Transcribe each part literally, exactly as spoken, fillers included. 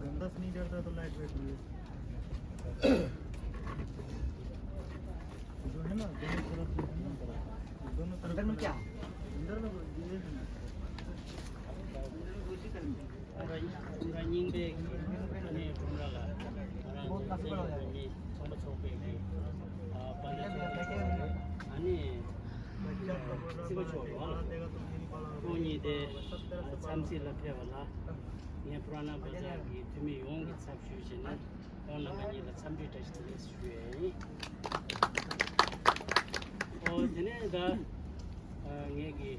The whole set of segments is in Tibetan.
गंदा से नहीं डरता तो लाइट वेट भी। जो है ना, दोनों तरफ से है ना, दोनों तरफ अंदर में क्या? अंदर में ये है ना। ཁོང་རང་སྙིང་པའི་གི་ཨ་ནི་ཁྲོམ་ར་ལ་ང་རང་ཚོ་བཙན་བྱོལ་བོད་མི་ཚོགས་པ་ཚོགས་པའི་གི་ཨ་དཔལ་ལྡན་ཚོགས་པའི་ཨ་ནི་སྲིད་པ་མཆོག་རེད་བ་ལ། ཁོང་གཉིས་དེ་འཚམས་གཟིགས་ལ་ཕེབས་པ་ལ་ངས་ཕུ་ར་ན་བ་ཛར་གི་འཐུས་མི་ཡོངས་ཀྱི་ཚབ་ཞུས་བྱས་ནས། ཁོང་རྣམ་པ་གཉིས་ལ་འཚམས་འདྲི་བཀྲ་ཤིས་བདེ་ལེགས་ཞུ་ཡས་ཡིན། ཨོ་དེ་ནས་ད་ཨ་ངས་ཀྱི་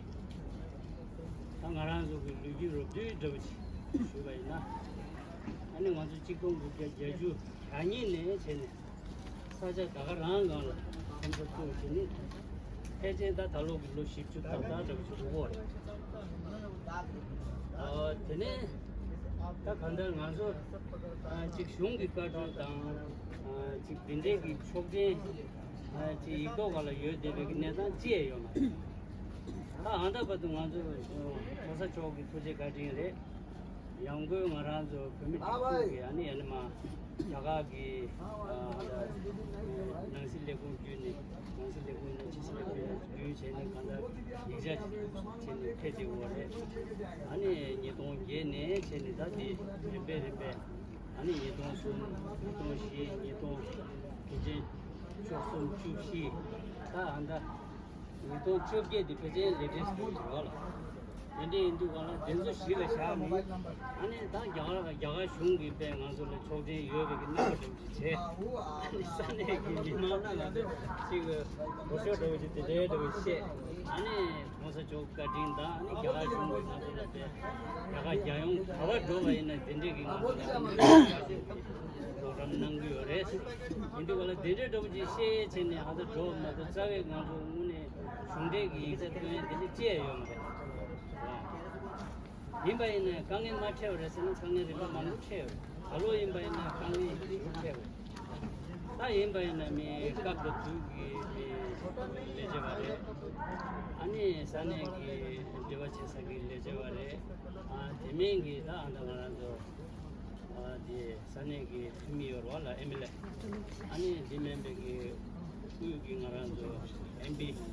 ད་ང་རང་ཚོ་གི་ལོ་རྒྱུས་རོབ་བསྡུས་འདྲ་བོ་ཅིག་ཞུས་པ་ཡིན་ན། ཨ་ནི་ང་ཚོ་གཅིག་སྟོང་དགུ་བརྒྱ་བརྒྱད་ཅུ་གྱ་གཉིས་ནས་བྱས་ནས་ས་ཆ་ད་ག་རང་སྒང་ལ་འཚམས་འདྲི་བྱས་ནས་ཕལ་ཆེར་ད་ད་ལོ་གི་ལོ་བཞི་བཅུ་ཏག་ཏག་འདྲ་བོ་ཅིག་འདུག་གོ། ཨ་དེ་ནས་ད་གང་ལྟར་ང་ཚོ་ཨ་གཅིག་གཞུང་གི་བཀའ་འཁྲོལ་དང་ཨ་གཅིག་འདི་འདྲའི་གི་ཆོག་མཆན་ཨ་གཅིག་ཡིག་ཐོག་སྒང་ལ་ཡོད་བསྡད་པའི་གི་གནས་སྟངས་ཅི་ཡང་ཡོད་མ་རེད། ད་ཨ་ད་བར་དུ་ང་ཚོ་གོང་ས་མཆོག་གི་ཐུགས་རྗེ་བཀའ་དྲིན་རེད། ཡང་སྒོས་ང་རང་ཚོ་བོད་མི་སྒྲིག་འཛུགས་ཀྱི་ཨ་ནི་ཨ་ནི་མ་རྒྱ་གར་གྱི་ཨ་ནང་སྲིད་ལས་ཁུངས་བརྒྱུད་ནས་ནང་སྲིད་ལས་ཁུངས་ནས་ཕྱི་སྲིད་ལས་ཁུངས་བརྒྱུད་བྱས་ནས་གང་ལྟར་ཡིག་ཆ་བྱས་ནས་ཕེབས་བསྡད་ཡོད་རེད། ཨ་ནི་ཉིས་སྟོང་བརྒྱད་ནས་བྱས་ནས་ད་འདི་རིམ་པས་རིམ་པས་ཨ་ནི་ཉིས་སྟོང་གསུམ་ཉིས་སྟོང་བཞི་ཉིས་སྟོང་དེ་བཞིན་བཅུ་གསུམ་བཅུ་བཞི་ད་ཨ་ད། ཉིས་སྟོང་བཅོ་བརྒྱད་དེ་ཕལ་ཆེར་ལེ་ཊེ་སི་ཊི་ཡོད་རེད་བ་ལ། དེ་འདྲ་ཡིན་དུས་ག་ལ་དེ་ཚོ་གཞི་ལ་བཞག་ནས་ཨ་ནི་ད་རྒྱ་གར་རྒྱ་གར་གཞུང་གིས་དཔེ་ང་ཚོ་ལ་ཆོག་མཆན་ཡོད་པའི་གི་རྣམ་པ་འདྲ་བོ་ཅིག་བྱས། ཨ་ནི་ས་གནས་ཀྱི་མི་མང་ལ་ང་ཚོ་ཅིག་གོ་ཤོག་འདྲ་བོ་ཅིག་དེ་འདྲའི་འདྲ་བོ་བཤད། ཨ་ནི་གོང་ས་མཆོག་བཀའ་དྲིན་དང་ཨ་ནི་རྒྱ་གར་གཞུང་གིས་ང་ཚོ་ལ་དཔེ་རྒྱ་གར་རྒྱལ་ཡོངས་ག་པར་འགྲོ་བ་ཡིན་ན་དེ་འདྲའི་གི་ང་ཚོ་ལ་ཨ་ནི་རོགས་རམ་གནང་གི་ཡོད་རེད། ཡིན་དུས་ག་ལ་དེ་འདྲའི་འདྲ་བོ་ཅིག་བཤད་བྱས་ནས་ཨ་ད་འགྲོ་མ་གཏོགས་རྩ་བའི་ང་ཚོ་དངོས་གནས། གཞུང་འབྲེལ་གྱི་ཡིག་ཚད་སྟོན་ཡ་དེ་འདྲ་ཅི་ཡང་ཡོད་མ་རེད། ཡིན་པ་ཡིན་ན་དཀའ་ངལ་མ་འཕྲད་པ་རེད་ཟེར་ན་དཀའ་ངལ་རིམ་པ་མང་པོ་འཕྲད་ཡོད་རེད། ད་ལོ་ཡིན་པ་ཡིན་ན་དཀའ་ངལ་ཞེ་པོ་འཕྲད་ཡོད་རེད། ད་ཡིན་པ་ཡིན་ན་མི་སྐབས་དང་དུས་ཀྱི་མི་ལས་བྱེད་པ་རེད། ཨ་ནི་ས་གནས་ཀྱི་འབྲེལ་བ་བྱེད་ས་གི་ལས་བྱེད་པ་རེད། ཨ་དེ་མིན་གྱི་ད་ཨ་ད་ང་རང་ཚོ་ཨ་དེ། ས་གནས་ཀྱི་འཐུས་མི་ཡོད་རེད་བ་ལ་ཨེམ་ཨེལ་ཨེ། ཨ་ནི་འདི་མིན་པའི་གི་དབུས་ཀྱི་ང་རང་ཚོ་ཨེམ་པི། ཁོ་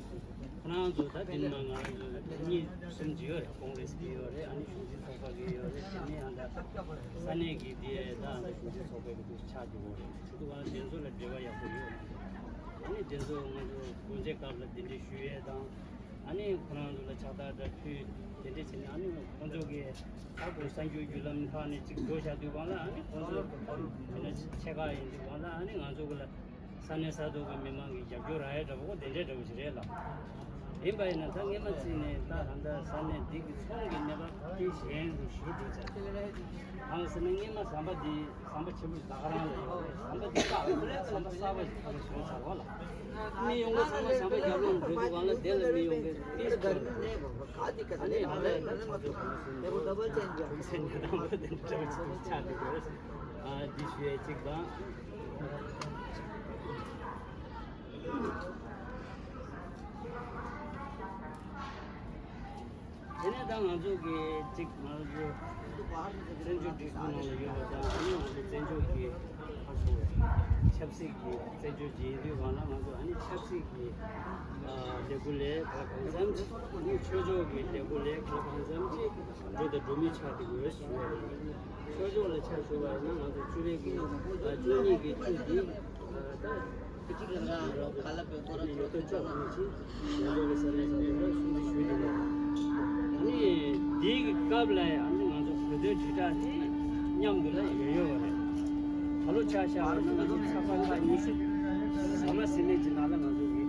རང་ཚོ་ད་འདི་ནང་ང་རང་ཚོ་གཉིས་གསུམ་ཅིག་ཡོད་རེད། ཀོང་རེ་སི་གི་ཡོད་རེད། ཨ་ནི་གཞུང་འཛིན་ཚོགས་པ་གི་ཡོད་རེད། དེ་ནས་ཨ་ད་ས་གནས་ཀྱི་འདི་ད་ཨ་ད་གཞུང་འཛིན་ཚོགས་པའི་གི་འདུ་ཆགས་ཀྱི་ཡོད་རེད། དེ་ཚོ་ང་དེ་ཚོ་ལ་འབྲེལ་བ་ཡག་པོ་ཡོད། ཨ་ནི་དེ་ཚོ་ང་ཚོ་དགོངས་དག་སྐབས་ལ་གདན་འདྲེན་ཞུ་ཡས་དང་། ཨ་ནི་ཁོ་རང་ཚོ་ལ་ཕྱག་རྟགས་འདྲ་ཕུལ་དེ་འདྲ་བྱས་ནས་ཨ་ནི་ཁོང་ཚོ་གིས་ད་ཁོ་གསར་འགྱུར་བརྒྱུད་ལམ་ཁག་ནས་ཅིག་འགྲོ་བཞག་དུས་སྒང་ལ་ཨ་ནི་ཁོང་ཚོ་མི་སྣ་ཆེ་ཁག་ཡིན་དུས་སྒང་ལ་ཨ་ནི་ང་ཚོ་གི་ལ་ས་གནས་ས་ཐོག་གི་མི་མང་གི་རྒྱབ་སྐྱོར་རག་ཡ་འདྲ་པོ་དེ་འདྲ་འདྲ་པོ་ཞིག་རེད་ལ། ཡིན་པ་ཡིན་ན་ད་སྔས་མ་ཚིག་ནས་ད་ད་ལྟ་ས་གནས་འདི་གི་ཚོང་གི་གནས་བབ་དེ་གཞན་རུ་ཞུ་དགོས་ཚར། གང་ཟེར་ན་སྔས་མ་ཟམ་པ་འདི་ཟམ་པ་ཆེན་པོ་ཞིག་ད་ག་རང་ལ་ཡོད་རེད། ཟམ་པ་འདི་བཀག་ཟམ་པ་གསར་པ་ཞིག་ཕ་གི་བཟོས་ཚར་བ་ལ། མི་ཡོང་གི་ཚང་མ་ཟམ་པ་རྒྱབ་ལོགས་འགྲོ་དུས་སྒང་ལ་དེ་ལ་མི་ཡོང་གི་དེ་ཞིག་ཨ་ནི་ཧ་ལས་ད་ཆ་ཚོད་གང་ཟེར་ཉ་དང་པོ་དེ་འདྲ་ཅིག་ཆགས་འདུག་གི་རེད། ཨ་འདི་ཞུ་ཡས་གཅིག་དང་། དེ་ནས་ད་ང་ཚོ་གི་གཅིག་ང་ཚོ་བཙན་བྱོལ་སྒྲིག་འཛུགས་ནང་ལ་ཡོད་པ་དང་ཨ་ནི་ང་ཚོ་བཙན་བྱོལ་གྱི་ཁ་སོ་ཆབ་སྲིད་ཀྱི་བཙན་བྱོལ་གྱི་ཡིན་དུས་སྒང་ལ་ང་ཚོ་ཨ་ནི་ཆབ་སྲིད་ཀྱི་ལས་འགུལ་ལས་ག་གང་འཚམ་ཅིག་ཨ་ནི་ཆོས་ཕྱོགས་ཀྱི་ལས་འགུལ་ལས་ག་གང་འཚམ་ཅིག་འགྲོ་དང་འགྲོ་མུས་ཆགས་ཀྱི་ཡོད་ཞུ་ཡ་ཡིན། ཆོས་ཕྱོགས་ལ་ཆ་བཞག་པ་ཡིན་ན་ང་ཚོ་བཅུ་པའི་གི་བཅུ་གཉིས་ཀྱི་བཅུ་འདི་ད། ཡོད་དོ་ཅོག་ནང་ཕྱིན་ང་ཚོ་གི་ས་གནས་ས་ཐོག་ལ་སྲུང་བརྩི་ཞུས་ཏེ་ཡོད། ཨ་ནི་དེའི་གི་སྐབས་ལ་ཨ་ནི་ང་ཚོ་བོད་དོན་དྲིལ་བསྒྲགས་དེ་མཉམ་དུ་ལ་ཡོད་ཡོད་པ་རེད། ད་ལོ་ཆ་བཞག་པ་ན་ང་ཚོ་ཚགས་པར་ཁག་ཉི་ཤུ་ཟ་མ་ཟིན་མེད་ཀྱི་ནང་ལ་ང་ཚོ་གི་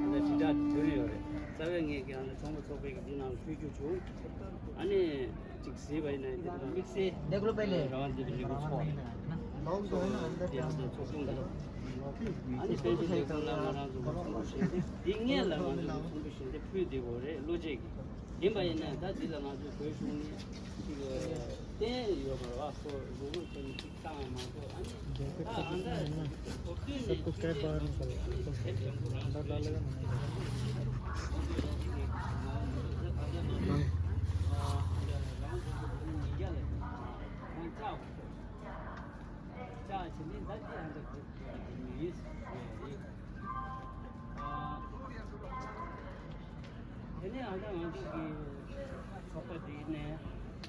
ཨ་ནི་དྲིལ་བསྒྲགས་དེ་ཐོན་ཡོད་རེད། རྩ་བའི་ངས་ཀྱང་ཚོང་པ་ཚོགས་པའི་གི་འདི་ནང་ལ་ཕུལ་རྒྱུ་བྱུང་། ཨ་ནི་ཅིག་གཟིགས་པ་ཡིན་ན་འདི་ལ་དམིགས་བསལ་རང་འདི་ལ་ལེགས་པོ་ཚོགས་རེད། དེ་ཡང་དེ་ཚོགས་ཆུང་འདི་ལ། ཨ་ནི་དཔལ་འབྱོར་ལས་ཁུངས་ལ་ང་རང་ཚོ་ཚོང་པ་བཞིན་དེ་འདི་སྔས་ལ་ང་ཚོ་ཚོང་པ་བཞིན་དེ་ཕུལ་བསྡད་ཡོད་རེད། བློ་འབྱེད་ཀྱི་ཡིན་པ་ཡིན་ན་ད་འདི་ལ་ང་ཚོ་བོད་གཞུང་ནས་ཅིག་བསྟན་ཡོད་པ་རེད་བ། ཁོ་རུ་རུ་ཁྱོན་ནས་ཅིག་བཏང་བ་མ་གཏོགས། ཨ་ནི་ད་ཨ་ད་ཁོ་བསྟུན་ནས་ཅིག་ང་ཚོ་དེབ་ཀྱང་ཁོ་རང་ཚོའི་ཅིག་དེབ་ཀྱང་ཁོ་རང་ཚོའི་ཅིག་ཁོང་ཚོའི་ཅིག་ང་ཚོ་ད་ད་ད་ནང་ཨ་ད་རང་ཚོ་ཉིན་རྒྱ་ལ་ཁོང་ཅག་ཅག་བྱེད་ནས་ད་ཅི་ཨ་ད་ཁོ་ཁོ་ཡིན་ཡིན་ཡིན། ཨ། དེ་ནས་ཨ་ད་ང་ཚོ་གི་ཚོགས་པ་འདི་ནས་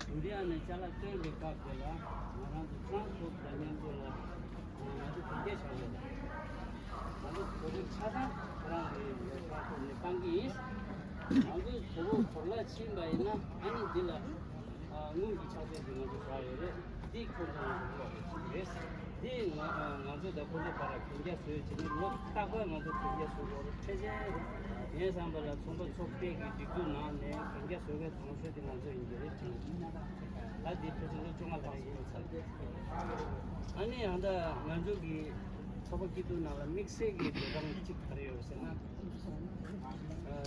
ཡུ་རི་ཡ་ནས་ཅ་ལག་བཏོན་པའི་སྐབས་དེ་ལ་ང་རང་ཚོ་ཊ་རན་སི་པོར་ཊི་དང་མཉམ་དུ་ལ་ང་ཚོ་གོ་སྐྱོད་བྱ་དགོས། ང་ཚོ་གོ་སྐྱོད་ཆ་ཚང་ཁོ་རང་གི་ཊ་རན་སི་པོར་ཊི་ནས་བཏང་གི་ཡིན། ང་ཚོ་གོ་སྐྱོད་གོ་ལ་ཕྱིན་པ་ཡིན་ན་ཨ་ནི་འདི་ལ། དངུལ་གྱི་ཆ་ཚད་དེ་ང་ཚོ་བཞག་ཡོད་རེད། འདི་ཁོ་ཚོ་ང་ཚོ་ཀློག་རེད་ཅིག་རེད། འདི་ང་ང་ཚོ་དང་ཁོ་ཚོ་བར་གན་རྒྱ་བཟོས་བྱས་ནས་ལོ་རྟག་པར་ང་ཚོ་གན་རྒྱ་བཟོ་དགོས་རེད། ཕལ་ཆེར་ངའི་བསམ་པ་ལ་ཚོང་པ་ཚོགས་པའི་གི་སྒྲིག་འཛུགས་ནང་ནས་གན་རྒྱ་བཟོ་མཁན་དང་ཤོས་དེ་ང་ཚོ་ཡིན་གྱི་རེད་དྲན། ད་འདི་ཕལ་ཆེར་ལོ་བཅོ་ལྔ་ལྷག་ཙམ་ཡོད་ཚར་རེད། ཨ་ནི་ཡང་ད་ང་ཚོ་གི་ཚོགས་པ་སྐྱིད་སྡུག་ནང་ལ་དམིགས་བསལ་གྱི་འགྲོ་སྟངས་གཅིག་ག་རེ་ཡོད་ཟེར་ན།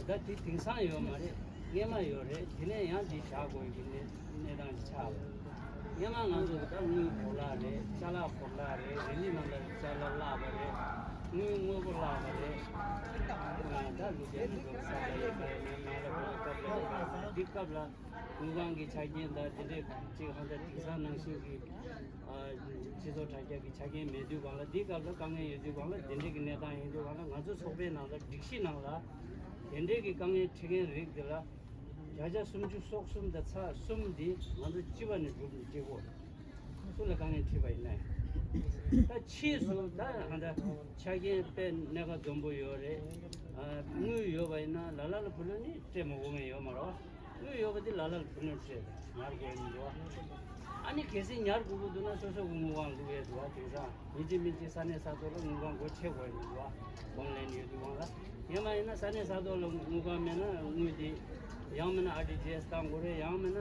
ད་དེ་དེང་སང་ཡོད་མ་རེད། སྔས་མ་ཡོད་རེད། དེ་ནས་ཡང་དེ་བཞག་དགོས་ཀྱི་གནས་གནས་སྟངས་ཅིག་ཆགས་རེད། སྔས་མ་ང་ཚོ་ད་དངུལ་གོ་ལ་རེད། ཅ་ལག་གོ་ལ་རེད། རི་ལི་ནང་ལ་ཅ་ལག་བརླག་པ་རེད། དངུལ་དངོས་པོ་བརླག་པ་རེད། ད་ལུ་རྒྱ་ནི་འགྲོ་ས་ལ་ཡོད་པ་ཡིན་ན་ནང་ལ་གོ་ལ་སྐབས་ལ་འདི་སྐབས་ལ་དངུལ་ཁང་གི་ཆ་རྐྱེན་དང་དེ་འདྲས་ཅིག་ཧང་ད་དེང་སང་ནང་བཞིན་གྱི་སྤྱི་ཚོགས་དྲ་རྒྱ་གི་ཆ་རྐྱེན་མེད་དུས་གང་ལ། འདི་སྐབས་ལ་དཀའ་ངལ་ཡོད་དུས་གང་ལ། དེ་འདྲས་ཀྱི་གནས་སྟངས་ཡིན་དུས་གང་ལ། ང་ཚོ་ཚོགས་པའི་ནང་ལ་སྒྲིག་གཞི་ནང་ལ་དེ་འདྲས་ཀྱི་དཀའ་ངལ་འཕྲད་མཁན་རིགས་དེ་ལ་བརྒྱ་ཆ་སུམ་ཅུ་སོ་གསུམ་དང་ཚེག་གསུམ་འདི་ང་ཚོ་སྤྱི་པ་ནས་སྒྲུབ་ནས་བྱེད་དགོས། སུ་ལ་དཀའ་ངལ་འཕྲད་པ་ཡིན་ན་ཡང་། ད་ཕྱིས་སུ་ད་ཧ་ད་ཆ་རྐྱེན་དཔེ་གནས་ཁ་འཛོམས་པོ་ཡོད་རེད། དངུལ་ཡོད་པ་ཡིན་ན་ལ་ལ་ལ་བུ་ལོན་ནི་སྤྲད་མ་དགོས་མཁན་ཡོད་མ་རེད་བ། དངུལ་ཡོད་པ་དེ་ལ་ལ་ལ་བུ་ལོན་སྤྲད་ཉར་དགོས་ཡིན་འདུག་བ། ཨ་ནི་གལ་སྲིད་ཉར་དགོས་ཀྱི་འདུག་ན་སོ་སོ་གི་དངུལ་ཁང་བླུག་ཡས་འདུག་བ། དེང་སང་ཡིན་གཅིག་མིན་གཅིག་ས་གནས་ས་ཐོག་ལ་དངུལ་ཁང་སྒོ་ཕྱེ་དགོས་ཡིན་འདུག་བ། ཧོམ་ལེན་ཡོད་དུས་གང་ལ། ཡང་མ་ཡིན་ན་ས་གནས་ས་ཐོག་ལ་དངུལ་ཁང་མེད་ན་དངུལ་དེ་ཡང་མིན་ན་ཨར་ཊི་ཇི་ཨེས་བཏང་དགོས་རེད། ཡང་མིན་ན་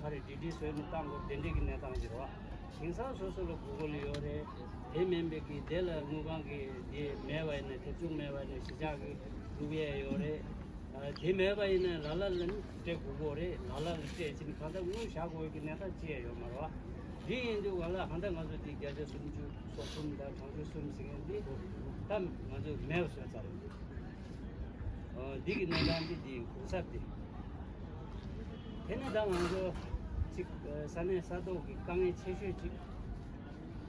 ག་རེ་ཌི་ཌི་བཟོས་ནས་བཏང་དགོས་རེད། དེ་འདྲས་ཀྱི་གནས་སྟངས་ཅིག་རེད་བ། དེང་སང་སོ་སོ་ལ་གུ་གལ་ཡོད་རེད། དེ་མིན་པའི་གི་དེ་ལ་དངུལ་ཁང་གི་དེ་མེད་པ་ཡིན་ན། དེབ་གཟུགས་མེད་པ་ཡིན་ན་གཞིས་ཆགས་ཀྱི་བླུག་ཡས་ཡོད་རེད། ཨ། དེ་མེད་པ་ཡིན་ན་ལ་ལ་ལ་ནི་སྤྲད་དགོས་ཀྱི་རེད། ལ་ལ་ལ་སྤྲད་ཕྱིན་གང་ལྟར་དངུལ་བཞག་དགོས་ཀྱི་གནས་སྟངས་ཅི་ཡང་ཡོད་མ་རེད་བ། དེ་ཡིན་དུས་གང་ལ་གང་ལྟར་ང་ཚོ་འདི་བརྒྱ་ཆ་སུམ་ཅུ་སོ་གསུམ་དང་གྲངས་ཆུང་གསུམ་ཟེར་མཁན་འདི་ད་ང་ཚོ་མེད་པ་བཟོས་ཚར་རེད། ཨ། འདི་གི་གནས་སྟངས་འདི་འདི་གོ་ས་འདི། དེ་ནས་ད་ང་ཚོ་གཅིག་ས་གནས་ས་ཐོག་གི་དཀའ་ངལ་ཆེ་ཤོས་གཅིག་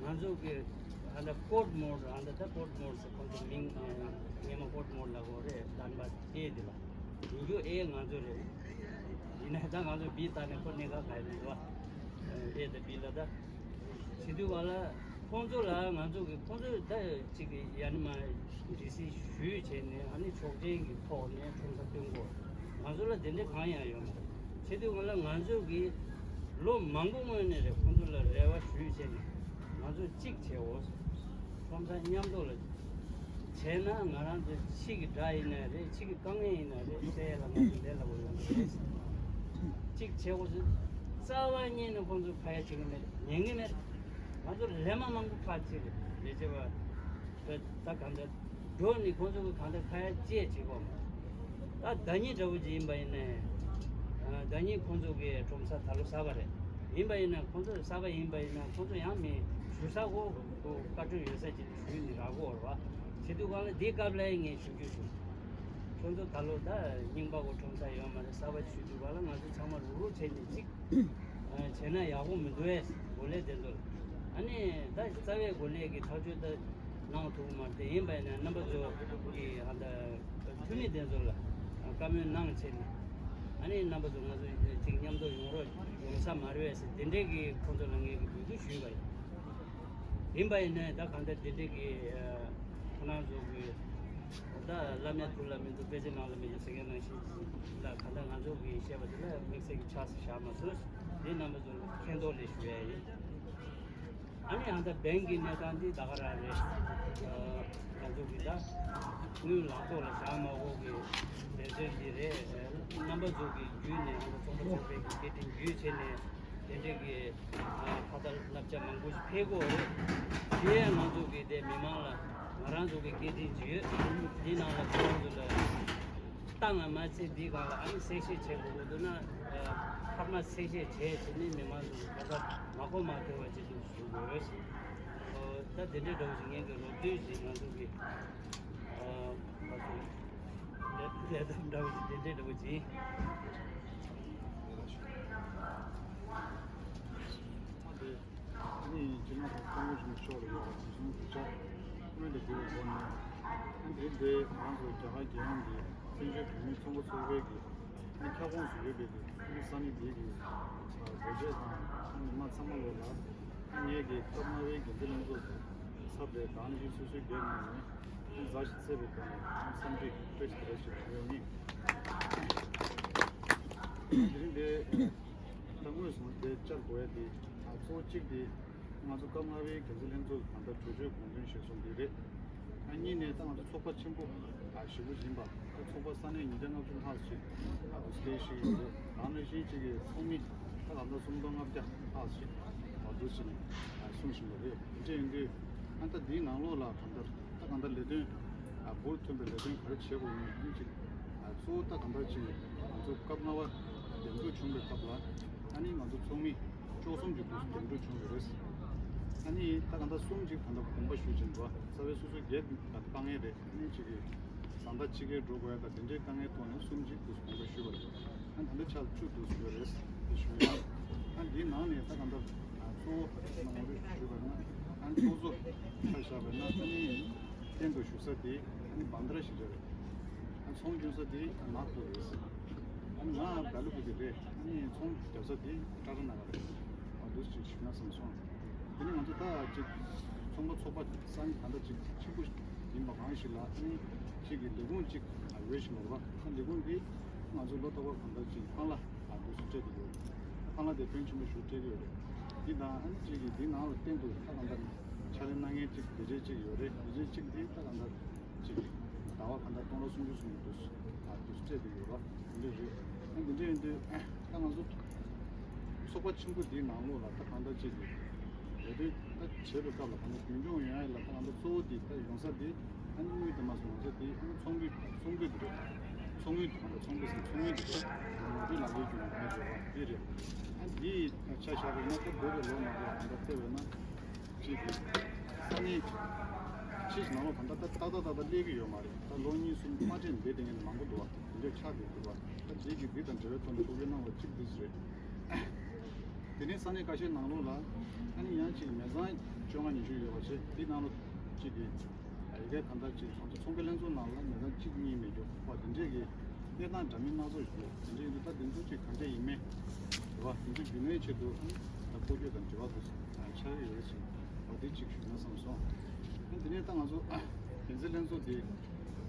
ང་ཚོ་གི་ཨ་ད་ཀོར་མོར། ཨ་ད་ད་ཀོར་མོར་ཟེར་ཁོང་ཚོ་མིང་སྔས་མ་ཀོར་མོར་ལབ་ཀྱི་ཡོད་རེད། རྣམ་པ་ཨེ་འདི་ལ། ཡིན་རྒྱུ་ཨེ་ང་ཚོ་རེད། ཡིན་ན་ད་ང་ཚོ་བི་ད་ནས་ཁོ་གནད་འགག་ག་རེ་འདུག་བ། ཨེ་དང་བི་ལ་ད། བྱེད་དུས་ག་ལ་ཁོང་ཚོ་ལ་ང་ཚོ་གི་ཁོང་ཚོས་ད་ཅིག་གི་ཡ་ནི་མ་རེ་སི་ཞུས་བྱས་ནས། ཨ་ནི་ཆོག་མཆན་གྱི་ཐོག་ནས་ཁྲོམ་ས་སྟོན་དགོས། ང་ཚོ་ལ་དེ་འདྲ་གང་ཡང་ཡོད་མ་རེད། བྱེད་དུས་ག་ལ་ང་ཚོ་གི་ལོ་མང་པོ་སྔོན་ནས་རེད། ཁོང་ཚོ་ལ་རེ་བ་ཞུས་བྱས་ནས་ང་ཚོ་གཅིག་བྱེད་འོ། ཁྲོམ་ས་མཉམ་དུ་ལ་བྱས་ན་ང་རང་ཚོ་ཕྱི་གི་དགྲ་ཡིན་ན་རེད། ཕྱི་གི་དཀའ་ངལ་ཡིན་ན་རེད། སེལ་ཡས་ལ་ང་ཚོ་ལས་སླ་པོ་ཡོང་གི་རེད། གཅིག་བྱེད་དགོས་ཟེར། རྩ་བ་ཉིད་ནས་ཁོང་ཚོ་ཕ་ཡ་བྱེད་གི་མེད། ཉན་གི་མེད། ང་ཚོ་ལས་མ་མང་པོ་ཕར་བྱེད་རེད། ལས་བྱེད་པ་ད་གང་འདྲ་འགྲོ་ནི་ཁོང་ཚོ་གི་གང་འདྲ་ཕ་ཡ་བྱེད་བྱེད་དགོས་མ། ད་ཟླ་ཉིན་འདྲ་བོ་ཅིག་ཡིན་པ་ཡིན་ནའི། ཟླ་ཉིན་ཁོང་ཚོ་གི་ཁྲོམ་ས་ད་ལོ་གསར་པ་རེད། ཡིན་པ་ཡིན་ན་ཁོང་ཚོ་གསར་པ་ཡིན་པ་ཡིན་ན་ཁོང་ཚོ་ཡང་མི་ཞུ་ས་གོ་བཀའ་འཁྲོལ་ཡོད་ས་ཅིག་ཞུས་ནས་རག་གོ་ར་བ། བྱེད་དུས་གང་ལ་འདིའི་སྐབས་ལ་ངས་ཞུ་རྒྱུ་བྱུང་། ཁྱོད་ཚོ་ད་ལོ་ད་རྙིང་པ་གོ་ཁྲོམ་ས་ཡོད་མ་རེད། གསར་པ་ཞུ་དུས་གང་ལ་ང་ཚོ་ཚང་མ་རུག་རུག་བྱས་ནས་གཅིག་བྱས་ན་ཡག་པོ་མི་འདུག་ཨེ། འགོ་ལས་དེ་ཚོ་ལ་ཨ་ནི་ད་རྩ་བའི་འགོ་ལས་ཀྱི་ཐག་གཅོད་ད་གནང་ཐུབ་ཀྱི་མ་རེད། དེ་ཡིན་པ་ཡིན་ན་རྣམ་པ་ཚོ་གི་ཨ་ད་འཐུས་མི་དེ་ཚོ་ལ་བཀའ་མོལ་གནང་བྱས་ནས། ཨ་ནི་རྣམ་པ་ཚོ་ང་ཚོ་གཅིག་མཉམ་དུ་ཡོང་རོགས་ཡོང་ས་མ་རེད་ཟེར་དེ་འདྲས་ཀྱི་ཁོང་ཚོ་ལ་ངས་ཀྱི་འབོད་སྐུལ་ཞུས་པ་ཡིན། ཡིན་པ་ཡིན་ནའི་ད་གང་ལྟར་དེ་འདྲས་ཀྱི་ཁོ་རང་ཚོ་གི་ད་བླ་མའི་ཐུགས་ལ་མི་འདུག་དཔེ་ཆའི་ནང་ལ་མི་འདུག་ཟེར་མཁན་ནང་བཞིན་ལ་གང་ལྟར་ང་ཚོ་གི་བཤད་པ་དེ་ལ་དམིགས་བསལ་གྱི་ཆགས་སུ་བཞག་མ་སོང་། འདི་རྣམ་པ་ཚོ་ལ་མཁྱེན་རྟོགས་ལས་ཞུ་ཡ་ཡིན། ཨ་ནི་ཡང་ད་བན་གྱི་གནས་སྟངས་འདི་ད་ག་རང་རེད། ང་ཚོ་གི་ད་དངུལ་ལག་ཐོག་ལ་བཞག་མ་དགོས་གི་དེ་ཚོད་འདི་རེད། རྣམ་པ་ཚོ་གི་བརྒྱུད་ནས་ང་ཚོ་ཚོང་པ་ཚོགས་པའི་གི་སྐད་འཕྲིན་བརྒྱུད་བྱས་ནས་དེ་འདྲས་གི་ཕ་དར་བསླབ་བྱ་མང་པོ་ཞིག་ཕེབས་དགོས་རེད། དེ་ཡང་ང་ཚོ་གི་དེ་མི་མང་ལ་ང་རང་ཚོ་གི་སྐད་འཕྲིན་ཅིག་ཡོད། འདི་ནང་ལ་ཁོ་རང་ཚོ་ལ་ཏང་ང་མ་ཚད་འདི་སྒང་ལ་ཨ་ནི་གསལ་བཤད་བྱེད་དགོས་འདུག་ན་ཐག་མ་གསལ་བཤད་བྱས་བྱས་ནས་མི་མང་ཚོ་གི་ཕ་དར་མ་གོ་མ་ཐོས་པ་ཅིག་ཏུ་བཟོ་དགོས། ད་དེ་འདྲའི་འདྲ་བོ་ཞིག་ངེད་ཀྱི་རོགས་སྐྱོར་ཞིག་ང་ཚོ་གི་ཨ་ང་ཚོ་ལས་ལས་དོན་འདྲ་བོ་ཞིག་དེ་འདྲའི་འདྲ་བོ་ཅིག་ཨ་ནི་སྤྱི་ནོར་༸གོང་ས་༸སྐྱབས་མགོན་ཆེན་པོ་མཆོག་ལ་ཡོད་པ་དེ་གསུང་གི་ཆ་སྔོན་དུ་འགྲོ་བའི་སྒོ་ནས་ཨ་དེ་འདྲའི་ང་ཚོ་རྒྱ་གར་རྒྱལ་ཡོངས་ཀྱི་བཙན་བྱོལ་བོད་མིའི་ཚོང་པ་ཚོགས་པའི་གི་ཨ་ཁྱབ་ཁོངས་སུ་ཡོད་པའི་གི་ཨ་ས་གནས་འདི་གི་བོད་ཆས་དང་ཨ་མི་མང་ཚང་མ་ལོ་ལ་ཨ་ངེད་ཀྱི་སྐབས་ལྔ་པའི་འགན་འཛིན་ལྷན་ཚོགས་ཚབ་པའི་དང་ནི་སོ་སོའི་སྒེར་ནང་ནས་ཨ་མཛའ་ཞིག་བརྩེ་བའི་སྒོ་ནས་ཨ་འཚམས་འདྲི་བཀྲ་ཤིས་བདེ་ལེགས་ཞུ་རྒྱུ་ཡིན། དེ་རིང་འདི་ད་དངོས་སུ་དེ་བཅར་དགོས་ཡ་དེ་གཙོ་བོ་གཅིག་དེ་ང་ཚོ་སྐབས་ལྔ་པའི་འགན་འཛིན་ལྷན་ཚོགས་གང་ལྟར་གྲོས་ཆོད་དགོངས་དོན་ཞེས་གསུངས་དེ་རེད། ཨ་གཉིས་ནས་ད་ང་ཚོ་ཚོགས་པ་ཆེན་པོ་ཞེ་པོ་ཡིན་པ། ད་ཚོགས་པ་ས་གནས་ཉིས་བརྒྱ་ལྔ་བཅུ་ལྷག་ཅིག་ཨ་དུ་སྐད་ཞིག་ཡོད་རེད། དེ་ནང་བཞིན་གཅིག་གི་ཚོགས་མི་ད་གང་ལྟར་སུམ་སྟོང་ལྔ་བརྒྱ་ལྷག་ཅིག་ཨ་དུ་ཕྱིན་གསུང་བཞིན་པ་རེད། དེ་འདྲ་ཡིན་དུས་ཨ་ད་འདིའི་ནང་ལོགས་ལ་གང་ལྟར་ད་གང་ལྟར་ལས་དོན་ཨ་འབུར་ཐོན་པའི་ལས་དོན་ག་རེ་བྱེད་དགོས་ཡིན་མིན་ཅིག་ཨ་གཙོ་བོ་ད་གང་ལྟར་ཅིག་ང་ཚོ་སྐབས་ལྔ་པ་འདེམས་སྒྲུག་བྱུང་བའི་སྐབས་ལ་ཨ་ནི་ང་ཚོ་ཚོགས་མི་བཅུ་གསུམ་གྱི་འདུག་འདེམས་སྒྲུག་བྱུང་ཡོད་རེད། ཨ་ནི་ད་གང་ལྟར་གསུམ་ཅིག་ད་ལྟ་དགོངས་པ་ཞུས་ཕྱིན་འགྲོ་རྩ་བའི་སོ་སོའི་སྒེར་དཀའ་ངལ་རེད། ཨ་ནི་ཅིག་གི་བཟའ་ཟླ་ཕྱི་རྒྱལ་འགྲོ་དགོས་ཡ་ད་དེ་འདྲའི་དཀའ་ངལ་ཐོག་ནས་གསུམ་ཅིག་འདུག་དགོངས་པ་ཞུས་པ་རེད། ཨ་ད་ལྟ་ཆ་བཅུ་འདུག་ཡོད་རེད་དེ་ཞུ་ཡ། ཨ་འདིའི་ནང་ནས་ད་གང་ལྟར་གཙོ་བོ་ངོ་སྤྲོད་ཞུས་པ་ན་ཨ་ཚོགས་གཙོ་ཆ་བཞག་པ་ན་ཨ་ནི་སྟེང་དུ་བཞུགས་ས་དེ་ཨ་ནི་བྷན་དྷ་ར་ཤི་ལ་རེད། ཨ་ཚོང་སྐྱོང་ས་དེ་ཨ་ནག་པོ་རེད། ཨ་ནི་ང་དགའ་ལུ་གུ་དེ་རེད། ཨ་ནི་ཚོང་རྒྱབ་ས་དེ་ཀྲ་ཀྲ་ན་ག་རེད། ཨ་འདུག་ཅིག་ཞུས་ན་བསམ་སོང་། དེ་ནི་ང་ཚོ་ད་ཅིག་ཚོང་པ་ཚོགས་པ་ས་གནས་ད་ལྟ་ཅིག་ཆེན་པོ་ཡིན་པ་གང་ཞིག་ལ་ཨ་ནི་ཅིག་གི་ལས་ཁུངས་ཅིག་ཡོད་བཞིན་པ་རེད་པ། ཨ་ལས་ཁུངས་དེ་ང་ཚོ་ལོ་ལྟར་བ་གང་ལྟར་ཅིག་ཧང་ལ་ཨ་འདུག་སྤྲད་དེ་ཡོད། ཧང་ལ་དེ་ཕོན་ཆེན་པོ་ཞིག་སྤྲད་ཀྱི་ཡོད་རེད། འདི་དང་ཨ་ནི་ཅིག་གི་འདི་ནང་ལ་སྟེང་དུ་ད་གང་ལྟར་ཕྱག་ལས་གནང་མཁན་ཅིག་སྡེ་ཚན་ཅིག་ཡོད་རེད། སྡེ་ཚན་གཅིག་འདི་ད་གང་ལྟར་ཅིག་ཟླ་བ་གང་ལྟར་སྟོང་ཕྲག་སུམ་ཅུ་སོ་གཉིས་འདུག་ཨ་འདུག་སྤྲད་དེ་ཡོད་རེད། འདི་འདྲ་རེད། ཨ་འདི་འདྲ་ཡིན་དུས་ད་ང་ཚོ་ཚོགས་པ་ཆེན་པོ་འདིའི་ནང་ལོགས་ལ་ད་གང་ལྟར་ཅིག་གི་ལས་དོན་ད་བྱེད་པའི་སྐབས་ལ་གང་ལྟར་རྒྱུན་སྐྱོང་ཡོང་ཡ་ལ་ད་གང་ལྟར་གཙོ་བོ་འདི་ད་ཡོང་ས་འདི་ཨ་ནི་དངུལ་དེ་མ་སོང་ཚེ་དེ་ཨ་ནི་ཚོང་འབུད་ཚོང་འབུད་འདི་རེད། ཚོང་དངུལ་དེ་གང་ལྟར་ཚོང་འབུད་ཟེར་ཚོང་དངུལ་འདི་རེད། ང་ཚོའི་ལག་ལེན་རྒྱུ་ནོར་གང་ཡོད་པ་འདི་རེད། ཨ་འདི་ཆ་བཞག་པ་ཡིན་ན་ད་འགོ་པའི་ལོ་ནང་ལ་གང་ལྟར་བལྟས་པ་ཡིན་ན། ཅིག་གིས་ས་གནས་ཕྱི་ནང་ལོགས་གང་ལྟར་ཏག་ཏག་ཏག་ཏག་སླེབས་ཀྱི་ཡོད་མ་རེད། ད་ལོ་གཉིས་གསུམ་མ་ཕྲད་འདས་དེ་ངས་མང་པོ་འདུག་བ། དེ་འདྲས་ཆགས་ཀྱི་འདུག་བ། ད་དེ་གི་འདི་དང་འབྲེལ་བའི་ཐོག་ནས་ཐུགས་རྗེ་གནང་བ་གཅིག་འདི་རེད། དེ་ནས་ས་གནས་ཁ་ཤས་ནང་ལོགས་ལ་ཨ་ནི་ཡང་ཅིག་མི་ཚང་བཅོ་ལྔ་ཉི་ཤུ་ཡོད་པ་བྱས་འདི་ནང་ལོགས་ཅིག་གིས་ཡི་གེ་གང་ལྟར་ཅིག་ཚོང་ཚོང་པའི་ལྷན་ཚོགས་ནང་ལ་མི་ཚང་གཅིག་གཉིས་མེད་རྒྱུ་བ་དེ་འདྲས་ཀྱི། གནས་སྟངས་འདྲ་མིན་སྣ་ཚོགས་ཤིག་འདུག་དེ་འདྲ་ཡིན་དུས་ད་དེ་ཚོ་ཅིག་གང་འདྲ་ཡིན་མིན་རེད་བ། དེ་ཚོ་རྒྱུན་གནས་ཆེད་དུ་ད་སྐོར་སྐྱོད་དང་འབྲེལ་བ་དུ་ཆགས་ཀྱི་ཡོད་རེད་ཟེར་བ་དེ་ཅིག་ཞུས་ན་བསམ་སོང་། ཨ་དེ་ནས་ད་ང་ཚོ་འགན་འཛིན་ལྷན་ཚོགས་དེ་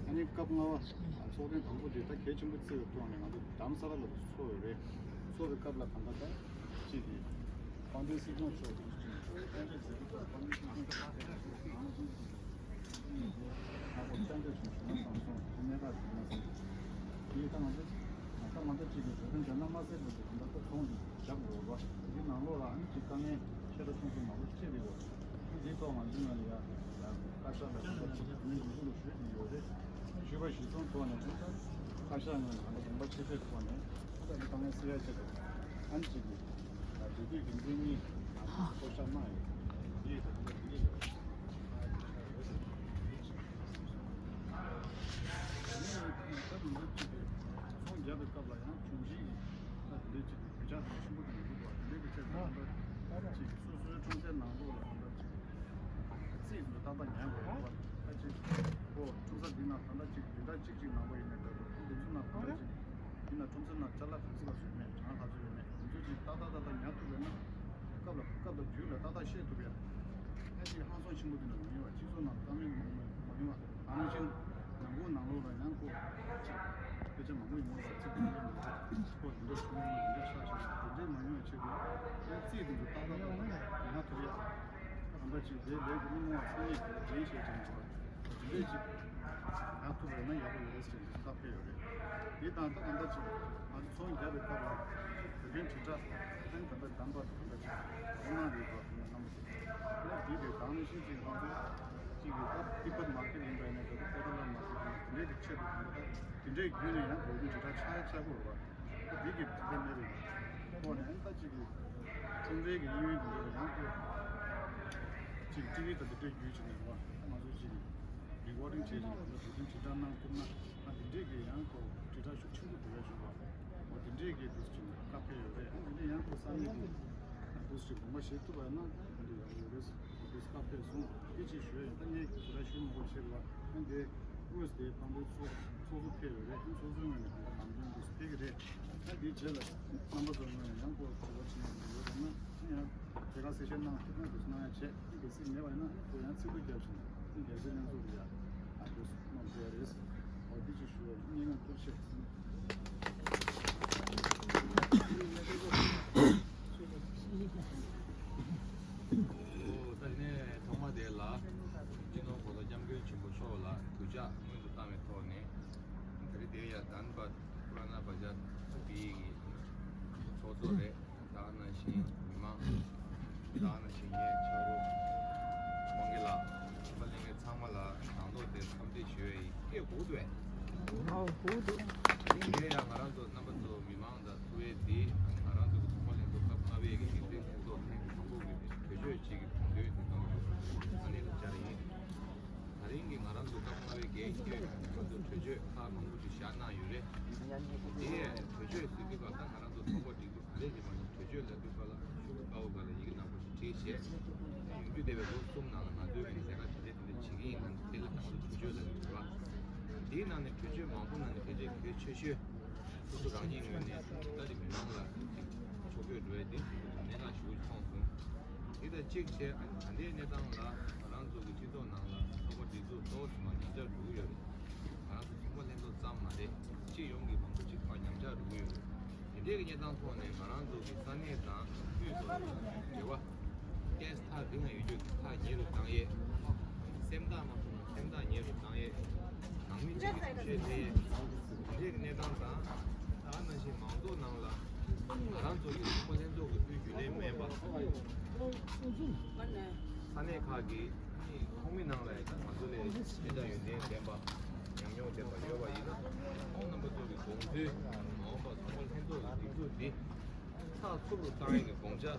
ཨ་ནི་སྐབས་ལྔ་པ་ཚོགས་ཐེངས་དང་པོ་དེ་ད་གལ་ཆེན་པོ་བརྩི་བའི་ཐོག་ནས་ང་ཚོ་རྡ་རམ་ས་ལ་ལ་ཚོགས་ཡོད་རེད། ཚོགས་པའི་སྐབས་ལ་གང་ལྟར་ད་ཅིག་གི་དཔལ་ལྡན་སྲིད་སྐྱོང་མཆོག་དང་དཔལ་ལྡན་སྲིད་སྐྱོང་མཆོག་ནང་ལ་ཅིག་ཁག་པོ་བཅར་འདྲི་ཞུ་ན་བསམ་སོང་། དེ་གནད་འགག་ཞིག་ཡིན་ན་བསམ། དེ་ད་ང་ཚོ་ད་ང་ཚོ་གཅིག་གི་བོད་དོན་རྒྱ་ནག་དམར་གསོད་པ་ཚོ་ད་ལྟ་ཚོང་འདི་རྒྱབ་དགོས་པ། དེ་ནང་ལོགས་ལ་ཨ་ནི་གཅིག་དཀའ་ངལ་ཆེ་ཕྲ་ཆུང་ཆུང་མང་པོ་སྐྱེས་རེད་བ། ཨ་འདིའི་ཐོག་ང་ཚོའི་ནང་ལ་ཡ་བཀའ་ཤག་ལ་ད་ལྟ་ཅིག་མི་འདུག་ཚུལ་ཞུས་ཀྱི་ཡོད་རེད། ཞུས་པ་གཞིར་བཟུང་ཐོག་ནས་ད་བཀའ་ཤག་ནས་ད་ལྟ་དགོངས་པ་ཆེ་ཕྲའི་ཐོག་ནས་ད་ལྟ་དཀའ་ངལ་སེལ་ཡ་ཆེད་དུ་ཨ་ནི་གཅིག་གི་ད་དེ་དུས་ཀྱི་མཚན་ཉིད་ང་ཚོ་བསྐོ་བཞག་གནང་ཡོད། དེ་ཡི་ད་ལྟ་དེ་གི་ཡོད། ཚོང་རྒྱག་པའི་སྐབས་ལ་ཡང་གཞུང་གཞིས་ཀྱི་ད་དེ་འདྲའི་ཅིག་གི་གུས་ཕྱག་དང་ཆེན་པོ་དེ་མི་འདུག་པ། དེ་འདྲའི་གི་ཆེད་དུ་ད་ལྟ་ཅིག་སོ་སོའི་ཁྲོམ་སའི་ནང་ལོགས་ལ་ད་ལྟ་ཅིག་རྩིས་འདི་ཏག་ཏག་ཉར་དགོས་པ། ད་ཅིག་ཁོ་ཁྲོམ་ས་འདི་ན་ད་ལྟ་ཅིག་འདི་འདྲ་གཅིག་གཅིག་ནང་པ་ཡིན་ནའི་འདྲ་འདུག་དེ་ཚོ་ན་ད་ལྟ་ཅིག་ཡིན་ན་ཁྲོམ་ས་ན་ཅ་ལག་ག་ཚོད་ག་ཚོད་ཡོད་མེད། གྲངས་ག་ཚོད་ཡོད་མེད། དེ་ཚོ་ཅིག་ཏག་ཏག་ཏག་ཏག་ཉར་ཐུབ་པས་ན་སྐབས་ལ་སྐབས་དང་དུས་ལ་ཏག་ཏག་ཤེས་ཐུབ་ཡ། ཨ་ཅིག་ཧང་སང་ཆེན་པོ་དེ་འདྲ་མ་ཡོང་བ། སྤྱི་ཚོགས་ནང་དཀའ་ངལ་མང་པོ་མ་ཡོང་བ། ཨ་ནང་བཞིན་ནང་ཁུལ་ནང་ལོགས་ལ་ཡང་ཁོ་ཅིག་སྐད་ཆ་མང་པོ་ཡོང་བ་དང་ཚིག་མང་པོ་ཡོང་བ། ཁོ་དེ་འདྲ་བྱུང་ཡོང་བ་དེ་འདྲ་ཆགས་བྱུང་བ་དེ་འདྲ་མ་ཡོང་བའི་ཆེད་དུ་ཨ་རྩིས་དེ་ཚོ་ཏག་ཏག་ཏག་ཏག་ཉར་ཐུབ་ཡ། ཅིག་དེ་ལས་ཀྱི་མི་མང་ཚང་མས་འགན་བཞེས་བྱས་ནས་དེ་འདྲས་ཅིག་ཡང་ཐུབ་པ་ཡིན་ན་ཡག་པོ་ཡོད་རེད་ཟེར་ནས་བཀའ་ཕེབས་ཡོད་རེད། དེ་དང་ད་གང་ལྟར་ཅིག་ང་ཚོ་ཚོང་རྒྱག་པའི་སྐབས་ལ་བོད་དོན་དྲིལ་བསྒྲགས་ཨ་ནི་ད་ལྟ་བདམས་པ་དང་ད་ཅིག་འོ་ན་རེད་པ་ཁོང་རྣམ་པ་ཚོ་ཨ་ནི་དེ་དེ་དང་ནང་བཞིན་ཅིག་ང་ཚོ་ཅིག་གི་ད་ཏི་པད་མར་ཀེཊ་ཡིན་པ་ཡིན་ན་ད་ད་ཏི་པད་མར་ཀེཊ་ཡིན་ན་དེ་འདྲས་ཀྱི་ཆེད་དུ་ད་ལྟ་དེ་འདྲས་བརྒྱུད་ནས་ཡང་བོད་དོན་དྲིལ་བསྒྲགས་ཆགས་ཆགས་དགོས་རེད་པ། ད་འདི་གི་ཕན་མེད་རེད། ཁོ་ནས་ད་ཅིག་གི་ཁྲོམ་རའི་གི་གཡས་གཡོན་དེ་འདྲ་ལ་ཡང་ཁོ་ཅིག་ཊི་ཝི་དང་དེ་འདྲ་བརྒྱུད་བྱས་ནས་བ་ད་ང་ཚོ་ཅིག་རི་ཀོར་ཌིང་བྱས་ནས་ང་ཚོ་བོད་དོན་དྲིལ་བསྒྲགས་གནང་ཐུབ་ན་ང་དེ་འདྲས་གི་ཡང་ཁོ་དྲིལ་བསྒྲགས་ཤུགས་ཆེན་པོ་འགྲོ་ཡ་ཞུ་བ་འོ་དེ་འདྲས་གི་འདུག་ཅིག་བཀའ་ཕེབས་ཡོད་རེད། ཨ་དེ་འདྲས་ཡང་ཁོ་ས་གནས་གི་འདུག་ཅིག་དགོངས་པ་བཞེས་ཐུབ་པ་ཡིན་ན་ད་དེ་འདྲས་ཡག་པོ་ཡོད་རེད། དེ་སྐབས་དེར་སོང་དེ་ཅིག་ཞུ་ཡ་ཡིན། ད་ངས་དེ་ལ་ཞུ་མི་དགོས་ཤེས་རེད་བ། ཨ་འདི་དངོས་སུ་དེ་ཕར་འདི་ཚོགས་ཚོགས་གཙོ་ཕེབས་ཡོད་རེད། ཚོགས་གཙོའི་ངོས་ནས་དེ་ལ་ལམ་སྟོན་དུ་ཕེབས་ཀྱི་རེད། ཨ་འདིའི་རྗེས་ལ་རྣམ་པ་ཚོའི་ངོས་ནས་ཡང་སྐོར་དྲི་བ་དྲིས་ལན་ཡོད་རེད་ན་ཨ་ཡང་དེ་ག་སེ་ཤན་གནང་ཐེབས་ན་དུ་གནང་ཡ་བྱས། ཨ་གལ་སྲིད་མེད་པ་ཡིན་ན་ཨ་ཁོ་ཡང་ཚིག་ཐོ་བརྒྱབ་བྱས་ནས་ཨ་རྒྱལ་སྤྱིའི་ལྷན་ཚོགས་ལ་ཡ་ཨ་འདུག་གནང་དགོས་ཡ་རེད། འོ་འདི་ཅིག་ཞུ་བ་ཡིན། སྙན་ངག་ཐུགས་རྗེ་ཆེ། ད་ནས་ཐོག་མ་དེ་ལ་སྤྱི་ནོར་གོང་ས་སྐྱབས་མགོན་ཆེན་པོ་མཆོག་ལ་གུས་ཕྱག་སྔོན་དུ་བཏང་བའི་ཐོག་ནས་ད་རེས་དེ་ཡ་དཱན་བཱད་པུ་ར་ན་བ་ཇཱར་བི་ཡི་གི་ཚོགས་གཙོ་རེད། ད་ག་ནང་བཞིན་མི་མང་། ད་ག་ནང་བཞིན་ངའི་ཆ་རོགས་དབང་གི་ལགས་པ་ལས་ངའི་ཚང་མ་ལ་དང་ཐོག་དེ་འཚམས་འདྲི་ཞུ་ཡ་ཡིན། སྐད་གོ་འདུག་ཨེ། ཨོ་གོ་འདུག་དེ་ཡང་ང་རང་ཚོ་རྣམ་པ་ཚོ་མི་མང་དང་ཐུག་ཡས་དེ་ང་རང་ཚོ་གི་ཚོགས་པ་ལྷན་ཚོགས་སྐབས་ལྔ་པའི་གི་སྒྲིག་འཛུགས་ལྷན་ཚོགས་ཐེངས་དང་པོ་གི་གྲོས་ཆོད་ཅིག་གི་དགོངས་དོན་དེ་གང་ལ་ས་གནས་ལ་བཅར་ཡིན། ད་རིང་གི་ང་རང་ཚོ་སྐབས་ལྔ་པའི་གི་གྲོས་ཆོད་ཁག་མང་པོ་ཅིག་བཞག་གནང་ཡོད་རེད། དེ་གྲོས་ཆོད་ཟེར་དུས་ག་ད་ང་རང་ཚོ་ཚོགས་པ་སྒྲིག་འཛུགས་ག་རེ་ཡིན་མ་ཡིན་གྲོས་ཆོད་ལབ་དུས་ག་ལ་ཤོག་བུ་དཀར་པོ་ག་ལ་ཡི་གེ་ནག་པོ་ཞིག་བྲིས་བྱས་ཡོང་རྒྱུ་དེ་བས་ལོ་གསུམ་ནང་ལ་ང་ཚོའི་གི་ལས་ཀ་དེ་འདྲ་དེ་འདྲ་བྱེད་ཀྱི་ཡིན་ལབ་ནས་དེ་ལ་ད་ང་ཚོ་གྲོས་ཆོད་ལབ་ཡོད་རེད་བ། དེའི་ནང་ནས་གྲོས་ཆོད་མང་པོ་ནང་ནས་ཕལ་ཆེར་གལ་ཆེ་ཤོས་སོ་སོ་རང་ཉིད་ངོས་ནས་ད་རེས་མི་མང་ལ་ཕྱོགས་བསྐྱོད་འགྲོ་ཡ་དེ་གནད་འགག་ཞེ་པོ་ཅིག་མཐོང་སོང་། དེ་དང་གཅིག་བྱས་ཨ་ནི་ད་ལྟའི་གནས་སྟངས་ལ་ང་རང་ཚོ་གི་སྤྱི་ཚོགས་ནང་ལ་ཚོགས་པ་སྒྲིག་འཛུགས་གཙོ་བོ་ཚང་མ་ཉམས་ཆག་འགྲོ་གི་ཡོད་རེད། ང་རང་ཚོ་ཚོགས་པ་ལྷན་ཚོགས་ཙམ་མ་རེད། སྤྱི་ཡོངས་ཀྱི་མང་པོ་ཅིག་ཕར་ཉམས་ཆག་འགྲོ་གི་ཡོད་རེད། དེ་འདྲའི་གི་གནས་སྟངས་ཐོག་ནས་ང་རང་ཚོ་གི་ས་གནས་དང་དབུས་ཐོག་ལ་འབྲེལ་བ་ཏོག་ཙམ་ཐག་རིང་ང་ཡོད་རྒྱུ་ཐག་ཉེ་རུ་བཏང་ཡས། སེམས་ཐག་མ་ཐུག་ན་སེམས་ཐག་ཉེ་རུ་བཏང་ཡས། ནང་མི་གཅིག་གི་ཐུགས་བཞེད་ལས་ཡས། དེ་འདྲའི་གི་གནས་སྟངས་དང་། ད་ག་ནང་བཞིན་མང་ཚོགས་ནང་ལ་ང་རང་ཚོ་གི་ཚོགས་པ་ལྷན་ཚོགས་ཀྱི་དབུས་རྒྱུན་ལས་མིན་པ། ས་གནས་ཁག་གི་ཁོངས་མི་ནང་ལ་ཡང་ང་ཚོ་ལས་ཤེས་བྱ་ཡོན་ཏན་ལྡན་པ་ཉམས་མྱོང་ལྡན་པ་ཡོད་པ་ཡིན་ན་ཁོང་རྣམ་པ་ཚོ་གི་དགོངས་ཚུལ་མ་འོངས་པར་ཚོགས་པ་ལྷན་ཚོགས་ཀྱི་སྒྲིག་འཛུགས་འདི་ཚགས་ཚུད་དུ་བཏང་ཡས་ཀྱི་དགོངས་འཆར་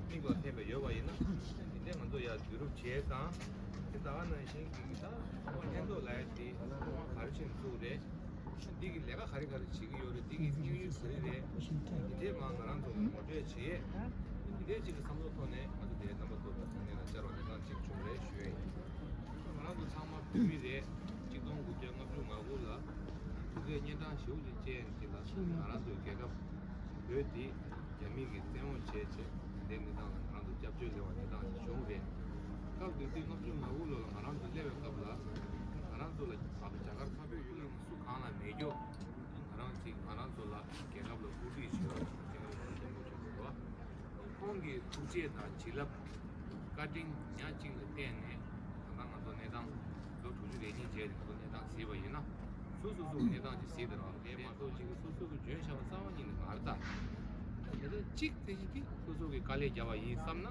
མིག་ལ་ཕན་པ་ཡོད་པ་ཡིན་ན་འདི་འདྲའི་ང་ཚོ་ཡར་བསྡུ་རུབ་བྱས་དང་དེ་ད་ག་ནང་བཞིན་གྱི་ད་ཚོགས་པ་ལྷན་ཚོགས་ལ་ཡ་དེ་ག་རེ་བྱས་ནས་བཙུགས་རེད། འདི་གི་ལས་ཀ་ག་རེ་ག་རེ་བྱེད་ཀྱི་ཡོད་རེད། འདི་གི་དམིགས་ཡུལ་ག་རེ་རེད། འདི་འདྲའི་མ་ང་རང་ཚོ་ལ་ངོ་སྤྲོད་བྱེད། འདི་འདྲའི་ཅིག་གི་བསམ་བློ་ཐོག་ནས་ང་ཚོ་དེའི་རྣམ་པ་ཚོ་དང་ཐོག་ནས་ལ་བཅར་བ་ནས་ཏང་ཅིག་བྱུང་རེད་ཞུ་ཡ་ཡིན། ང་རང་ཚོ་ཚང་མ་བོད་མི་རེད། གཅིག་སྟོང་དགུ་བརྒྱ་ལྔ་བཅུ་ང་དགུ་ལ་དུས་ཚོད་གཉན་འཕྲང་ཞེ་པོ་ཅིག་བཅད་ཡིན་གྱི་ལ་ང་རང་ཚོའི་རྒྱལ་ཁབ་བོད་འདི་རྒྱ་མི་གིས་བཙན་དབང་བྱས་བྱས་དེ་འདྲའི་གནས་སྟངས་ལ་ང་རང་ཚོ་སྐྱབས་བཅོལ་སླེབས་པ་གནས་སྟངས་ཅིག་བྱུང་རེད། སྐབས་དེ་དུས་ལྔ་བཅུ་ང་དགུ་ལོ་ལ་ང་རང་ཚོ་སླེབས་པའི་སྐབས་ལ་ང་རང་ཚོ་ལ་རྒྱ་གར་ཁ་བོད་ཡུལ་ལ་སུ་གང་ལ་མེད་རྒྱུ། ང་རང་ཚིག་ང་རང་ཚོ་ལ་རྒྱལ་ཁབ་ལ་བཀོད་སྒྲིག་བྱེད་པ་རྒྱལ་ཁབ་ལ་སྐྱབས་བཅོལ་བྱེད་པ། ཁོང་གི་ཐུགས་རྗེ་དང་བྱིན་རླབས་བཀའ་དྲིན་ཉག་གཅིག་ལ་བརྟེན་ནས་ད་ལྟ་ང་ཚོ་གནས་སྟངས་ལོ་དྲུག་ཅུ་རེ་གཉིས་རྗེས་ང་ཚོ་གནས་སྟངས་གཟིགས་པ་ཡིན་ན་སོ་སོ་སོ་གི་གནས་སྟངས་ཅིག་གཟིགས་དང་རེད་མ་གཏོགས་ཅིག་སོ་སོ་གི་འཇོན་ཤ་བ་རྩ་བ་ཉིད་ནས་མ་རེད་ད། དེ་ལས་གཅིག་དེ་ཅིག་གིས་སོ་སོ་གི་དཀའ་ལས་བརྒྱབ་པ་ཡིན་བསམ་ན་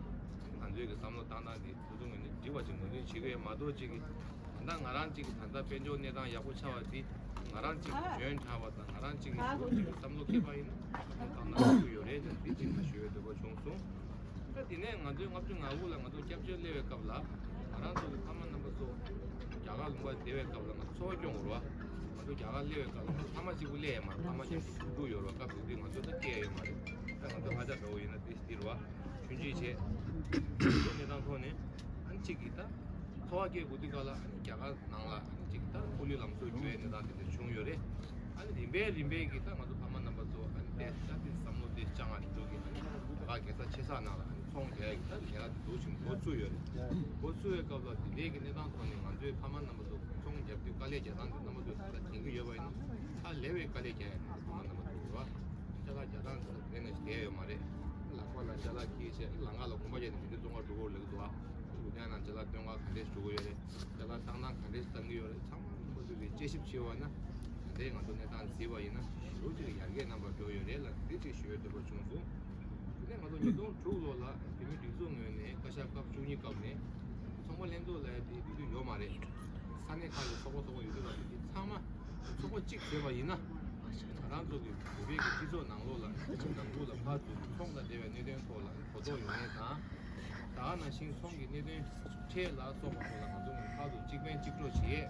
ང་ཚོའི་གི་བསམ་བློ་བཏང་སྟངས་དེ་སོ་སོ་ངོས་ནས་འགྲིག་པ་ཅིག་ངོས་འཛིན་བྱེད་ཀྱི་ཡོད་མ་གཏོགས་ཅིག་གིས། ད་ལྟ་ང་རང་གཅིག་གི་ད་ལྟ་དཔལ་འབྱོར་གནས་སྟངས་ཡག་པོ་ཆགས་པ་འདི་ང་རང་གཅིག་གི་འཇོན་ཆགས་པ་དང་ང་རང་གཅིག་གི་ཞུ་གཅིག་གི་བསམ་བློ་འཁྱེར་པ་ཡིན་ན་ད་ལྟ་ཐུག་ཡོད་རེད་ཅེས་འདི་གཅིག་ལ་ཞུ་བའི་འདོད་པ་བྱུང་སོང་། ད་དེ་ནས་ང་ཚོའི་ལྔ་བཅུ་ང་དགུ་ལ་ང་ཚོ་སྐྱབས་བཅོལ་སླེབས་པའི་སྐབས་ལ་ང་རང་ཚོ་གི་ཕ་མ་རྣམ་པ་ཚོ་རྒྱ་གར་ལུང་པ་བསྡད་པའི་སྐབས་ལ་ང་ཚོ་འཚོ་བ་སྐྱོང་དགོས་རེད་བ། ང་ཚོ་རྒྱ་གར་སླེབས་པའི་སྐབས་ལ་ང་ཚོ་ཕ་མ་གཅིག་པུ་སླེབས་ཡོད་མ་རེད། ཕ་མ་གཅིག་པུ་ཡོད་རེད་བ། སྐབས་དེ་དུས་ང་ཚོ་ད་སྐྱེས་ཡོད་མ་རེད། ད་ང་ཚོ་ཨ་ཅག་འདྲ་བོ་ཡིན་ན་དེ་འདི་རེད་བ། ཆུང་ཆུང་བྱས། དེ་གནས་སྟངས་ཐོག་ནས་ཨ་ནི་གཅིག་གིས་ད་འཚོ་བ་སྐྱེལ་དགོས་དུས་སྐབས་ལ་ཨ་ནི་རྒྱ་གར་ནང་ལ་ཨ་ནི་གཅིག་ད་སྐུ་ལུས་ལམ་སྲོལ་བརྒྱུད་ཡས་གནས་སྟངས་དེ་འདྲ་བྱུང་ཡོད་རེད། ཨ་ནི་རིམ་པས་རིམ་པས་ཀྱིས་ད་ང་ཚོ་ཕ་མ་རྣམ་པ་ཚོ་ཨ་ནི་དེ་ད་དེ་བསམ་བློ་དེ་བཅངས་ཨ་ནི་འདུག་གི་ཨ་ནི་རྒྱ་གར་རྒྱལ་ས་ཆེ་ས་ནང་ལ་ཨ་ནི་ཚོང་རྒྱག་ཡས་ཀྱི་ད་ལས་ཀ་དེ་འདུག་བཞིན་འགོ་ཚུགས་ཡོད་རེད། འགོ་ཚུགས་པའི་སྐབས་ལ་དེ་འདྲའི་གི་གནས་སྟངས་ཐོག་ནས་ང་ཚོའི་ཕ་མ་རྣམ་པ་ཚོ་ཚོང་རྒྱབ་དུས་དཀའ་ལས་རྒྱག་སྟངས་དེ་རྣམ་པ་ཚོས་ད་མཁྱེན་གྱི་ཡོད་པ་ཡིན་ན་ཧ་ལས་པའི་དཀའ་ལས་རྒྱག་ཡས་ཕ་མ་རྣམ་པ་ཚོ་རེད་བ། ཅ་ལག་རྒྱག་སྟངས་དེ་ལ་དེ་ནས་བསྡད་ཡོད་མ་རེད། ལག་པ་ལ་ཅ་ལག་འཁྱེར་བྱས་ལམ་ཁ་ལ་གོམ་པ་རྒྱག་ནས་མི་འདི་བཙོང་གར་འགྲོ་དགོས་ལབ་ཀྱི་འདུག་ཨ། ཡང་ན་ཅ་ལག་སྟོན་ཁ་ག་འདྲས་ཞུ་གི་ཡོད་རེད། ཅ་ལག་བཏང་སྟངས་ག་འདྲས་བཏང་གི་ཡོད་རེད། ཚང་མ་ཁོ་ཚོས་དཔྱད་ཞིབ་བྱས་པ་ན། ད་ལྟའི་ང་ཚོ་གནས་སྟངས་གཟིགས་པ་ཡིན་ན་ཞེ་པོ་ཅིག་ཡར་རྒྱས་རྣམ་པར་འགྲོ་ཡོད་རེད་ལ། འདི་ཅིག་ཞུ་ཡས་འདོད་པ་བྱུང་སོང་། དེ་ནས་ང་ཚོ་ཉིས་སྟོང་དྲུག་ལོ་ལ་བོད་མིའི་སྒྲིག་འཛུགས་ངོས་ནས་བཀའ་ཤག་སྐབས་བཅུ་གཉིས་སྐབས་ནས་ཚོང་པ་ལྷན་ཚོགས་ལབ་ཡ་དེ་དེ་དུས་ཡོད་མ་རེད། ས་གནས་ཁག་གི་ཚོགས་པ་ཚོགས་པ་ཡོད་དུས་ལ་དེ་ཚང་མ་ཚོགས་པ་གཅིག་བཟོས་པ་ཡིན་ན། ང་རང་ཚོ་གི་བོད་པའི་གི་སྤྱི་ཚོགས་ནང་ལོགས་ལ་ནང་ཁུལ་ལ་ཕར་ཚུར་ཚོང་དང་འབྲེལ་བའི་གནད་དོན་ཐོག་ལ་གོ་རྟོགས་ཡོང་ཡས་དང་། ད་ག་ནང་བཞིན་ཚོང་གི་གནད་དོན་ཁྲལ་ལ་སོགས་པ་སོགས་ལ་ང་ཚོ་ནས་ཕར་ཚུར་གཅིག་ཕན་གཅིག་གྲོགས་བྱེད་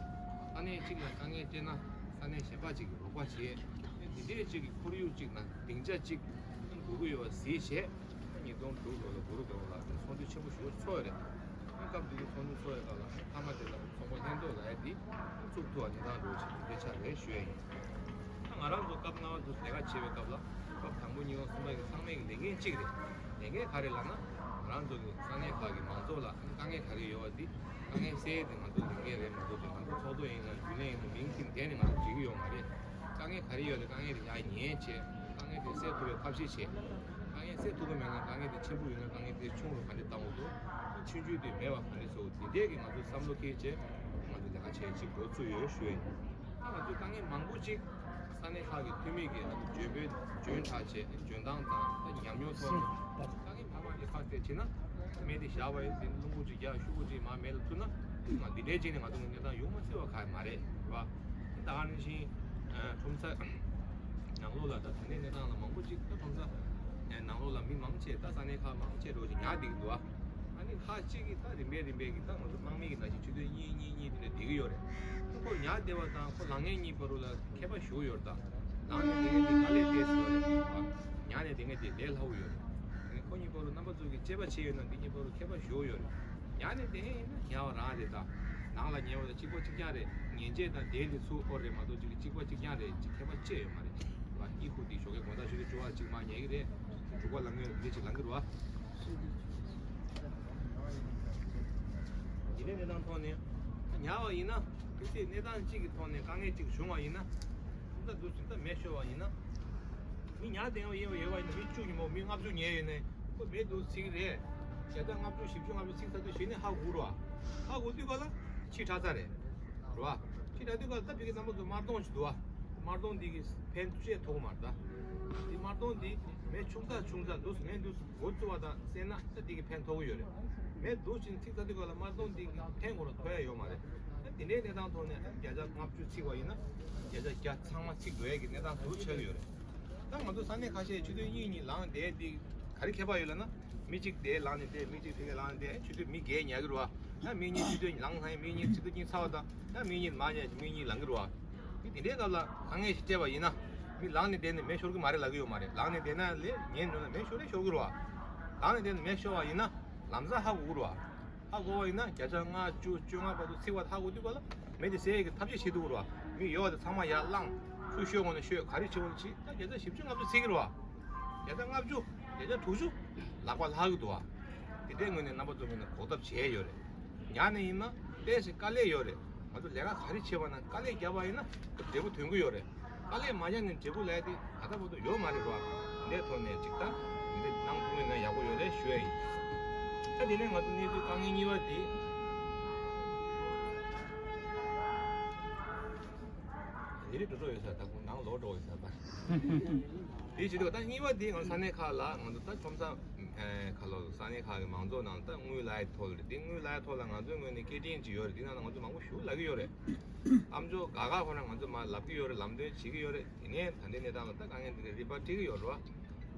ཡས། ས་གནས་གཅིག་ལ་དཀའ་ངལ་འཕྲད་ན་ས་གནས་གཞན་པ་གཅིག་གིས་རོགས་པ་བྱེད་ཡས། དེ་འདྲའི་གཅིག་གི་ཁོར་ཡུག་གཅིག་དང་སྡིངས་ཆ་གཅིག་དགོས་ཀྱི་ཡོད་པ་གཟིགས་བྱས། ཉིས་སྟོང་དྲུག་ལོ་ལ་གུ་རུ་རྫོང་ལ་ཚོགས་འདུ་ཆེན་པོ་ཞེ་པོ་ཚོགས་ཡོད་རེད། སྐབས་དེ་དུས་ཚོགས་འདུ་ཚོགས་ཡོད་སྐབས་ལ་མཐའ་མ་དེ་ལ་ཚོང་པ་ལྷན་ཚོགས་ལབ་ཡ་དེ་བཙུགས་ཐུབ་པ་ཉིན་ཐང་འགྲོ་ཆེད་དུ་དེ་ཆགས་རེད་ཞུ་ཡ་ཡིན། ད་ང་རང་ཚོ་སྐབས་ལྔ་པ་དུ་ལས་ཀ་བྱེད་པའི་སྐབས་ལ་སྐབས་དང་པོ་གཉིས་པ་གསུམ་པ་གི་ཚང་མའི་གི་ལས་འགན་གཅིག་རེད། ལས་འགན་ག་རེ་ལབ་ན། ང་རང་ཚོ་གི་ས་གནས་ཁག་གི་མང་ཚོགས་ལ་དཀའ་ངལ་ག་རེ་ཡོད་པ་དེ་དཀའ་ངལ་སེལ་ཡ་དེ་ང་ཚོ་ལས་འགན་རེད་མ་གཏོགས་དེ་ང་ཚོ་ཚོགས་གཙོ་ཡིན་ན་རྒྱུན་ལས་ཡིན་ན་མིང་ཁྱིམ་དེ་ནས་ང་ཚོ་འགྲིག་གི་ཡོད་མ་རེད། དཀའ་ངལ་ག་རེ་ཡོད་དེ་དཀའ་ངལ་དེ་ཡར་ཉན་བྱས། དཀའ་ངལ་དེ་སེལ་ཐུབ་པའི་ཐབས་ཤེས་བྱེད། དཀའ་ངལ་སེལ་ཐུབ་ཀྱི་མེད་ན་དཀའ་ངལ་དེ་ཆེན་པོ་ཡོད་ན་དཀའ་ངལ་དེ་ཆུང་རུ་ག་འདྲ་བཏང་དགོས་འདུག་ཆུང་ཆུང་དེ་མེད་པ་ག་འདྲ་བཟོ་དགོས་དེ་འདྲས་ཀྱི་ང་ཚོ་བསམ་བློ་འཁྱེར་བྱས་ང་ཚོ་ལས་ཀ་བྱེད་ཅིག་འགོ་བཙུགས་ཡོད་ཞུ་ཡ་ཡིན། ད་ང་ཚོ་དཀའ་ངལ་མང་པོ་ཅིག་ས་གནས་ཁག་གི་འཐུས་མི་གིས་ང་ཚོ་འཇོན་པོའི་འཇོན་ཐག་བཅད་འཇོན་ཐང་དང་ད་ཉམས་མྱོང་ཐོག་ནས་དཀའ་ངལ་མང་པོ་ཅིག་ཁ་གཏད་བྱས་ན་མི་དེ་བཞག་པ་ཡིན་ཟེར་རླུང་བུ་ཅིག་རྒྱག་ཤུགས་པོ་ཅིག་མར་མེ་ལ་ཐུག་ན་ང་འདི་འདྲའི་ཅིག་ནས་ང་ཚོ་གི་གནས་སྟངས་ཡོང་མ་སྲིད་པ་ག་མ་རེད་བ། ད་ག་ནང་བཞིན་ཁྲོམ་ས་ནང་ལོགས་ལ་ད་ད་ལྟའི་གནས་སྟངས་ལ་མང་པོ་ཅིག་ད་ཁྲོམ་ས་ནང་ལོགས་ལ་མི་མང་ཆེ་ད་ས་གནས་ཁག་མང་ཆེ་འགྲོ་ཞིག་ཉར་བསྡད་ཀྱི་འདུག་ཨ། ཨ་ནི་ཁག་གཅིག་གིས་ད་རིམ་པས་རིམ་པས་ཀྱི་ད་ང་ཚོ་དམག་མི་གི་ནང་བཞིན་ཆུ་ཚོད་གཉིས་གཉིས་གཉིས་དེ་འདྲ་བསྡད་ཀྱི་ཡོད་རེད། ཁོ་ཉར་བསྡད་པ་དང་ཁོ་ལངས་མཁན་གཉིས་བར་དུ་ལ་ཁྱད་པར་ཞེ་པོ་ཡོད་རེད་ད། ལངས་ནས་བསྡད་མཁན་དེ་དཀའ་ལས་འཕྲད་སྲིད་ཡོད་རེད། ཉར་ནས་བསྡད་མཁན་དེ་ལས་སླ་པོ་ཡོད་རེད། ཨ་ནི་ཁོ་གཉིས་བར་དུ་རྣམ་པ་ཚོ་གིས་དཔྱད་པ་བྱས་ཡོད་ན་འདི་གཉིས་བར་དུ་ཁྱད་པར་ཞེ་པོ་ཡོད་རེད། ཉར་ནས་བསྡད་མཁན་ཡིན་ན་ཉར་བ་རང་རེད་ད། ནང་ལ་ཉལ་བ་དང་གཅིག་པ་གཅིག་རྐྱང་རེད། ཉལ་ཆས་དང་དེ་ལས་ཚུར་ཨོ་རེད་མ་གཏོགས་གཅིག་གཅིག་པ་གཅིག་རྐྱང་རེད། གཅིག་ཁྱད་པར་ཅི་ཡང་ཡོད་མ་རེད། ང་གཉིད་ཁུག་དེ་ཞོགས་ཀས་དགོང་དག་ཆུ་ཚོད་བཅུ་པ་གཅིག་མར་ཉལ་གི་རེད། དྲུག་པ་ལངས་ངེས་འདི་ཅིག་ལངས་གི་རེད་བ། ཡིན་ནའི་གནས་སྟངས་ཐོག་ནས་ཉར་བ་ཡིན་ན་གལ་སྲིད་གནས་སྟངས་གཅིག་གི་ཐོག་ནས་དཀའ་ངལ་གཅིག་བྱུང་བ་ཡིན་ན། ད་འདུག་ད་མེ་ཤོར་བ་ཡིན་ན། མི་ཉར་བསྡད་ཡོད་ཡོད་པ་ཡིན་ན་མི་བཅུ་ཉིན་མོ་མི་ལྔ་བཅུ་ཉལ་ཡོད་ནས་ཁོ་མེ་འདུག་ཚིག་རེད། བརྒྱ་ཆ་ལྔ་བཅུ་བཞི་བཅུ་ལྔ་བཅུ་ཚིག་ཚར་དུས་གཞི་ནས་ཧ་གོ་རོགས། ཧ་གོ་དུས་ག་ལ་ཕྱི་དྲག་ཚར་རེད། རེད་བ། ཕྱི་དྲག་དུས་ག་ལ་ད་བི་གི་རྣམ་པ་ཚོ་དམར་གདོང་ཞིག་འདུག་བ། དམར་གདོང་འདི་གི་ཕན་ཐོགས་ཆེ་ཐོག་མ་རེད་ད། འདི་དམར་གདོང་འདི་མེ་ཆུང་ཙག་ཆུང་ཙག་འདུག་མེ་འདུག་འགོ་བཙུགས་པ་དང་བསྲེས་ན་ད་འདི་གི་ཕན་ཐོགས་ཀྱི་ཡོད་རེད། མེ་འདུག་ཅིང་ཚིག་ཚར་དུས་ག་ལ་དམར་གདོང་འདི་གི་ཕན་ཁོ་རང་ཐོགས་ཡ་ཡོད་མ་རེད། ད་འདི་འདྲའི་གནས་སྟངས་ཐོག་ནས་བརྒྱ་ཆ་ལྔ་བཅུ་ཚིག་པ་ཡིན་ན་བརྒྱ་ཆ་བརྒྱ་ཚང་མ་ཚིག་འགྲོ་ཡས་ཀྱི་གནས་སྟངས་དུ་ཆགས་ཀྱི་ཡོད་རེད། ད་ང་ཚོ་ས་གནས་ཁ་ཤས་ཆུ་ཚོད་གཉིས་གཉིས་ལངས་བསྡད་འདི་ག་རེ་ཁྱད་པར་ཡོད་ལབ་ན། མི་གཅིག་དེ་ལངས་ནས་བསྡད། མི་གཅིག་ཕ་གི་ལངས་ནས་བསྡད། ཆུ་ཚོད་མི་བརྒྱད་ཉལ་གི་རེད་བ། ཡང་མི་གཉིས་ཆུ་ཚོད་ལངས་ཚར། མི་གཉིས་ཆུ་ཚོད་གཉིས་ཚར་བ་དང་ཡང་མི་གཉིས་མར་ཉལ། མི་གཉིས་ལངས་གི་རེད་བ། དེ་དེ་འདྲའི་སྐབས་ལ་དཀའ་ངལ་ཞིག་སྤྲད་པ་ཡིན་ན། མི་ལངས་ནས་བསྡད་ནས་མེ་ཤོར་གི་མ་རེད་ལབ་གི་ཡོད་མ་རེད། ལངས་ནས་བསྡད་ན་ལས་ཉལ་འགྲོ་ན་མེ་ཤོར་རེ་ཤོར་གི་རེད་བ། ལངས་ནས་བསྡད་ནས་མེ་ཤོར་བ་ཡིན་ན་ལམ་སང་ཧ་གོ་གི་རེད་བ། ཧ་གོ་བ་ཡིན་ན་བརྒྱ་ཆ་ལྔ་བཅུ་བཅོ་ལྔ་བར་དུ་ཚིག་པ་ཧ་གོ་དུས་ག་ལ་མེ་དེ་སེལ་ཡས་ཀྱི་ཐབས་ཤེས་བྱེད་ཐུབ་ཀྱི་རེད་བ། མི་ཡོད་པ་དེ་ཚང་མ་ཡར་བླངས། ཆུ་བཤོས་དགོས་ན་བཤོས། ག་རེ་བྱེད་དགོས་ན་བྱེད། ད་བརྒྱ་ཆ་བཞི་བཅུ་ལྔ་བཅུ་ཚིག་གི་རེད་བ། བརྒྱ་ཆ་ལྔ་བཅུ་བརྒྱ་ཆ་དྲུག་ཅུ་ལག་པ་ལྷག་གི་འདུག་བ། དེ་འདྲའི་ངོས་ནས་རྣམ་པ་ཚོ་ངོས་ནས་གོ་ཐབས་བྱས་ཡོད་རེད། ཉར་ནས་ཡིན་ན་ཏོག་ཙམ་དཀའ་ལས་ཡོད་རེད། ང་ཚོ་ལས་ཀ་ག་རེ་བྱེད་པ་ན་དཀའ་ལས་བརྒྱབ་པ་ཡིན་ན་འབྲས་བུ་ཐོན་གྱི་ཡོད་རེད། དཀའ་ལས་མ་བརྒྱབ་ནས་འབྲས་བུ་ལབ་ཡ་དེ་ད་ལྟ་བར་དུ་ཡོད་མ་རེད་བ། འདིའི་ཐོག་ནས་ཅིག་ད་འདི་འདྲ་གནང་ཐུབ་མེད་ན་ཡག་པོ་ཡོད་རེད་ཞུ་ཡ་ཡིན། ད་དེ་ནས་ང་ཚོ་གནས་ཚུལ་དཀའ་ངལ་གཉིས་པ་དེ། དེ་རིང་འགྲོ་འགྲོ་ཡོད་ས་ད་ཁོང་ནང་ལོག་འགྲོ་ཡོད་ས་ད། དེ་བྱེད་དུས་ད་གཉིས་པ་དེ་ང་ཚོ་ས་གནས་ཁག་ལ་ང་ཚོ་ད་ཁྲོམ་ས་ཁ་ལོ་ས་གནས་ཁག་གི་མང་ཚོགས་ནང་ད་དངུལ་ལག་ཡ་ཐོག་རེད། དེ་དངུལ་ལག་ཡ་ཐོག་ལ་ང་ཚོའི་ངོས་ནས་སྐད་འཕྲིན་ཅིག་ཡོད་རེད། དེ་ནང་ལ་ང་ཚོ་མང་པོ་ཞིག་ལབ་ཀྱི་ཡོད་རེད། ཨ་མཆོག་ག་ག་ཁོ་རང་ང་ཚོ་མར་ལབ་ཀྱི་ཡོད་རེད། ལམ་སྟོན་བྱེད་ཀྱི་ཡོད་རེད། དེ་ནས་ད་ལྟའི་གནས་སྟངས་ལ་ད་དཀའ་ངལ་འདི་འདྲ་རིམ་པ་འཕྲད་ཀྱི་ཡོད་རེད་བ།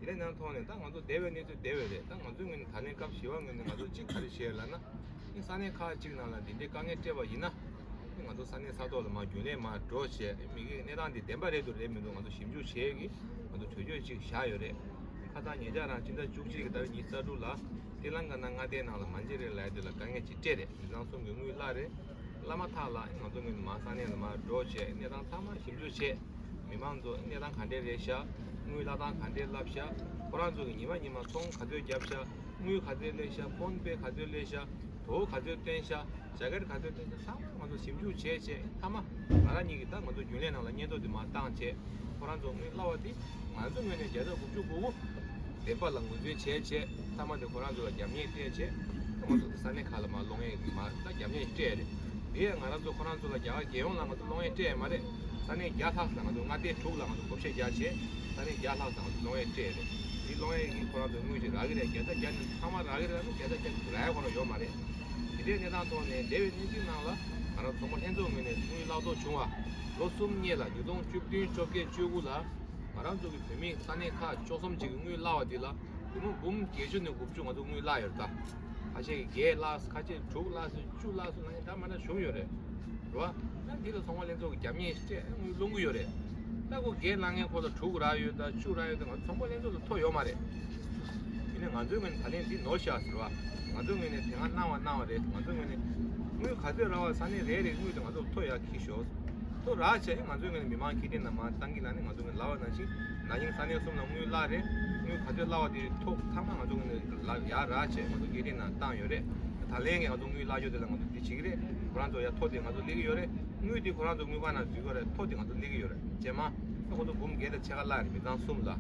དེ་འདྲ་ནང་ཐོག་ནས་ད་ང་ཚོ་བསྡད་པའི་གནས་ཚུལ་བསྡད་པ་རེད། ད་ང་ཚོའི་ངོས་ནས་ད་ལན་སྐབས་བཞི་པ་ངོས་ནས་ང་ཚོ་གཅིག་ག་རེ་བྱས་ལབ་ན། ཨ་ནི་ས་གནས་ཁག་གཅིག་ནང་ལ་འདི་འདྲའི་དཀའ་ངལ་འཕྲད་པ་ཡིན་ན། ཨ་ནི་ང་ཚོ་ས་གནས་ས་ཐོག་ལ་མར་རྒྱུན་ལས་མར་འགྲོ་བྱས། ཨ་ནི་མི་གི་གནས་སྟངས་འདི་བདེན་པ་རེད་འདུག་རེད་མི་འདུག་ང་ཚོ་ཞིབ་འཇུག་བྱེད་ཀྱི་ང་ཚོ་གྲོས་ཆོད་ཅིག་བཞག་ཡོད་རེད། ཁ་སང་ཉེ་ཆར་རང་ཕྱི་ཟླ་བཅུ་གཅིག་གི་ཟླ་བའི་ཉི་ཤུ་རྩ་དྲུག་ལ་ཏི་ལང་ཀ་ན་མངའ་སྡེའི་ནང་ལ་མན་ཇེ་རི་ལབ་ཡ་དེ་ལ་དཀའ་ངལ་ཅིག་འཕྲད་རེད། མི་ཚང་གསུམ་གྱི་དངུལ་བརླག་རེད། བརླག་མ་ཐག་ལ་ང་ཚོ་ངོས་ནས་མར་ས་གནས་ལ་མར་འགྲོ་བྱས་གནས་སྟངས་ཚང་མ་ཞིབ་འཇུག་བྱས། མི་མང་ཚོ་གནས་སྟངས་ག་འདྲས་རེད་ཤག་དངུལ་བརླག་སྟངས་ག་འདྲས་ལབ་ཤག་ཁོ་རང་ཚོ་གི་ཉི་མ་ཉི་མ་ཚོང་ག་ཚོད་བརྒྱབ་ཤག་དངུལ་ག་ཚོད་སླེབས་ཤག་ཕོན་པེ་ག་ཚོད་སླེབས་ཤག་དོ་ག་ཚོད་བཏོན་ཤག་ཇ་ཀེཊ་ག་ཚོད་བཏོན་ཤག་ཚང་མ་ང་ཚོ་ཞིབ་འཇུག་བྱས་བྱས་མཐའ་མ་ང་རང་ཉིད་ཀྱིས་ད་ང་ཚོ་རྒྱུན་ལས་ནང་ལ་སྙན་ཐོ་དེ་མར་བཏང་བྱས་ཁོ་རང་ཚོ་དངུལ་བརླག་པ་དེ་ང་ཚོ་ངོས་ནས་བརྒྱ་ཆ་དགུ་བཅུ་གོ་དགུ་བདེན་པ་ལ་ངོས་འཛིན་བྱས་བྱས་མཐའ་མ་དེ་ཁོ་རང་ཚོ་ལ་རྒྱབ་གཉེར་སྤྲད་བྱས། ང་ཚོ་ས་གནས་ཁག་ལ་མར་གློག་བརྙན་མར་ད་རྒྱབ་གཉེར་སྤྲད་རེད། དེ་ཡང་ང་རང་ཚོ་ཁོ་རང་ཚོ་ལ་རྒྱ་གར་རྒྱལ་ཡོངས་ལ་ང་ཚོ་གློག་བརྙན་སྤྲད་ཡ་མ་རེད། ས་གནས་བརྒྱ་ལྷག་ཙམ་ང་ཚོ་མངའ་སྡེ་དྲུག་ལ་ང་ཚོ་བགོ་བཤའ་རྒྱག་བྱས། ས་གནས་བརྒྱ་ལྷག་ཙམ་ང་ཚོ་གློག་བརྙན་སྤྲད་རེད། དེ་གློག་བརྙན་གྱིས་ཁོ་རང་ཚོ་དངུལ་ཅིག་རག་གི་རེད། བརྒྱ་ཆ་བརྒྱ་ནས་ཚང་མ་རག་གི་རེད་ལབ་ན་བརྒྱ་ཆ་བརྒྱ་རག་ཡ་ཁོ་རང་ཡོད་མ་རེད། དེ་འདྲའི་གནས་སྟངས་ཐོག་ནས་འདས་པའི་གནས་ཚུལ་ནང་ལ་ང་རང་ཚོགས་པ་ལྷན་ཚོགས་ངོས་ནས་དངུལ་བརླག་གཏོར་བྱུང་བ། ལོ་གསུམ་སྔོན་ལ་ཉིས་སྟོང་བཅུ་བདུན་བཅོ་བརྒྱད་བཅུ་དགུ་ལ་ང་རང་ཚོ་གི་བོད་མི་ས་གནས་ཁག་བཅུ་གསུམ་ཅིག་གི་དངུལ་བརླག་པ་དེ་ལ་སྒོར་མོ་འབུམ་བརྒྱད་ཅུ་ནས་དགུ་བཅུ་ང་ཚོ་དངུལ་བརླག་ཡོད་རེད་ད། ཁ་ཤས་ཀྱིས་བརྒྱད་བརླག་སོང་། ཁ་ཤས་དྲུག་བརླག་སོང་། བཅུ་བརླག་སོང་ལབ་མཁན་འདྲ་མི་འདྲ་བྱུང་ཡོད་རེད། རེད་བ། ད་འདི་ལ་ཚོགས་པ་ལྷན་ཚོགས་ཀྱིས་རྒྱབ་གཉེར་སྤྲད་དངུལ་སློང་གི་ཡོད་རེད། ད་ཁོ་བརྒྱད་བརླག་མཁན་ཁོ་ལ་དྲུག་རག་ཡོད་ད་བཅུ་རག་ཡོད་ད་ང་ཚོ་ཚོགས་པ་ལྷན་ཚོགས་ལ་ཐོ་ཡོད་མ་རེད། དེ་ནས་ང་ཚོའི་ངོས་ནས་ད་ལན་འདི་ནོར་ཤག་ཟེར་བ། ང་ཚོའི་ངོས་ནས་དེ་སྔ་གནང་བ་གནང་བ་རེད། ང་ཚོའི་ངོས་ནས་དངུལ་ག་ཚོད་རག་པ་ས་གནས་རེ་རེ་དངུལ་དེ་ང་ཚོར་ཐོ་ཡག་འཁྱེར་ཤོག་ཐོ་རག་བྱས་ང་ཚོའི་ངོས་ནས་མི་མང་སྐད་འཕྲིན་ནང་མར་བཏང་གི་ལ་ནི་ང་ཚོའི་ངོས་ནས་ལབ་པ་ནང་བཞིན་ན་ནིང་ས་གནས་གསུམ་ལ་དངུལ་བརླག་རེད། དངུལ་ག་ཚོད་བརླག་པ་དེ་ཐོ་ཚང་མ་ང་ཚོའི་ངོས་ནས་ལབ་ཡག་རག་བྱས་ང་ཚོ་སྐད་འཕྲིན་ནང་བཏང་ཡོད་རེད། ད་ལན་གྱི་ང་ཚོ་དངུལ་བརླག་ཡོད་དེ་ལ་ང་ཚོ་འདི་བྱེད་ཀྱི་རེད། ཁོ་རང་ཚོ་ཡ་ཐོ་དེ་ང་ཚོ་སླེབས་ཀྱི་ཡོད་རེད། དངུལ་དེ་ཁོ་རང་ཚོ་དངུལ་ཁང་ནང་འཛུལ་གྱི་རེད། ཐོ་དེ་ང་ཚོ་སླེབས་ཀྱི་ཡོད་རེད། རྗེས་མ་ཁོ་ཚོ་འབུམ་བརྒྱད་དང་ཕྱེད་ཀ་བརླག་རེད། མི་ཚང་གསུམ་ལ།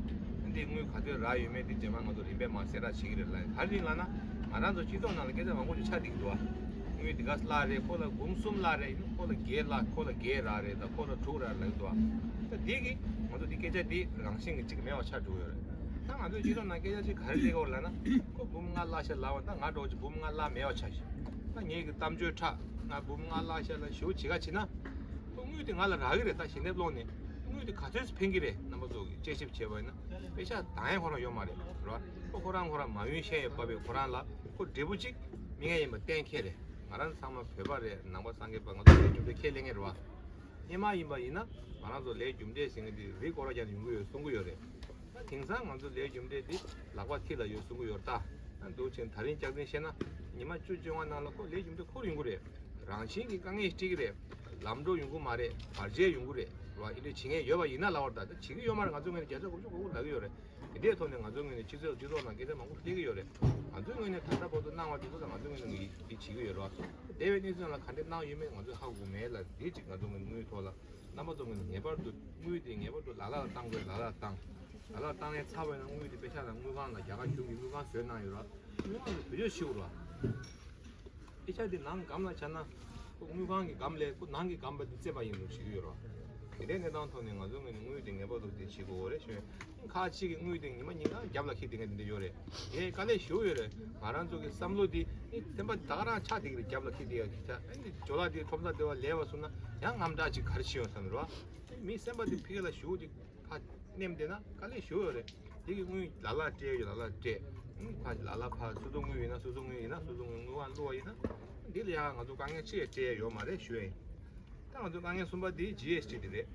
འདི་དངུལ་ག་ཚོད་རག་ཡོད་མེད་འདི་རྗེས་མ་ང་ཚོ་རིམ་པས་མར་གསལ་བསྒྲགས་བྱེད་ཀྱི་རེད་ལ། ག་རེ་ཡིན་ལབ་ན་ང་རང་ཚོ་སྤྱི་ཚོགས་ནང་ལ་སྐད་ཆ་མང་པོ་ཞིག་ཆགས་བསྡད་ཀྱི་འདུག་བ། དངུལ་འདི་ག་ཚོད་བརླག་རེད། ཁོ་ལ་འབུམ་གསུམ་བརླག་རེད། ཡིན་ན་ཁོ་ལ་བརྒྱད་བརླག་ཁོ་ལ་བརྒྱད་རག་རེད། ད་ཁོ་ལ་དྲུག་རག་ལབ་ཀྱི་འདུག་བ། ད་འདི་གི་ང་ཚོ་འདི་སྐད་ཆ་འདི་རང་བཞིན་གྱི་ཅིག་མེད་པ་ཆགས་འགྲོ་གི་ཡོད་རེད། ད་ང་ཚོའི་སྤྱི་ཚོགས་ནང་སྐད་ཆ་ཅིག་ག་རེ་སླེབས་ཀྱི་ཡོད་ལབ་ན་ཁོ་འབུམ་ལྔ་བརླག་ཤག་ལབ་པ། ད་ང་འདྲ་བོ་ཅིག་འབུམ་ལྔ་བརླག་མེད་པ་ཆགས་ཤག་ད་ངེད་ཀྱི་གཏམ་བརྗོད་ཁྲག་ང་འབུམ་ལྔ་བརླག་ཤག་ལབ་ཞུ་བྱེད་ག་བྱེད་ན། ཁོ་དངུལ་དེ་ང་ལ་རག་གི་རེད། ད་ཞལ་འདེབས་སློང་ནས་དངུལ་དེ་ག་ཚོད་ཕན་གྱི་རེད། རྣམ་པ་ཚོ་གིས་དཔྱད་ཞིབ་བྱས་པ་ཡིན་ན་དཔེ་ཆ་དང་ཡང་ཁོ་རང་ཡོད་མ་རེད། རེད་བ། ཁོ་ཁོ་རང་ཁོ་རང་མ་ཡུན་ཤེས་ཡོད་པ་བས་ཁོ་རང་ལ་ཁོ་འབྲས་བུ་གཅིག་མི་ངན་ཡིན་པ་གཏན་འཁེལ་རེད། ང་རང་ཚང་མ་བོད་པ་རེད། ནང་པ་སངས་རྒྱས་པ་ང་ཚོ་ལས་རྒྱུ་འབྲས་ཁས་ལེན་མཁན་རེད་བ། སྔོན་མ་ཡིན་པ་ཡིན་ན་ང་རང་ཚོ་ལས་རྒྱུ་འབྲས་ཟེར་མཁན་དེ་རི་སྐོར་ར་རྒྱག་ནས་ཡོང་གི་ཡོད་གསུང་གི་ཡོད་རེད། ད་དེང་སང་ང་ཚོ་ལས་རྒྱུ་འབྲས་འདི་ལག་པ་མཐིལ་ལ་ཡོད་གསུང་གི་ཡོད་རེད། ད་འདུག་ཕྱིན་ད་རིང་སྐྱག་རྫུན་བཤད་ན་ཉི་མ་བཅུ་བཅོ་ལྔ་ནང་ལ་ཁོ་ལས་རྒྱུ་འབྲས་འཁོར་ཡོང་གི་རེད། རང་བཞིན་གྱི་དཀའ་ངལ་སྤྲད་ཀྱི་རེད། ལམ་འགྲོ་ཡོང་གི་མ་རེད། བར་ཆད་ཡོང་གི་རེད། རེད་བ། ཨེ་འདྲ་བྱེད་མཁན་ཡོད་པ་ཡིན་ན་ལབ་པ་རེད། ད་བྱེད་ཀྱི་ཡོད་མ་རེད། ང་ཚོའི་ངོས་ནས་བརྒྱ་ཆ་དགུ་བཅུ་གོ་དགུ་ལབ་ཀྱི་ཡོད་རེད། དེ་འདྲའི་ཐོག་ནས་ང་ཚོའི་ངོས་ནས་སྤྱི་ཚོགས་སྤྱི་ཚོགས་ནང་སྐད་ཆ་མང་པོ་སླེབས་ཀྱི་ཡོད་རེད། ང་ཚོའི་ངོས་ནས་ད་ལྟ་བར་དུ་གནང་བ་དེ་ཚོ་ལ་ང་ཚོའི་ངོས་ནས་ངས་འདི་བྱེད་ཀྱི་ཡོད་རེད་བ། འདས་པའི་གནས་ཚུལ་ནང་ལ་ག་འདྲས་གནང་ཡོད་མེད་ང་ཚོས་ཧ་གོ་མེད་ལ། འདི་གཅིག་ང་ཚོའི་ངོས་ནས་དངུལ་ཐོག་ལ་རྣམ་པ་ཚོ་ངོས་ནས་ངེས་པར་དུ་དངུལ་དེ་ངེས་པར་དུ་ལ་ལ་ལ་བཏང་དགོས། ལ་ལ་ལ་བཏང་། ལ་ལ་བཏང་ནས་ཚར་བ་ཡིན་ན་དངུལ་དེ་དཔེ་ཆ་དང་དངུལ་ཁང་ལ་རྒྱ་གར་གཞུང་གིས་དངུལ་ཁང་བཟོས་གནང་ཡོད་རེད་བ། དངུལ་ཁང་ལ་བེད་སྤྱོད་བྱེད་དགོས་རེད་བ། དཔེ་ཆ་དེ་ནང་སྒམ་ལ་ཆ་ན། ཁོ་དངུལ་ཁང་གི་སྒམ་ལས་ཁོ་ནང་གི་སྒམ་པ་དེ་བཙེམས་པ་ཡིན་ནོ་ཞིག་ཡོད་རེད་བ། དེ་འདྲའི་གནས་སྟངས་ཐོག་ནས་ང་ཚོའི་ངོས་ནས་དངུལ་དེ་ངེས་པར་དུ་དེ་བྱེད་དགོས་རེད་ཞུ། ཁག་ཅིག་གི་དངུལ་དེ་ཉི་མ་ཉིན་གང་རྒྱབ་ལ་འཁྱེར་བསྡད་མཁན་དེ་འདྲ་ཡོད་རེད། དེ་དཀའ་ལས་ཞེ་པོ་ཡོད་རེད། ང་རང་ཚོ་གི་བསམ་བློ་དེ་ཨེ་སེམས་པ་ད་ག་རང་ཆགས་བསྡད་ཀྱི་རེད། རྒྱབ་ལ་འཁྱེར་བསྡད་ཡ་གི་ཆ་ཨེ་འདི་ཇོ་ལགས་དེ་ཁྲོམ་ས་དེ་བ་ལས་པ་སོང་ན་ཡང་དངངས་སྐྲག་ཅིག་ག་རེ་བྱེད་ཡོང་བསམ་རེད་བ། མི་སེམས་པ་དེ་ཕ་གི་ལ་ཞེ་པོ་ཅིག་ཕར་མནན་བསྡད་ན་དཀའ་ལས་ཞེ་པོ་ཡོད་རེད། དེ་གི་དངུལ་ལ་ལ་སྤྲད་ཡོད། ལ་ལ་སྤྲད། ཨུམ་ཕར་ལ་ལ་ཕར་སོ་སོ་དངུལ་ཡིན་ན་སོ་སོ་དངུལ་ཡིན་ན་སོ་སོ་དངུལ་དངུལ་ཁང་བླུགས་པ་ཡིན་ན། འདི་ལ་ཡང་ང་ཚོ་དཀའ་ངལ་ཅི་ཡང་འཕྲད་ཡ་ཡོད་མ་རེད་ཞུ་ཡ་ཡིན། ད་ང་ཚོ་དཀའ་ངལ་གསུམ་པ་འདི་ཇི་ཨེས་ཊི་འདི་རེད།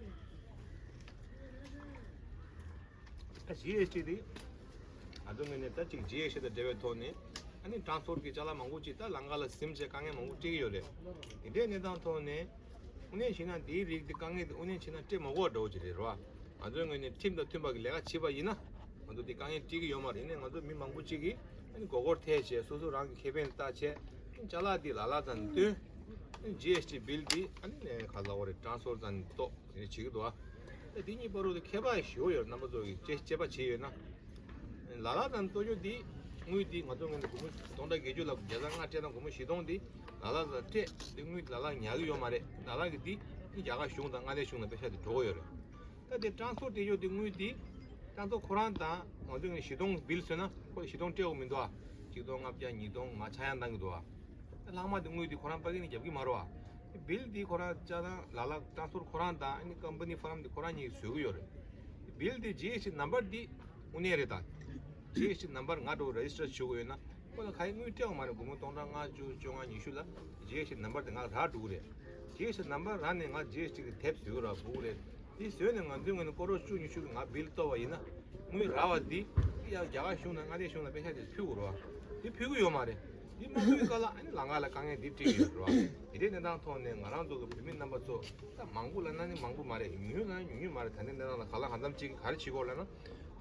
ད་ཇི་ཨེས་ཊི་འདི་ང་ཚོ་ངོས་ནས་ད་ཅིག་ཇི་ཨེས་ཊི་དང་འབྲེལ་བའི་ཐོག་ནས་ཨ་ནི་ཊ་རན་སི་པོར་ཊི་གི་ཅ་ལག་མང་པོ་ཅིག་ད་ལམ་ཁ་ལ་ཟིན་བྱས་དཀའ་ངལ་མང་པོ་འཕྲད་ཀྱི་ཡོད་རེད། དེ་འདྲའི་གནས་སྟངས་ཐོག་ནས་དངོས་གནས་བྱས་ན་འདིའི་རིགས་འདི་དཀའ་ངལ་འདི་དངོས་གནས་བྱས་ན་འཕྲད་མ་དགོས་པ་འདྲ་བོ་ཅིག་རེད་རོ། ང་ཚོའི་ངོས་ནས་ཁྲིམས་དང་མཐུན་པ་གི་ལས་ཀ་བྱེད་པ་ཡིན་ན། ང་ཚོ་འདི་དཀའ་ངལ་འཕྲད་ཀྱི་ཡོད་མ་རེད། ཡིན་ནའི་ང་ཚོ་མི་མང་པོ་ཅིག་གིས་ཨ་ནི་མགོ་སྐོར་ཐེབས་བྱས་སོ་སོ་རང་གི་ཁེ་ཕན་ལ་བལྟ་བྱས་ཅ་ལག་འདི་ལ་ལ་ཙམ་བཏོན། ཨ་ནི་ཇི་ཨེས་ཊི་བིལ་འདི་ཨ་ནི་ག་ལ་འོ་རེད་ཊ་རན་སི་པོར་ཊི་ཙམ་གཏོགས་དེ་འདྲ་བྱེད་ཀྱི་འདུག་ཨ། ད་འདི་གཉིས་བར་དུ་ཁྱད་པར་ཞེ་པོ་ཡོད་རེད། རྣམ་པ་ཚོ་གིས་དཔྱད་དཔྱད་པ་བྱས་ཡོད་ན། ལ་ལ་ཙམ་གཏོང་རྒྱུ་འདི་དངུལ་འདི་ང་ཚོ་ངོས་ནས་སྒོར་མོ་སྟོང་ཕྲག་བརྒྱད་ཅུ་ལ་བརྒྱ་ཚང་ལྔ་སྤྲད་ན་སྒོར་མོ་བཞི་སྟོང་འདི་ལ་ལ་ཙམ་སྤྲད་འདི་དངུལ་ལ་ལ་ཉར་གི་ཡོད་མ་རེད། ལ་ལ་གི་འདི་རྒྱ་གར་གཞུང་དང་མངའ་སྡེ་གཞུང་ལ་པེ་ཤ་དེ་འགྲོ་གི་ཡོད་རེད། ད་དེ་ཊ་རན་སི་པོར་ཊི་སྤྲད་རྒྱུ་དེ་དངུལ་དེ་ཊ་རན་སི་པོར་ཊི་ཁོ་རང་དང་ང་ཚོ་ངས་བཞི་སྟོང་བིལ་བཟོས་ན་ཁོ་ལ་བཞི་སྟོང་སྤྲད་དགོས་མི་འདུག་ཨ། གཅིག་སྟོང་ལྔ་བརྒྱ་ཉིས་སྟོང་མར་ཆག་ཡང་བཏང་གི་འདུག་ཨ། ད་ལྷག་མ་དེ་དངུལ་དེ་ཁོ་རང་ཕ་གི་ནས་རྒྱབ་ཀྱི་མ་རེད་ཨ། བིལ་དེ་ཁོ་རང་ཅ་ལག་ལ་ལ་ཊ་རན་སི་པོར་ཊི་ཁོ་རང་དང་ཨ་ནི་ཀམ་པ་ནི་ཕརམ་དེ་ཁོ་རང་གཉིས་བཟོ་གི་ཡོད་རེད། བིལ་དེ་ཇི་ཨེས་ཊི་ནམ་བར་དེ་དངོས་གནས་རེད་ད། ཇི་ཨེས་ཊི་ནམ་བར་ང་འགྲོ་རེ་ཇི་སི་ཊར་བྱེད་དགོས་ཡོད་ན། ཁོ་ལ་ག་ཡེ་དངུལ་སྤྲད་དགོས་མ་རེད། སྒོར་མོ་སྟོང་ཕྲག་ལྔ་བཅུ་བཅོ་ལྔ་ཉི་ཤུ་ལ་ཇི་ཨེས་ཊི་ནམ་བར་དེ་ང་ལ་རག་འགྲོ་གི་རེད། ཇི་ཨེས་ཊི་ནམ་བར་རག་ནས་ང་ཇི་ཨེས་ཊི་གི་དེབ་བཟོ་གི་ར་འབུལ་གི་རེད། དེ་བཟོས་ནས་ང་ཚོའི་ངོས་ནས་སྐོར་རོགས་བཅུ་ཉི་ཤུ་གི་ང་བིལ་གཏོར་བ་ཡིན་ན། དངུལ་རག་པ་འདི་དེ་ཡང་རྒྱ་གར་གཞུང་དང་མངའ་སྡེ་གཞུང་ལ་པེ་ཤ་དེ་ཕུལ་དགོས་རེད་བ། དེ་ཕུལ་གི་ཡོད་མ་རེད། དེ་མ་ཕུལ་སྐབས་ལ་ཨ་ནི་ལམ་ཁ་ལ་དཀའ་ངལ་འདི་འཕྲད་ཀྱི་ཡོད་རེད་བ། དེ་འདྲའི་གནས་སྟངས་ཐོག་ནས་ང་རང་ཚོ་གི་བོད་མི་རྣམ་པ་ཚོ་ད་མང་པོ་ལབ་ན་ནི་མང་པོ་མ་རེད། ཉུང་ཉུང་ལབ་ན་ཉུང་ཉུང་མ་རེད། ད་ལྟའི་གནས་སྟངས་ལ་གང་ལ་གང་འཚམ་ཅིག་གིས་ག་རེ་བྱེད་དགོས་ལབ་ན།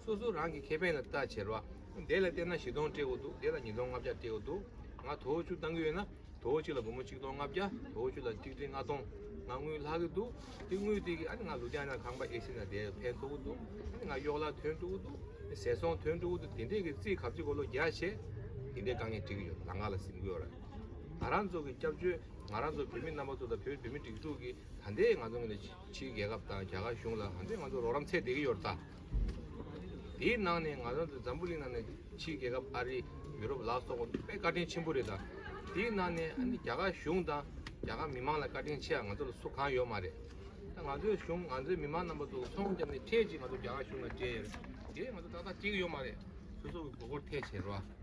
སོ་སོ་རང་གི་ཁེ་ཕན་ལ་ལྟ་བྱས་རེད་བ། དེ་ལ་བལྟས་ན་བཞི་སྟོང་སྤྲད་དགོས་འདུག་དེ་ལ་ཉིས་སྟོང་ལྔ་བརྒྱ་སྤྲད་དགོས་འདུག་ང་དོ་པོ་བཅུ་བཏང་གི་ཡོད་ན། དོ་པོ་གཅིག་ལ་སྒོར་མོ་གཅིག་སྟོང་ལྔ་བརྒྱ། དོ་པོ་གཅིག་ལ་ཏིག་ཏིག་ལྔ་སྟོང་ང་དངུལ་ལྷག་གི་འདུག་དེ་དངུལ་དེ་གིས་ཨ་ནི་ང་ལུ་དྷི་ཡ་ན་ཁང་པ་ཨེ་སི་ན་དེ་ཕན་ཐོགས་ཀྱི་འདུག་ཨ་ནི་ང་གཡོག་ལ་ཐོན་འགྲོ་གི་འདུག་ཟས་སོང་ཐོན་འགྲོ་གི་འདུག་དེ་འདྲས་ཀྱི་རྩིས་གབ་ཅིག་གོ་ལོ་རྒྱག་བྱས། དེ་འདྲའི་དཀའ་ངལ་འཕྲད་ཀྱི་ཡོད། ལམ་ཁ་ལ་ཟིན་གྱི་ཡོད་རེད། ང་རང་ཚོ་གི་སྐྱབས་བཅོལ། ང་རང་ཚོ་བོད་མི་རྣམ་པ་ཚོ་དང་བོད་བོད་མི་སྒྲིག་འཛུགས་ཀྱི་ད་ལྟའི་ང་ཚོ་ངོས་ནས་ཕྱི་རྒྱལ་ཁབ་དང་རྒྱ་གར་གཞུང་ལ་ད་ལྟའི་ང་ཚོ་རོགས་རམ་འཚོལ་བསྡད་ཀྱི་ཡོད་རེད་ད། དེའི་ནང་ནས་ང་རང་ཚོ་འཛམ་བུ་གླིང་ནང་ནས་ཕྱིའི་རྒྱལ་ཁབ་ཨ་རི། ཡུ་རོབ་ལ་སོགས་པ་དཔེ་བཀའ་དྲིན་ཆེན་པོ་རེད་ད། དེའི་ནང་ནས་ཨ་ནི་རྒྱ་གར་གཞུང་དང་རྒྱ་གར་མི་མང་ལ་བཀའ་དྲིན་ཆེ་བ་ང་ཚོ་ལ་སུ་གང་ཡོད་མ་རེད། ད་ང་ཚོའི་གཞུང་ང་ཚོའི་མི་མང་རྣམ་པ་ཚོ་ཚོང་བརྒྱབ་ནས་ཁྲལ་ཅིག་ང་ཚོ་རྒྱ་གར་གཞུང་ལ་སྤྲད་ཡོད་རེད། དེ་ང་ཚོ་ཏག་ཏག་སྤྲད་ཀྱི་ཡོད་མ་རེད། སོ་སོ་གི་མགོ་སྐོར་ཐེབས་བྱས་རེད་བ།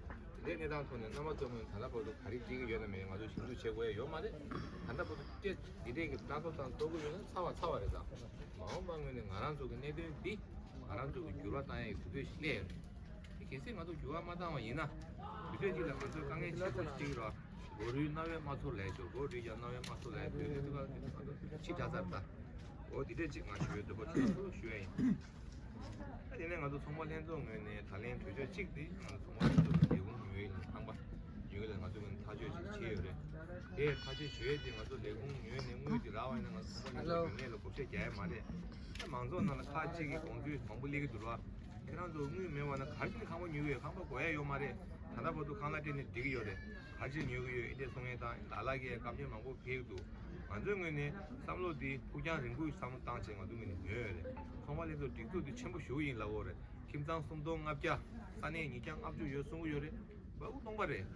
དེ་འདྲའི་གནས་སྟངས་ཐོག་ནས་རྣམ་པ་ཚོ་ངོས་ད་ལྟ་བར་དུ་ག་རེ་སྤྲད་ཀྱི་ཡོད་ན་མེད་ང་ཚོ་ཞིབ་འཇུག་བྱེད་དགོས་ཡ་ཡོད་མ་རེད། ད་ལྟ་བར་དུ་སྤྲད་འདི་འདྲའི་གི་ལྟ་རྟོག་དང་རྟོག་གི་ཡོད་ན་ཚར་བ་ཚར་བ་རེད་ད། མ་འོངས་པ་ངོས་ནས་ང་རང་ཚོ་གི་གནད་དོན་འདི་ང་རང་ཚོ་གི་འགྱུར་བ་བཏང་ཡའི་དུས་ཚོད་ཞིག་སླེབས་ཡོད་རེད། དེ་གལ་སྲིད་ང་ཚོ་འགྱུར་བ་མ་བཏང་བ་ཡིན་ན། དུས་ཚོད་གཅིག་ལ་ང་ཚོའི་དཀའ་ངལ་ཆེ་ཤོས་ཤིག་རེད་བ། སྒོ་རུལ་རྣ་བས་མ་ཚོར་ལབ་ཡ་ཅིག་སྒོ་རུལ་ཀྱང་རྣ་བས་མ་ཚོར་ལབ་ཡ་དུས་ཚོད་དེ་ང་ཚོ་ཕྱི་དྲགས་ཚར་ད། འོ་འདི་འདྲས་ཅིག་ང་ཞུ་ཡོད་འདུག་པ་ཞུ་ཞུ་ཡ་ཡིན། ད་དེ་ནས་ང་ཚོ་ཚོང་པ་ལྷན་ཚོགས་ངོས་ནས་ད་ལན་གྲོས་ཆོད་གཅིག་དེ་ང་ཚོ་ཚོང་པ་ལྷན་ཚོགས་ཀྱི་ལས་ཁུངས་ཉོ་ཡིན་ལ་ཁང་པ་ཉོ་ཡིན་ལ་ང་ཚོ་ངོས་ནས་ཐག་གཅོད་ཅིག་བྱས་ཡོད་རེད། དེ་ཐག་གཅོད་བྱས་ཡོད་དེ་ང་ཚོ་ལས་ཁུངས་ཉོས་ནས་དངུལ་དེ་རག་པ་ཡིན་ན་ང་ཚོ་ཚོང་པ་ལྷན་ཚོགས་ཉོ་མཁན་ལ་བགོ་བཤའ་རྒྱག་ཡ་མ་རེད། ད་མང་ཚོགས་ནང་ལ་ཁག་གཅིག་གིས་གོང་ཚད་མང་པོ་སླེབས་ཀྱི་འདུག་ར། ཁྱེད་རང་ཚོ་དངུལ་མེད་པ་ན་ག་རེ་བྱས་ནས་ཁང་པ་ཉོ་གི་ཡོད། ཁང་པ་དགོས་ཡ་ཡོད་མ་རེད། ད་ལྟ་བར་དུ་ཁང་གླ་སྤྲད་ནས་བསྡད་ཀྱི་ཡོད་རེད། ག་རེ་བྱས་ཉོ་གི་ཡོད། ཨེ་འདྲས་གསུང་མཁན་དང་ལ་ལ་གིས་བཀའ་མོལ་མང་པོ་ཕེབས་འདུག་ང་ཚོའི་ངོས་ནས་བསམ་བློ་འདི་ཕུགས་རྒྱང་རིང་པོའི་བསམ་བློ་བཏང་བྱས་ང་ཚོའི་ངོས་ནས་ཉོས་ཡོད་རེད། ཚོང་པ་ལྷན་ཚོགས་སྒྲིག་འཛུགས་འདི་ཆེན་པོ་ཞེ་པོ་ཡིན་ལབ་ཡོད་རེད། ཁྱིམ་ཚང་སུམ་སྟོང་ལྔ་བརྒྱ། ས་གནས་ཉིས་བརྒྱ་ལྔ་བཅུ་ཡོད་གསུང་གི་ཡོད་རེད། འབའ་ཁུག་སྟོང་པ་རེད།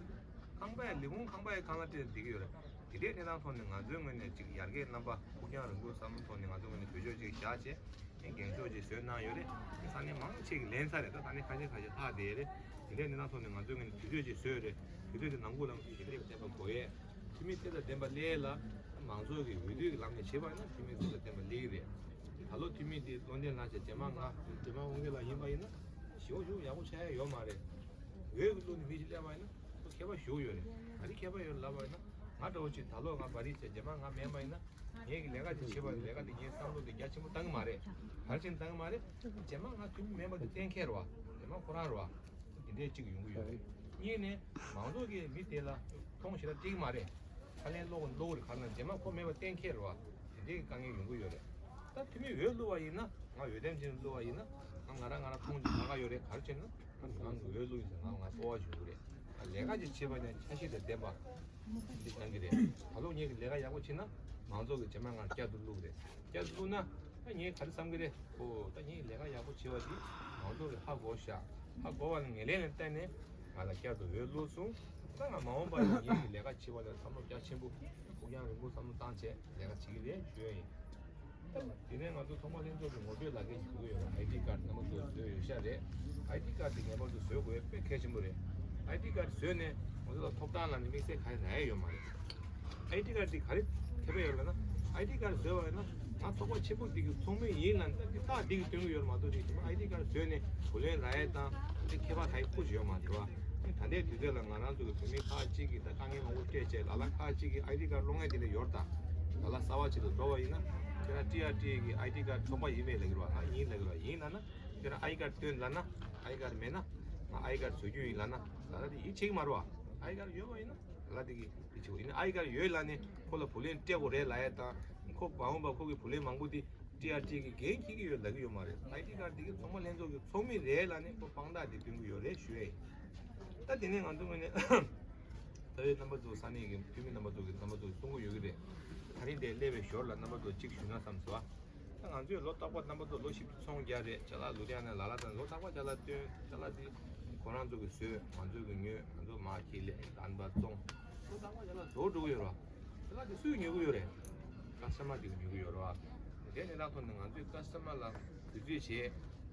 ཁང་པ་ཡ་ལས་ཁུངས་ཁང་པ་ཡ་ཁང་གླ་སྤྲད་བསྡད་ཀྱི་ཡོད་རེད། དེ་འདྲའི་གནས་སྟངས་ཐོག་ནས་ང་ཚོའི་ངོས་ནས་ཅིག་ཡར་རྒྱས་རྣམ་པ་ཕུགས་རྒྱང་རིང་པོའི་བསམ་བློ་ཐོག་ནས་ང་ཚོའི་ངོས་ནས་གྲོས་ཆོད་ཅིག་བཞག་བྱས། ངས་འགེངས་ཤོག་ཅིག་བཟོས་གནང་ཡོད་རེད། ས་གནས་མང་ཆེ་གིས་ལེན་ཚར་རེད། ད་ས་གནས་ཁ་ཤས་ཁ་ཤས་ལྷག་བསྡད་རེད། དེ་འདྲའི་གནས་སྟངས་ཐོག་ནས་ང་ཚོའི་ངོས་ནས་དུས་ཚོད་ཅིག་བཟོས་རེད། དུས་ཚོད་དེ་ནང་ཁུལ་ལ་ཞིབ་འཇུག་བྱས་པ་དགོས་ཡས། འཐུས་མི་དེ་དང་ལྡན་པ་སླེབས་ལ། མང་ཚོགས་ཀྱི་འོས་བསྡུ་གི་ལམ་ནས་བྱེད་པ་ཡིན་ན་འཐུས་མི་དེ་དང་ལྡན་པ་སླེབས་ཀྱི་རེད། ད་ལོ་འཐུས་མི་དེ་བློ་བརྟན་ལགས་བྱས་རྗེས་མ་ང་རྗེས་མ་དབང་སྒྱུར་ལགས་ཡིན་པ་ཡིན་ན་ཞེ་པོ་ཞེ་པོ་ཡག་པོ་ཆགས་ཡ་ཡོད་མ་རེད། འོས་ཀྱི་བླུགས་ནས་མི་ཞིག་སླེབས་པ་ཡིན་ན་ཁྱད་པར་ཞེ་པོ་ཡོད་རེད། ག་རེ་ཁྱད་པར་ཡོད་ལབ་པ་ཡིན་ན། ང་འདྲ་བོ་ཅིག་ད་ལོ་ང་བ་རི་བྱས་རྗེས་མ་ང་མེད་པ་ཡིན་ན། ངས་ཀྱི་ལས་ཀ་དེ་བྱེད་པ་ལས་ཀ་དེ་ངས་བསམ་བློ་དེ་རྒྱ་ཆེན་པོ་བཏང་གི་མ་རེད། ག་རེ་བྱས་ནས་བཏང་གི་མ་རེད། རྗེས་མ་ང་འཐུས་མི་མེད་པ་དེ་གཏན་འཁེལ་རེད་བ། རྗེས་མ་ཁོ་རང་རེད་བ། དེ་འདྲས་གཅིག་ཡོང་གི་ཡོད་རེད། གཉིས་ནས་མང་ཚོགས་ཀྱིས་མི་དེ་ལ་མཐོང་ཞེ་དྲག་སྤྲད་ཀྱི་མ་རེད། ཁ་ལན་སློག་སློག་རེད། ག་ལ་རྗེས་མ་ཁོ་མེད་པ་གཏན་འཁེལ་རེད་བ། དེ་འདྲས་ཀྱི་དཀའ་ངལ་ཡོང་གི་ཡོད་རེད། ད་འཐུས་མི་འོས་བླུགས་པ་ཡིན་ན་ང་འོས་འདེམས་བྱས་ནས་བླུགས་པ་ཡིན་ན་ང་ང་རང་ང་རང་མཐོང་ཞེ་དྲག་ཡོད་རེད། ག་རེ་བྱས་ན་ང་ང་འོས་བླུགས་ཡིན་ཟེར་ང་ང་སྤོབས་པ་ཞིག་ཡོང་གི་རེད། ལས་ཀ་ཅིག་བྱེད་པ་ཡང་འཆར་གཞི་དང་ལྡན་པ་འདི་གནང་གི་རེད། ད་ལོ་ངེད་ཀྱི་ལས་ཀ་ཡག་པོ་བྱེད་ན་མང་ཚོགས་ཀྱིས་རྗེས་མ་ང་བསྐྱར་དུ་བླུགས་རེད། བསྐྱར་དུ་བླུགས་ན་ད་ངས་ག་རེ་བསམ་གི་རེད། ཨོ་ད་ངས་ལས་ཀ་ཡག་པོ་བྱེད་པ་འདི་མང་ཚོགས་ཀྱིས་ཧ་གོ་ཤག་ཧ་གོ་བ་ལ་ངེས་ལེན་ལ་བརྟེན་ནས་ང་ལ་བསྐྱར་དུ་འོས་བླུགས་སོང་། ད་ང་མ་འོངས་པ་ལ་ངེད་ཀྱི་ལས་ཀ་བྱེད་པ་ལ་བསམ་བློ་རྒྱ་ཆེན་པོ་ཕུགས་རྒྱང་རིང་པོ་བསམ་བློ་བཏང་བྱས་ལས་ཀ་བྱེད་ཀྱི་རེད་ཞུ་ཡ་ཡིན། དེ་ནས་ང་ཚོ་ཚོང་པ་ལྷན་ཚོགས་ཀྱི་ངོ་སྤྲོད་ལག་འཁྱེར་ཞིག་བཟོ་གི་ཡོད་རེད། ཨའི་ཌི་ཀར་རྣམ་པ་ཚོ་བཟོས་ཡོད་ཤག་རེད། ཨའི་ཌི་ཀར་དེ་ངེས་པར་དུ་བཟོ་དགོས་དཔེ་གལ་ཆེན་པོ་རེད། ཨའི་ཌི་ཀར་བཟོས་ནས་ང་ཚོ་ལ་ཐོབ་ཐང་ལ་ནི་དམིགས་བསལ་ག་རེ་རག་ཡ་ཡོད་མ་རེད། ཨའི་ཌི་ཀར་དེ་ག་རེ་ཁེ་ཕན་ཡོད་རེད་ལབ་ན། ཨའི་ཌི་ཀར་བཟོས་པ་ཡིན་ན་ང་ཚོགས་པ་ཆེན་པོ་འདི་གི་ཚོགས་མི་ཡིན་ལབ་ནས་འདི་རྟགས་འདི་གི་སྟོན་གི་ཡོད་རེད་མ་གཏོགས་དེ་ཨའི་ཌི་ཀར་བཟོས་ནས་བུ་ལོན་རག་ཡ་དང་དེ་ཁེ་ཕན་ག་ཡི་ཁུར་ཡོད་མ་རེད་བ། ད་ལྟའི་དུས་ཚོད་ལ་ང་རང་ཚོ་གི་བོད་མི་ཁག་ཅིག་གིས་ད་དཀའ་ངལ་མང་པོ་སྤྲད་བྱས་ལ་ལ་ཁག་ཅིག་གིས་ཨའི་ཌི་ཀར་སློང་ཡ་དེ་འདྲ་ཡོད་རེད་ད། ལ་ལ་གསར་པ་ཅིག་ལ་འགྲོ་བ་ཡིན་ན་ཁྱེད་རང་ཊི་ཨར་ཊི་ཨེ་གི་ཨའི་ཌི་ཀར་ཚོགས་པ་ཡིན་མེད་ལབ་ཀྱི་རེད་བ། ང་ཡིན་ལབ་ཀྱི་རེད་བ། ཡིན་ལབ་ན་ཁྱེད་རང་ཨའི་ཀར་སྟོན་ལབ་ན་ཨའི་ཀར་མེད་ན་ང་ཨའི་ཀར་བཟོ་རྒྱུ་ཡིན་ལབ་ན་ལ་ལ་དེ་ཡིད་ཆེས་ཀྱི་མ་རེད་བ། ཨའི་ཀར་ཡོད་པ་ཡིན་ན་ལ་ལ་དེ་གི་ཡིད་ཆེས་ཡིན་ན་ཨའི་ཀར་ཡོད་ལབ་ནས་ཁོ་ལ་བུ་ལོན་སྤྲད་དགོས་རེད་ལབ་ཡ་དང་ཁོ་མ་འོངས་པ་ཁོ་གི་བུ་ལོན་མང་པོ་དེ་ཊི་ཨར་ཊི་ཨེ་གི་འགན་འཁྱེར་གྱི་ཡོད་ལབ་ཀྱི་ཡོད་མ་རེད། ཨའི་ཌི་ཀར་དེ་གི་ཚོགས་མི་ལྷན་ཚོགས་ཀྱི་ཚོགས་མི་རེད་ལབ་ནས་ཁོ་དཔང་རྟགས་དེ་སྟོན་གྱི་ཡོད་རེད་ཞུ་ཡ་ཡིན། ད་དེ་ནས་ང་ཚོ་ངོས་ནས་ད་ཡོད་རྣམ་པ་ཚོ་ས་གནས་ཀྱི་འཐུས་མི་རྣམ་པ་ཚོ་གི་རྣམ་པ་ཚོ་གསུང་གི་ཡོད་ཀྱི་རེད། ད་རིང་འདིར་སླེབས་པའི་ཞོར་ལ་རྣམ་པ་ཚོ་གཅིག་ཞུས་ན་བསམ་སོང་། ད་ང་ཚོས་ལོ་རྟག་པར་རྣམ་པ་ཚོ་ལོ་བཞི་བཅུ་ཚོང་རྒྱག་རེད། ཅ་ལག་ལུ་དེ་ཡང་ན་ལ་ལ་དང་ལོ་རྟག་པར་ཅ་ལག་སྟོན་ཅ་ལག་དེ་ཁོ་རང་ཚོ་གི་བཟོས་ང་ཚོ་གི་ཉོས་ང་ཚོ་མར་ཁྱེར་ལས་རྣམ་པ་བཙོང་ལོ་རྟག་པར་ཅ་ལག་བཟོ་འགྲོ་གི་ཡོད་རེད། ཅ་ལག་དེ་སུས་ཉོ་གི་ཡོད་རེད། ཀ་སི་ཊ་མར་དེ་གི་ཉོ་གི་ཡོད་རེད་བ། དེ་ནས་ད་ཐོག་ནས་ང་ཚོས་ཀ་སི་ཊ་མར་ལ་དུས་ཚོད་བྱས་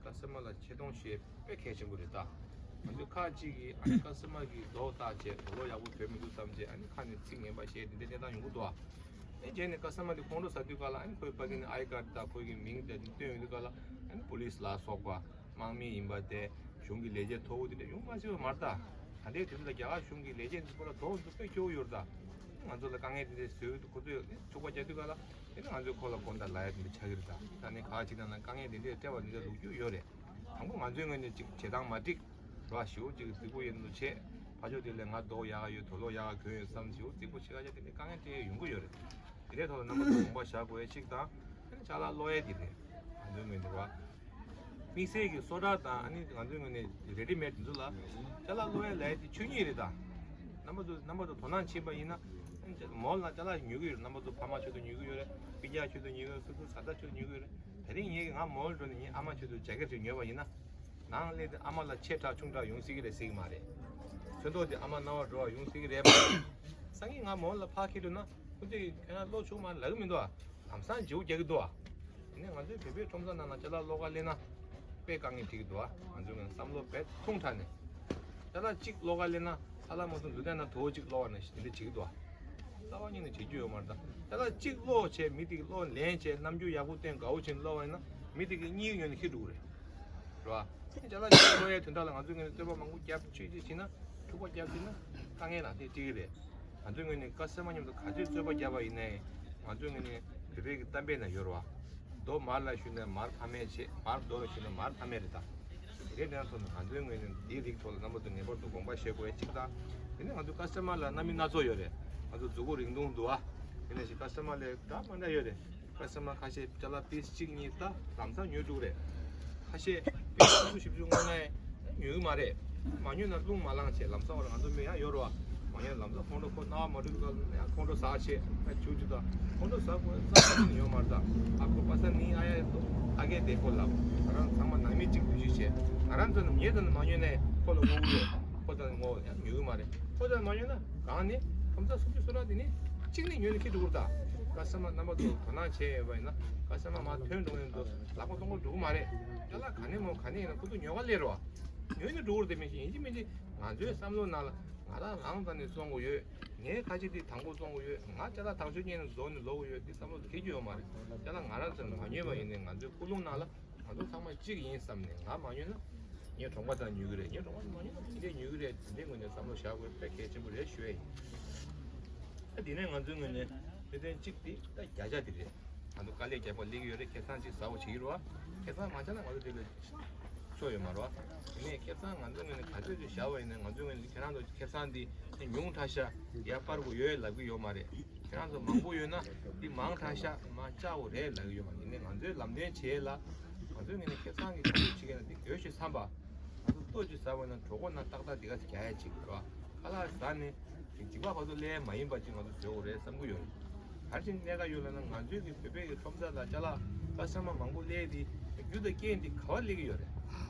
ཀ་སི་ཊ་མར་ལ་ཆེ་མཐོང་བྱེད་དཔེ་གལ་ཆེན་པོ་རེད་ད། ང་ཚོས་ཁག་ཅིག་གིས་ཨ་ནི་ཀ་སི་ཊ་མར་གྱི་མདོག་བལྟས་བྱས་དོ་ལོ་ཡག་པོ་བྱས་མི་འདུག་བསམ་བྱས་ཨ་ནི་ཁ་ནས་ཚིག་ངན་པ་བཤད་དེ་འདྲའི་གནས་སྟངས་ཡོང་གི་འདུག་ཨ། ཨེ་རྗེས་ནས་ཀ་སི་ཊ་མར་དེ་ཁོང་ཁྲོ་ཟ་དུས་ག་ལ་ཨ་ནི་ཁོའི་ཕ་གི་ནས་ཨའི་ཀར་དང་ཁོའི་གི་མིང་དེ་སྟོན་ཡོང་དུས་ག་ལ་ཨ་ནི་པུ་ལིས་ལ་སོགས་པ་དམག་མི་ཡིན་པ་དེ་གཞུང་གི་ལས་བྱེད་མཐོ་པོ་དེ་འདྲ་ཡོང་མ་སྲིད་པ་མ་རེད་ད། ད་ལྟའི་དུས་ཚོད་ལ་རྒྱ་གར་གཞུང་གི་ལས་བྱེད་འདི་ཁོ་ལ་དོགས་འདུག་དཔེ་སྐྱོ་བོ་ཡོད་རེད་ད། ང་ཚོ་ལ་དཀའ་ངལ་དེ་འདྲ་བཟོས་ཡོད་དུས་ཁོ་ཚོས་ཚུགས་པ་རྒྱག་དུས་ག་ལ་དེ་ནི་ང་ཚོས་ཁོ་ལ་དགོང་དག་ལབ་ཡ་དེ་འདྲ་ཆགས་ཀྱི་རེད་ད། ད་ནི་ཁག་ཅིག་ནང་ལ་དཀའ་ངལ་དེ་འདྲས་སྤྲད་པ་འདི་འདྲ་ལུགས་རྒྱུ་ཡོད་རེད། དང་པོ་ང་ཚོའི་ངོས་ནས་ཅིག་བྱེད་སྟངས་མ་འགྲིག་ར་ཞེ་པོ་ཅིག་རྫིག་པོ་ཡིན་དུ་བྱས། ཕར་ཕྱོགས་དེ་ལས་ང་མདོག་ཡག་ག་ཡོད་དོ་ལོ་ཡག་ག་གྱོན་ཡོད་བསམ་ཞེ་པོ་རྫིག་པོ་བྱེད་ག་ཡ་དེ་འདྲའི་དཀའ་ངལ་སྤྲད་ཡ་ཡོང་གི་ཡོད་རེད། དེ་འདྲའི་ཐོག་ལ་རྣམ་པ་ཚོ་དགོངས་པ་བཞག་དགོས་ཡ་གཅིག་དང་། དེ་ནི་ཅ་ལག་ཀློག་ཡ་དེ་རེད། ང་ཚོའི་ངོས་ནས་ར། དམིགས་བསལ་གྱི་སོ་ཊར་དང་ཨ་ནི་ང་ཚོའི་ངོས་ནས་རེ་ཌི་མེཌ་འདི་ཚོ་ལ་ཅ་ལག་སློག་ཡའི་ལས་དེ་ཆོས་ཉིད་རེད་ད། རྣམ་པ་ཚོ་རྣམ་པ་ཚོ་དོ་སྣང་བྱེད་པ་ཡིན་ན་མོལ་ལ་ཅ་ལག་ཉོ་གི་ཡོད། རྣམ་པ་ཚོ་ཕ་མ་ཆེད་དུ་ཉོ་གི་ཡོད་རེད། སྤུན་ཀྱག་ཆེད་དུ་ཉོ་གི་ཡོད། སོ་སོ་བཟའ་ཟླ་ཆེད་དུ་ཉོ་གི་ཡོད་རེད། དེ་རིང་ངེད་ཀྱི་ང་མོལ་འགྲོ་ནས་ངའི་ཨ་མ་ཆེད་དུ་ཇེ་ཀེ་ཊི་ཞིག་ཉོས་པ་ཡིན་ན། ནང་སླེབས་དུས་ཨ་མ་ལ་ཆེ་དྲགས་ཆུང་དྲགས་ཡོང་སྲིད་ཀྱི་རེད་ཟེར་གྱི་མ་རེད། ཚོན་མདོག་དེ་ཨ་མ་རྣ་བར་འགྲོ་བ་ཡོང་སྲིད་ཀྱི་རེད་མ་རེད། སང་ཉིན་ང་མོལ་ལ་ཕར་འཁྱེར་འགྲོ་ན་ཁོ་ཚོས་ཁྱོད་རང་སློག་ཆོག་མ་རེད་ལབ་ཀྱི་མི་འདུག་ཨ། ལམ་སང་བརྗེ་པོ་རྒྱག་གི་འདུག་ཨ། ཡིན་ནའི་ང་ཚོའི་བོད་པའི་ཁྲོམ་ས་ནང་ལ་ཅ་ལག་སློག་ག་སླེབས་ན་དཔེ་དཀའ་ངལ་འཕྲད་ཀྱི་འདུག་ཨ། ང་ཚོའི་ངོས་ནས་བསམ་བློ་དཔེ་ཐུང་དྲགས་ནས། ཅ་ལག་གཅིག་སློག་ག་སླེབས་ན་ཧ་ལམ་མ་སོང་ལུས་སྟེང་ན་དོ་གཅིག་སློག་པ་ནང་བཞིན་དེ་འདྲ་བྱེད་ཀྱི་འདུག་ཨ། རྩ་བ་ཉིད་ནས་བྱེད་རྒྱུ་ཡོད་མ་རེད་ད། ཅ་ལག་གཅིག་སློག་བྱས་མི་དེ་གི་སློག་ལེན་བྱས་རྣམ་འགྱུར་ཡག་པོ་བསྟན་དགའ་བོ་བྱས་ནས་སློག་པ་ཡིན་ན་མི་དེ་གི་གཉིས་ཀྱི་ངོས་ནས་འཁྱེར་འགྲོ་གི་རེད། རེད་བ། ཅ་ལག་གཅིག་སློག་ཡའི་དོན་དག་ལ་ང་ཚོའི་ངོས་ནས་རྩོད་པ་མང་པོ་བརྒྱབ་བཅུག་ཅིག་བྱས་ན་འཁྲུག་པ་བརྒྱབ་བྱས་ན་དཀའ་ངལ་ནང་དེ་འཁྲིད་ཀྱི་རེད། ང་ཚོའི་ངོས་ནས་ཀ་སི་ཊ་མར་མཉམ་དུ་ག་ཚོད་རྩོད་པ་བརྒྱབ་པ་ཡིན་ནའི་ང་ཚོའི་ངོས་ནས་བོད་པའི་གི་གཏམ་དཔེ་ན་ཡོད་རེད་བ། རྡོ་མར་ལ་གཞུས་ནས་མར་ཕ་མས་བྱེད། མར་རྡོ་ལ་གཞུས་ནས་མར་ཕ་མས་རེད་ད། དེ་འདྲའི་གནས་སྟངས་ཐོག་ནས་ང་ཚོའི་ངོས་ནས་འདིའི་རིགས་ཐོག་ལ་རྣམ་པ་ཚོ་ངེས་པར་དུ་དགོངས་པ་བཞེས་དགོས་ཡ་གཅིག་དང་། དེ་ནས་ང་ཚོ་ཀ་སི་ཊ་མར་ལ་རྣམ་སྨིན་སྣ་ཚོགས་ཡོད་རེད། ང་ཚོ་མཛུབ་གུ་རིང་ཐུང་འདུག་ཨ། དེ་ནས་ཞིག་ཀ་སི་ཊ་མར་ལ་འདྲ་མ་འདྲ་ཡོད་རེད། ཀ་སི་ཊ་མར་ཁ་ཤས་ཅ་ལག་པིས་གཅིག་གཉིས་ད་ལམ་སང་ཉོས་འགྲོ་གི་རེད། ཁ་ཤས་པིས་སུམ་ཅུ་བཞི་བཅུ་བསྔོགས་ན་ཡང་ཉོ་གི་མ་རེད། མ་ཉོས་ན་རླུང་མ་ལངས་བྱས་ལམ་སང་བར་ང་ཚོ་མི་ཡང་ཡོད་རེད་བ། མ་ཉོས་ན་ལམ་སང་ཁོང་ཁྲོ་ཁོ་རྣ་བ་མ་འགྲོ་གི་ཡང་ཁོང་ཁྲོ་ཟ་བྱས་ཨ་ཆུ་ཆུ་དང་ཁོང་ཁྲོ་ཟ་དགོས་རྩ་བ་ཉིད་ནས་ཡོད་མ་རེད་ད། ཨ་ཁོ་པ་སངས་ནི་ཨ་ཡ་ཡ་ཏོ་ཨ་གེ་དེ་ཁོ་ལབ། ང་རང་ཚང་མ་ནང་མི་གཅིག་འདུ་ཤེས་བྱས་ང་རང་ཚོ་ནམ་ཉེ་ཙམ་ནས་མ་ཉོས་ནས་ཁོ་ལ་བསྔོ་གི་ཡོད། ཁོ་ཚོ་ནི་བསྔོ་ཡང་ཉོ་གི་མ་རེད། ཁོ་ཚོ་མ་ཉོས་ན་གང་ནས་ཁོང་ཚོ་སུམ་ཅུ་སོ་ལྔ་དེ་ནི་གཅིག་ནས་ཉོས་ནས་ཁྱེར་འགྲོ་གི་རེད་ད། ཀ་སི་ཊ་མར་རྣམ་པ་ཚོ་དོ་སྣང་བྱས་ཡོད་པ་ཡིན་ན་ཀ་སི་ཊ་མར་མར་ཐོན་འགྲོ་ཡོང་དུས་ལག་པ་སྟོང་པ་འགྲོ་གི་མ་རེད། ཅ་ལག་ག་ནས་མོ་ག་ནས་ཡིན་ན་ཁོ་ཚོ་ཉོ་ག་སླེབས་རེད་བ། ཉོས་ནས་འགྲོ་གི་རེད་དེ་མིན་ཞིག་ཡིན་གཅིག་མིན་གཅིག་ང་ཚོའི་བསམ་བློ་ནང་ལ་ང་རང་རང་ཙམ་ནས་བཙོང་དགོས་ཡོད། ངའི་ཁ་ཆེ་དེ་དང་པོ་བཙོང་དགོས་ཡོད། ང་ཅ་ལག་དང་ཤོས་རྙེད་ནས་རྫོགས་ནས་ལོག་དགོས་ཡོད་དེ་བསམ་བློ་འཁྱེར་རྒྱུ་ཡོད་མ་རེད། ཅ་ལག་ང་རང་ཚོ་མ་ཉོས་པ་ཡིན་ནའི་ང་ཚོའི་ཀུན་སློང་ནང་ལ་ང་ཚོ་ཚང་མ་གཅིག་ཡིན་བསམ་ནས་ང་མ་ཉོས་ན་ངའི་གྲོང་པ་དང་ཉོ་གི་རེད། ངའི་གྲོང་པ་མ་ཉོས་ན་དེ་འདྲས་ཉོ་གི་རེད། དེ་འདྲས་ངོས་ནས་བསམ་བློ་བཞག་དགོས་དཔེ་གལ་ཆེན་པོ་རེད་ཞུ་ཡ་ཡིན། ཨ་དེ་ནས་ང་ཚོའི་ངོས་ནས་གནད་དོན་གཅིག་དེ་ད་བརྒྱ་ཆ་དེ་རེད། ང་ཚོ་དཀའ་ལས་རྒྱག་པ་སླེབས་ཀྱི་ཡོད་རེད། ཁེ་བཟང་ཅིག་ཟ་བ་བྱེད་ཀྱི་རེད་བ། ཁེ་བཟང་མ་ཆག་ན་ང་ཚོ་དེ་ལ་ཆོ་ཡོད་མ་རེད་བ། དེ་ནས་ཁེ་བཟང་ང་ཚོའི་ངོས་ནས་ག་ཚོད་ཅིག་བཞག་པ་ཡིན་ན་ང་ཚོའི་ངོས་ནས་ཁྱེད་རང་ཚོ་ཁེ་བཟང་འདི་ཉུང་དྲགས་ཤག་ཡར་སྤར་དགོས་ཡོད་ལབ་ཀྱི་ཡོད་མ་རེད། ཁྱེད་རང་ཚོ་མང་པོ་ཡོད་ན་འདི་མང་དྲགས་ཤག་མར་བཅག་དགོས་རེད་ལབ་ཀྱི་ཡོད་མ་རེད། ཡིན་ནའི་ང་ཚོའི་ལམ་སྟོན་བྱེད་ཡས་ལ་ང་ཚོའི་ངོས་ནས་ཁེ་བཟང་གི་ཆ་ཚོད་ཅིག་ཡིན་ན་འདི་དགོས་ཞེས་བསམ་པ། ང་ཚོ་ལྟོ་ཅིག་ཟ་བ་ན་གྲོད་ཁོག་ནང་ཏག་ཏག་འདི་ག་ཅིག་རྒྱག་ཡ་ཅིག་རེད་བ། ཁ་ལག་ཟ་ནས་ཅིག་འཇིགས་པ་ཁ་ཚོ་སླེབས་མ་ཡིན་པ་ཅིག་ང་ཚོ་བཟོ་དགོས་རེད་བསམ་གྱི་ཡོད་རེད། ག་རེ་བྱས་ནས་གནད་འགག་ཡོད་ལབ་ན་ང་ཚོའི་གི་བོད་པའི་གི་ཁྲོམ་ས་ལ་ཅ་ལག་ཀ་སི་ཊ་མར་མང་པོ་སླེབས་དེ་རྒྱུ་དང་རྐྱེན་དེ་ག་བ་སླེབས་ཀྱི་ཡོད་རེད།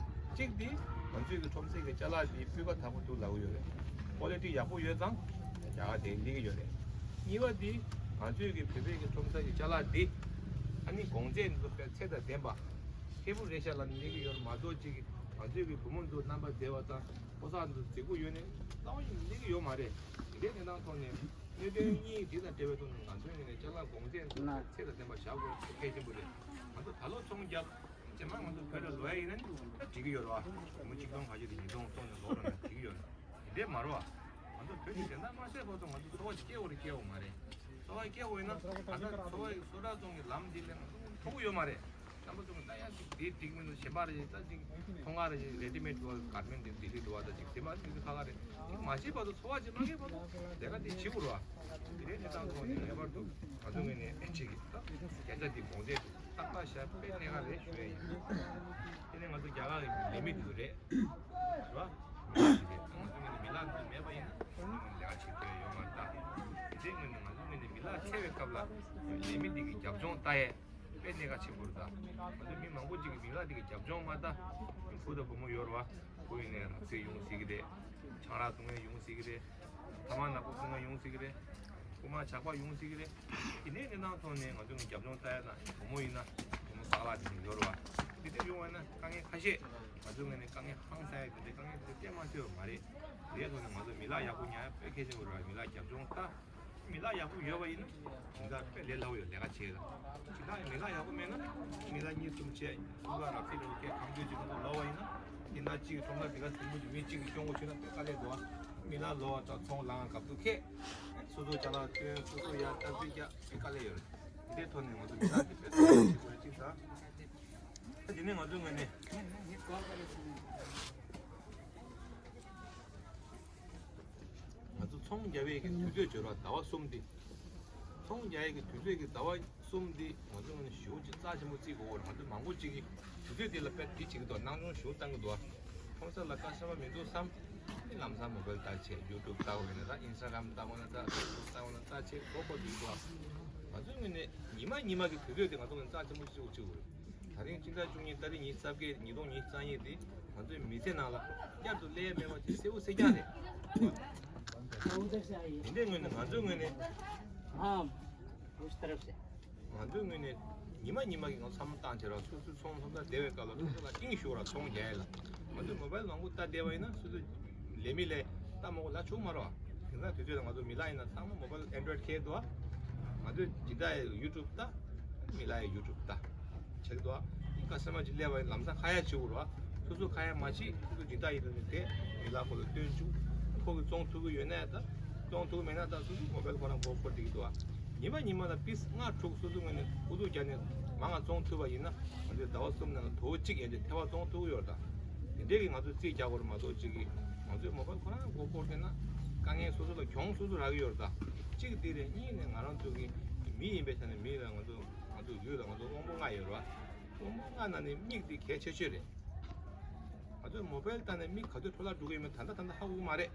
གཅིག་དེ་ང་ཚོའི་གི་ཁྲོམ་སའི་གི་ཅ་ལག་དེ་སྤུས་ཀ་དག་པོ་འདུག་ལབ་ཀྱི་ཡོད་རེད། ཀོ་ལི་ཊི་ཡག་པོ་ཡོད་ཙང་རྒྱ་གར་དེ་སླེབས་ཀྱི་ཡོད་རེད། གཉིས་པ་དེ་ང་ཚོའི་གི་བོད་པའི་གི་ཁྲོམ་ས་གི་ཅ་ལག་དེ་ཨ་ནི་གོང་ཚད་འདི་ཚོ་དཔེ་ཚད་དང་ལྡན་པ་ཁེ་པོ་རེད་ཤག་ལབ་ནས་སླེབས་ཀྱི་ཡོད་རེད་མ་གཏོགས་ཅིག་ང་ཚོའི་གི་བུ་མོ་ཚོ་རྣམ་པ་མཛེས་པ་དང་། ཕོ་གསར་ཚོ་རྫིག་པོ་ཡོད་ནས་རྩ་བ་ཉིད་ནས་གནས་ཀྱི་ཡོད་མ་རེད། དེ་འདྲའི་གནས་སྟངས་ཐོག་ནས་གནད་དོན་གཉིས་འདི་དང་འབྲེལ་བའི་ཐོག་ནས་ང་ཚོའི་ངོས་ནས་ཅ་ལག་གོང་ཚད་ཚད་དང་ལྡན་པ་བཞག་དགོས་གལ་ཆེན་པོ་རེད། ང་ཚོ་ད་ལོ་ཚོང་རྒྱག་རྗེས་མ་ང་ཚོ་བོད་ལ་ལོག་ཡ་ཡིན་ན་ནི་ད་འགྲིག་གི་ཡོད་རེད་བ། སྒོར་མོ་ཆིག་སྟོང་ཁ་ཤས་དང་ཉིས་སྟོང་བཙོང་ནས་ལོག་ར་ན་འགྲིག་གི་ཡོད་རེད། དེ་འདྲས་མ་རེད་བ། ང་ཚོ་བོད་ཀྱི་དེ་འདྲ་མ་བྱས་བར་དུ་ང་ཚོ་འཚོ་བ་ཅིག་སྐྱེལ་དགོས་རེད་སྐྱེལ་དགོས་མ་རེད། འཚོ་བ་སྐྱེལ་དགོས་ཡིན་ན་ད་ལྟ་འཚོ་བ་ཡི་སོ་ཊར་ཚོང་གི་ལམ་འདི་ལས་ང་ཚོ་མཐོ་པོ་ཡོད་མ་རེད། རྣམ་པ་ཚོ་གི་ད་ཡང་ཅིག་འདི་འགྲིག་མི་འདུག་གཞན་པ་རེ་ཅིག་ད་ཅིག་མཐོང་ག་རེ་ཅིག་རེ་ཌི་མེཌ་འདུག་ག་གར་མེན་འདི་ལྡི་ལི་འདུག་ག་ད་ཅིག་དེ་མ་ཅིག་ཁ་ཁ་རེད། ཅིག་མ་བྱེད་བར་དུ་འཚོ་བ་ཅིག་མ་སྐྱེལ་བར་དུ་ལས་ཀ་འདི་བྱེད་དགོས་རེད་བ། དེ་རེད་དེ་ཙང་ཐོག་ནས་ངེས་པར་དུ་ང་ཚོ་ངོས་ནས་ཨེ་ཅིག་གི་ད་བརྒྱ་ཆ་འདི་གོང་ཚད་ཏག་ཏག་བཞག་དཔེ་གནད་འགག་རེད་ཞུ་ཡ་ཡིན། དེ་ནས་ང་ཚོ་རྒྱ་གར་གི་ལས་མི་འདི་ཚོ་རེད། རེད་བ། ང་ཚོ་ངོས་ནས་མི་ལག་འདི་མེད་པ་ཡིན་ན་ང་ཚོ་ངོས་ནས་ལས་ཀ་བྱེད་ཐུབ་ཡ་ཡོད་མ་རེད་ད། དེ་ཚེ་ངོས་ནས་ང་ཚོ་ངོས་ནས་མི་ལག་འཚོལ་བའི་སྐབས་ལ་ལས་མི་འདི་གི་རྒྱབ་ལྗོངས་ལྟ་ཡས། དཔེ་གནད་འགག་ཆེན་པོ་རེད་ད། ང་ཚོ་མི་མང་པོ་ཅིག་གིས་མི་ལག་འདི་གི་རྒྱབ་ལྗོངས་མ་ལྟ། བུ་དང་བུ་མོ་ཡོད་རེད་བ། བུ་ཡིན་ནའི་རབ་གསལ་ཡོང་སྲིད་ཀྱི་རེད། ཆང་རག་འཐུང་མཁན་ཡོང་སྲིད་ཀྱི་རེད། ཐ་མག་ནག་པོ་འཐུང་མཁན་ཡོང་སྲིད་ཀྱི་རེད། རྐུ་མ་ཇག་པ་ཡོང་སྲིད་ཀྱི་རེད། དེ་ནས་གནས་སྟངས་ཐོག་ནས་ང་ཚོ་ངའི་རྒྱབ་ལྗོངས་ལྟ་ཡ་དང་བུ་མོ་ཡིན་ན་བུ་མོ་བག་ལ་དེ་ནས་ཡོད་རེད་བ། དེ་འདྲ་ཡོང་བ་ན་དཀའ་ངལ་ཁ་ཤས་ང་ཚོ་ངོས་ནས་དཀའ་ངལ་ཧང་སང་ཡ་དེ་འདྲའི་དཀའ་ངལ་དེ་འདྲ་སྟོན་མ་ཐུབ་པ་མ་རེད། དེའི་ཐོག་ནས་ང་ཚོ་མི་ལག་ཡག་པོ་ཉར་ཡ་དཔེ་གལ་ཆེན་པོ་རེད་བ། མི་ལག་རྒྱབ་ལྗོངས་ལྟ། མི་ལག་ཡག་པོ་ཡོད་པ་ཡིན་ན་དེང་སང་དཔེ་ལས་སླ་པོ་ཡོད། ལས་ཀ་བྱེད་ལ་ཇི་ལྟར་མི་ལག་ཡག་པོ་མེད་ན་མི་ལག་གཉིས་གསུམ་བྱས་སུ་ལ་ར་ཕི་རོ་ཁྱེད་གང་འདོད་ཅིག་ང་ཚོ་ལོག་པ་ཡིན་ན་དེ་ན་གཅིག་གི་ཁྲོམ་ར་དེ་ག་ཟིང་མོ་ཅིག་མི་གཅིག་གི་སྐྱོང་དགོས་བྱུང་ན་དཔེ་དཀའ་ལས་འདུག་ཨ། མི་ལག་ལོག་པ་དང་ཚོང་ལངས་སྐབས་དུ་ཁེ་སོ་སོ་ཅ་ལག་སྟོན་སོ་སོ་ཡ་སྟབས་བདེ་རྒྱག་དཔེ་དཀའ་ལས་ཡོད་རེད། འདིའི་ཐོག་ནས་ང་ཚོ་མི་ལག་དེ་དཔེ་གསར་པ་ཞིག་དགོས་རེད་གཅིག་དང་། དེ་ནས་ང་ཚོའི་ངོས་ནས། ང་ཚོ་ཚོང་རྒྱག་པའི་གི་དུས་ཚོད་སྦྱོར་བ་ཟླ་བ་གསུམ་འདི། ཚོང་རྒྱག་ཡས་ཀྱི་དུས་ཚོད་ཀྱི་ཟླ་བ་གསུམ། གསུམ་འདི་ང་ཚོ་ངོས་ནས་ཞེ་པོ་ཅིག་རྩ་ཆེན་པོ་བརྩི་དགོས་རེད། ང་ཚོ་མང་པོ་ཅིག་གིས་དུས་ཚོད་འདི་ལ་དཔེ་འདི་བྱེད་ཀྱི་འདུག་སྣང་ཆུང་ཞེ་པོ་བཏང་གི་འདུག་ཁོང་ཚོ་ལ་དཀའ་ཤ་མ་མི་འདུག་བསམ། ལམ་སང་མོ་བལ་ལྟ་བྱས། ཡུ་ཊུབ་ལྟ་དགོས་ན་ལྟ། ཨིན་སི་ཊ་གྷ་རམ་ལྟ་དགོས་ན་ལྟ། ཕེ་སི་བུག་ལྟ་དགོས་ན་ལྟ་བྱས་གོ་གོ་འདུག་གོ་ང་ཚོའི་ངོས་ནས་ཉི་མ་ཉི་མ་གི་དུས་ཚོད་དེ་ང་ཚོ་ངོས་ནས་རྩ་ཆེན་པོ་ཞིག་བྱེད་དགོས་རེད། ད་རིང་སྤྱི་ཟླ་བཅུ་གཉིས། ད་རིང་ཉི་ཤུ་རྩ་བརྒྱད། ཉིས་སྟོང་ཉི་ཤུ་རྩ་གཉིས་དེ་ང་ཚོའི་མི་ཚེ་ནང་ལ་བསྐྱར་དུ་སླེབས་ཡ་མེད་པ་དེ་གསལ་པོ་གསལ་རྐྱང་རེད། དེ་འདྲའི་ངོས་ནས་ང་ཚོའི་ངོས་ནས། हाँ, उस तरफ से। ང་ཚོའི་ངོས་ནས་ཉི་མ་ཉི་མ་གི་ང་ཚོ་བསམ་བློ་བཏང་བྱས་ར། སོ་སོའི་ཚོང་ཚོང་ད་བསྡད་པའི་སྐབས་ལ་ཚོང་ཚོང་ལ་ཏིང་ཞུ་ར་ཚོང་རྒྱག་ཡ་ལ། ང་ཚོས་མོ་བལ་མང་པོ་ལྟ་བསྡད་པ་ཡིན་ན་སོ་སོའི་ལས་མི་ལས་ལྟ་མ་དགོས་ལ་ཆུང་མ་ར། དེང་སང་དུས་ཚོད་ལ་ང་ཚོ་མི་ལ་ཡིན་ན་ཚང་མ་མོ་བལ་ཨེན་ཌོ་རོ་ཌི་ཁྱེར་འདུག་ང་ཚོས་སྦྱིན་བདག་ཡི་ཡུ་ཊུབ་ལྟ། མི་ལ་ཡི་ཡུ་ཊུབ་ལྟ། བྱེད་ཀྱི་འདུག་ཨ་ནི་ཁ་སེམས་མ་ཅིག་སླེབས་པ་ཡིན་ལམ་སང་ཁ་ཡ་བྱེད་དགོས་ར། སོ་སོ་ཁ་ཡ་མ་བྱེད། སོ་སོ་སྦྱིན་བདག་ཡིན་ན་དེ་མི་ལ་ཁོ་ལ་སྟོན་བཅུག་ཁོ་གིས་བཙོང་ཐུབ་ཀྱི་ཡོད་ན་ད། བཙོང་ཐུབ་མེད་ན་ད་སོ་སོ་མོ་བལ་ཁོ་རང་མགོ་འཁོར་བསྡད་ཀྱི་འདུག་ཨ། ཉི་མ་ཉི་མ་ལ་པིས་ལྔ་དྲུག་སོ་སོ་ངོས་ནས་ཨུ་ཚུགས་རྒྱག་ནས་མང་ང་བཙོང་ཐུབ་པ་ཡིན་ན། ང་ཚོས་ཟླ་བ་གསུམ་ནང་ལ་དོ་གཅིག་ཡན་ཆད་ཐེ་བ་བཙོང་ཐུབ་ཀྱི་ཡོད་རེད་ད། དེ་འདྲས་ཀྱི་ང་ཚོས་རྩིས་རྒྱག་དགོས་རེད་མ་གཏོགས་གཅིག་གིས་ང་ཚོས་མོ་བལ་ཁོ་རང་མགོ་འཁོར་བསྡད་ན་དཀའ་ངལ་སོ་སོ་ལ་གྱོང་སོ་སོ་རག་གི་ཡོད་རེད་ད། གཅིག་དེ་རེད། གཉིས་ནས་ང་རང་ཚོ་གི་མི་ཡིན་པའི་ཆ་ནས་མི་ལ་ང་ཚོ་ང་ཚོ་ལུས་ལ་ང་ཚོ་དབང་པོ་ལྔ་ཡོད་རེད་བ། དབང་པོ་ལྔ་ནང་ནས་མིག་དེ་གལ་ཆེ་ཤོས་རེད། ང་ཚོས་མོ་བལ་བལྟས་ནས་མིག་ག་དུས་འཕྲོ་བརླག་འགྲོ་གི་ཡོད་མེད་ད་ལྟ་ད་ལྟ་ཧ་གོ་གི་མ་རེད།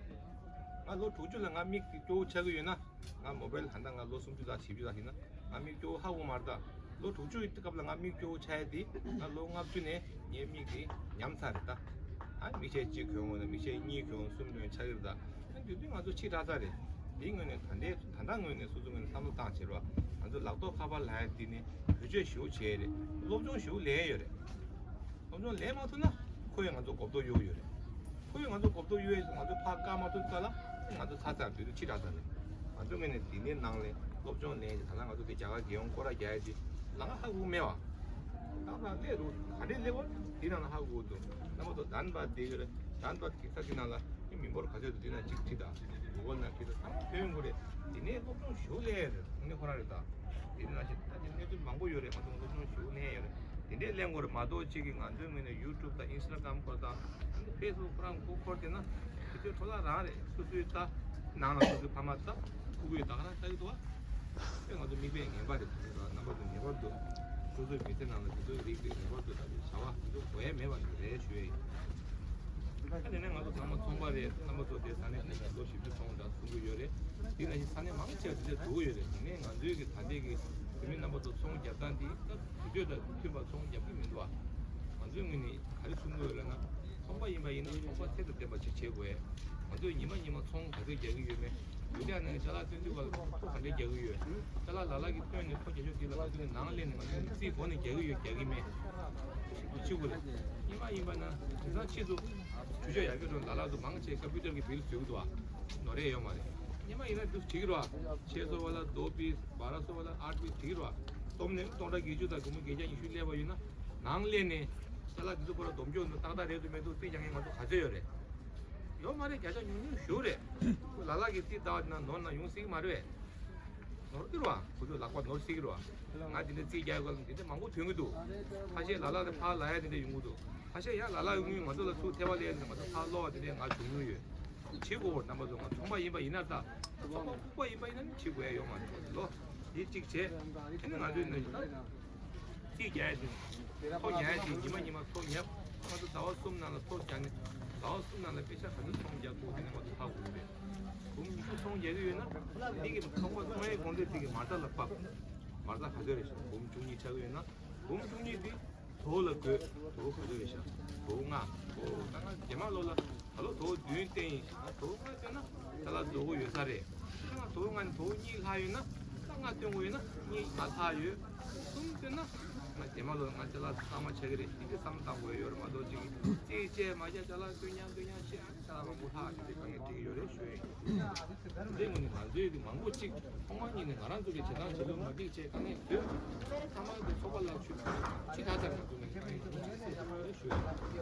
ང་ལོ་དྲུག་ཅུ་ལ་ང་མིག་དེ་སྐྱོ་བོ་ཆགས་ཀྱི་ཡོད་ན། ང་མོ་བལ་ད་ལྟ་ང་ལོ་སུམ་ཅུ་ལ་བཞི་བཅུ་ལ་ཡིན་ན་ང་མིག་སྐྱོ་བོ་ཧ་གོ་མ་རེད་ད། ལོ་དྲུག་ཅུ་ཡི་སྐབས་ལ་ང་མིག་སྐྱོ་བོ་ཆགས་ཡ་དེ་ང་ལོ་ལྔ་བཅུ་ནས་ངའི་མིག་དེ་ཉམས་ཚར་རེད་ད། ཨ་མིག་ཤེལ་གཅིག་གྱོན་འོང་ན་མིག་ཤེལ་གཉིས་གྱོན་གསུམ་གྱོན་ཆགས་ཀྱི་རེད་ད། ཨ་དེ་དུས་ང་ཚོ་ཕྱི་དྲགས་ཚར་རེད། དེའི་ངོས་ནས་ད་ལྟའི་ད་ལྟ་ངོས་ནས་སོ་སོ་ངོས་ནས་བསམ་བློ་བཏང་བྱེད་རོགས། ང་ཚོ་ལག་ཐོག་ཁ་པར་ལབ་ཡ་དེ་ནི་བེད་སྤྱོད་ཞེ་པོ་བྱས་རེད། སློབ་སྦྱོང་ཞེ་པོ་ལེན་ཡ་ཡོད་རེད། སློབ་སྦྱོང་ལེན་མ་ཐུབ་ན་ཁོ་ཡང་ང་ཚོ་གོ་རྟོགས་གཡོ་གི་ཡོད་རེད། ཁོ་ཡང་ང་ཚོ་གོ་རྟོགས་གཡོ་ཡས་ང་ཚོ་ཕར་བཀག་མ་ཐུབ་ཙང་ལ་ང་ཚོ་ཚར་ཚར་དུས་དུས་ཕྱི་དྲགས་ཚར་རེད། ང་ཚོ་ངོས་ནས་འདི་ནས་ནང་ལས་སློབ་སྦྱོང་ལེན་ཡས་ད་ལྟ་ང་ཚོ་འདི་རྒྱ་གར་རྒྱལ་ཡོངས་སྐོར་ར་རྒྱག་ཡས་འདི་ལ་ང་ཧ་གོ་མེད་བ། ད་ང་སླེབས་འདུག་ག་འདྲས་སླེབས་པ་འདི་ནང་ལ་ཧ་གོ་འདུག་རྣམ་པ་ཚོ་དཱན་བད་འདི་གི་རེད། དཱན་བད་གི་ས་འདི་ནང་ལ་མི་འབོར་ག་ཚོད་འདུག་འདི་ནང་གཅིག་ཁྲིད་དང་། གུ་གལ་ནང་ཁྲིད་དང་ཚང་མ་ཐོན་དགོས་རེད། འདི་ནས་སློབ་སྦྱོང་ཞུ་ལས་རེད། ཨ་ནི་ཁོ་རང་རེད་ད། འདི་ནང་བཞིན་ད་འདི་གནས་ཚུལ་མང་པོ་ཡོད་རེད། ང་ཚོ་སློབ་སྦྱོང་ཞུ་ལས་ཡོད་རེད། དེ་འདྲས་གླེང་དགོས་རེད་མ་གཏོགས་གཅིག་གིས་ང་ཚོའི་ངོས་ནས་ཡུ་ཊུབ་དང་ཨིན་སི་ཊ་གྷ་རམ་སྐོར་དང་ཨ་ནི་ཕེ་སི་བུག་ཁོ་རང་མགོ་འཁོར་བསྡད་ན་དེ་ཚོའི་འཕྲོ་བརླག་རང་རེད། སོ་སོའི་ད་ནང་ལ་སོ་སོའི་ཕ་མ་ད་ཕྲུ་གུ་ཡོད་ད་ག་རང་ལྟ་གི་འདུག་བ། དེ་ང་ཚོ་མིག་དཔེ་ངན་པ་རེད། དེ་ཚོ་རྣམ་པ་ཚོ་ངེས་པར་དུ་སོ་སོའི་མི་ཚེ་ནང་ལ་དེ་ཚོའི་རིགས་དེ་ངེས་པར་དུ་ད་དེ་བྱ་བ་དེ་ཚོ་དགོས་ཡ་མེད་པ་རེད་ཞུ་ཡ་ཡིན། ད་དེ་ནས་ང་ཚོ་ཚང་མ་ཚོང་པ་རེད། རྣམ་པ་ཚོ་དེ་ས་གནས་ལོ་བཞི་བཅུ་ཚོང་འདྲ་གསུང་གི་ཡོད་རེད། དེ་ནང་བཞིན་ས་གནས་མང་ཆེ་བ་དེ་འདྲ་འགྲོ་གི་ཡོད་རེད། དེ་ནས་ང་ཚོའི་གི་ད་ལྟའི་གི་བོད་མི་རྣམ་པ་ཚོ་ཚོང་རྒྱབ་སྟངས་དེ་ད་དུས་ཚོད་དང་མཐུན་པ་ཚོང་རྒྱབ་ཀྱི་མི་འདུག་བ། ང་ཚོའི་ངོས་ནས་ག་རེ་གསུང་གི་ཡོད་ལབ་ན། ཚོང་པ་ཡིན་པ་ཡིན་ན་ཚོང་པ་ཚད་དང་ལྡན་པ་ཅིག་བྱེད་དགོས། ང་ཚོས་ཉི་མ་ཉི་མ་ཚོང་ག་ཚོད་རྒྱག་གི་ཡོད་མེད། ཡུལ་ལྗང་ནང་ཅ་ལག་བཏོན་དུས་སྐབས་ལ་ཐོ་ག་འདྲ་རྒྱག་གི་ཡོད། ཅ་ལག་ལ་ལ་གིས་བཏོན་ནས་ཐོ་རྒྱག་ཕྱོགས་དེ་ལ་ང་ཚོས་ནང་སླེབས་ནས་ང་ཚོས་རྩིས་སྒོ་ནས་རྒྱག་གི་ཡོད་རྒྱག་གི་མེད། ཞིབ་ཏུ་ཕྱི་དགོས་རེད། ཉི་མ་ཡིན་པ་ན་དེང་སང་ཕྱིས་སུ་ཇུས་ཆོག་ཡག་གི་འགྲོ་ལ་ལ་དུ་མང་ཆེ་ཀམ་པུ་ཊར་གི་བིལ་བཟོས་ཀྱི་འདུག་བ། ནོར་རེ་ཡོད་མ་རེད། ཉི་མ་ཡིན་ན་འདུག་བྲིས་ཀྱི་རེད་བ། ཆེ་སོ་བ་ལ་དོ་པིས་བར་སོ་བ་ལ་ཨཊ་པིས་བྲིས་ཀྱི་རེད་བ། སྟོབས་ནས་སྟོང་ཕྲག་བརྒྱད་ཅུ་དང་སྒོར་མོ་བརྒྱད་བརྒྱ་ཉི་ཤུ་སླེབས་པ་ཡོད་ན་ནང་སླེབས་ནས་ཅ་ལག་འདི་ཚོ་ཁོ་ར་སྡོམ་འཇོག་འདུག་ཏག་ཏག་རེད་འདུག་མེད་འདུག་རྩིས་རྒྱག་མཁན་ང་ཚོ་ག་ཚོད་ཡོད་རེད། ཡོད་མ་རེད། བརྒྱ་ཆ་ཉུང་ཉུང་ཞུ་རེད། ལ་ལ་གི་རྩིས་ལྟ་བ་དེ་ན་ནོར་ན་ཡོང་སྲིད་ཀྱི་མ་རེད་བས། ནོར་གི་རེད་བ། ཁོ་ཚོས་ལག་པ་ནོར་སྲིད་ཀྱི་རེད་བ། ང་འདི་འདྲ་རྩིས་རྒྱག་དགོས་ལ་འདི་འདྲ་མང་པོ་ཐོན་གྱི་འདུག་ཁ་ཤས་ལ་ལ་དེ་ཕར་ལ་ཡ་འདི་འདྲ་ཡོང་གི་འདུག་ཁ་ཤས་ཡང་ལ་ལ་ཡོང་གི་ཡོད། ང་ཚོ་ལ་ཚུར་ཐལ་བ་སླེབས་ནས་ང་ཚོ་ཕར་སློག་པ་དེ་འདྲ་ང་བྱུང་མྱོང་ཡོད། བྱེད་དགོས་རྣམ་པ་ཚོ། ང་ཚོང་པ་ཡིན་པ་ཡིན་ན་ད། ཚོང་པ་ཕོགས་པ་ཡིན་པ་ཡིན་ན་ནི་བྱེད་དགོས་ཡ་ཡོད་མ་རེད་ལོ། དེ་གཅིག་བྱས། དེ་ནི་ང་ཚོའི་ནི་ད། རྩིས་རྒྱག་ཡ་དེ། ཐོ་ཉར་ཡ་དེ་ཉི་མ་ཉི་མ་ཐོ་ཉར། ང་ཚོ་ཟླ་བ་གསུམ་ནང་ལ་ཐོ་རྒྱག་ནས། ཟླ་བ་གསུམ་ནང་ལ་པེ་ཤ་ག་ཚོད་ཚོང་རྒྱག་དགོས་དེ་ནི་ང་ཚོ་ཧ་གོ་གི་རེད། འབུམ་ཉི་ཤུ་ཚོང་རྒྱག་གི་ཡོད་ན། འདི་གི་ཚོང་པ་ཚོང་ཡའི་གོང་ཚད་དེ་གི་མ་རྩ་ལ་བབས། མ་རྩ་ག་ཚོད་རེད་ཤག་འབུམ་བཅུ་གཉིས་ཆགས་ཀྱི་ཡོད་ན། འབུམ་བཅུ་གཉིས་དེ་དོ་ལ་བགོས། དོ་ག་ཚོད་རེད་ཤག་དོ་ལྔ། དོ་ལྔ། རྗེས་མ་ལོ་ལ་ད་ལོ་དོ་བདུན་བཏོན་ཡིན་ཤག་དོ་ལྔ་བཏོན་ན་ཅ་ལག་བཟོ་གི་ཡོད་ས་རེད། ད་ང་དོ་ལྔ་ནས་དོ་གཉིས་ལྷག་ཡོད་ན། ད་ལྔ་བཏོན་དགོས་ཡོད་ན་གཉིས་ལྔ་ལྷག་ཡོད། གསུམ་བཏོན་ན་ང་རྗེས་མ་ལོ་ང་ཅ་ལག་གཙང་མ་ཆགས་ཀྱི་རེད། དེ་འདྲ་བསམ་བཏང་དགོས་ཡོད་རེད་མ་གཏོགས་ཅིག་རྩིས་བཅད་མ་རྒྱག་ཅ་ལག་བཏོན་ཡང་བཏོན་ཡང་བྱས། ཨ་ནི་ཅ་ལག་མང་པོ་ལྷག་ཡོད་དེ་དཀའ་ངལ་འཕྲད་ཀྱི་ཡོད་རེད་ཞུ་ཡ་ཡིན། དེ་ངོས་ནས་ང་ཚོའི་གི་མང་པོ་གཅིག་ཐོག་མ་ཉིད་ནས་ང་རང་ཚོ་གི་བྱེད་སྟངས་བྱེད་ལུགས་མ་འགྲིག་བྱས་དཀའ་ངལ་ཡོད། ཚང་མ་གི་ཚོགས་པ་ལ་ཆུ་ཆུ་ཐག་ཚར་མ་ཐུབ་ནས་དཀའ་ངལ་ཡོང་གི་རེད་ཞུ་ཡ་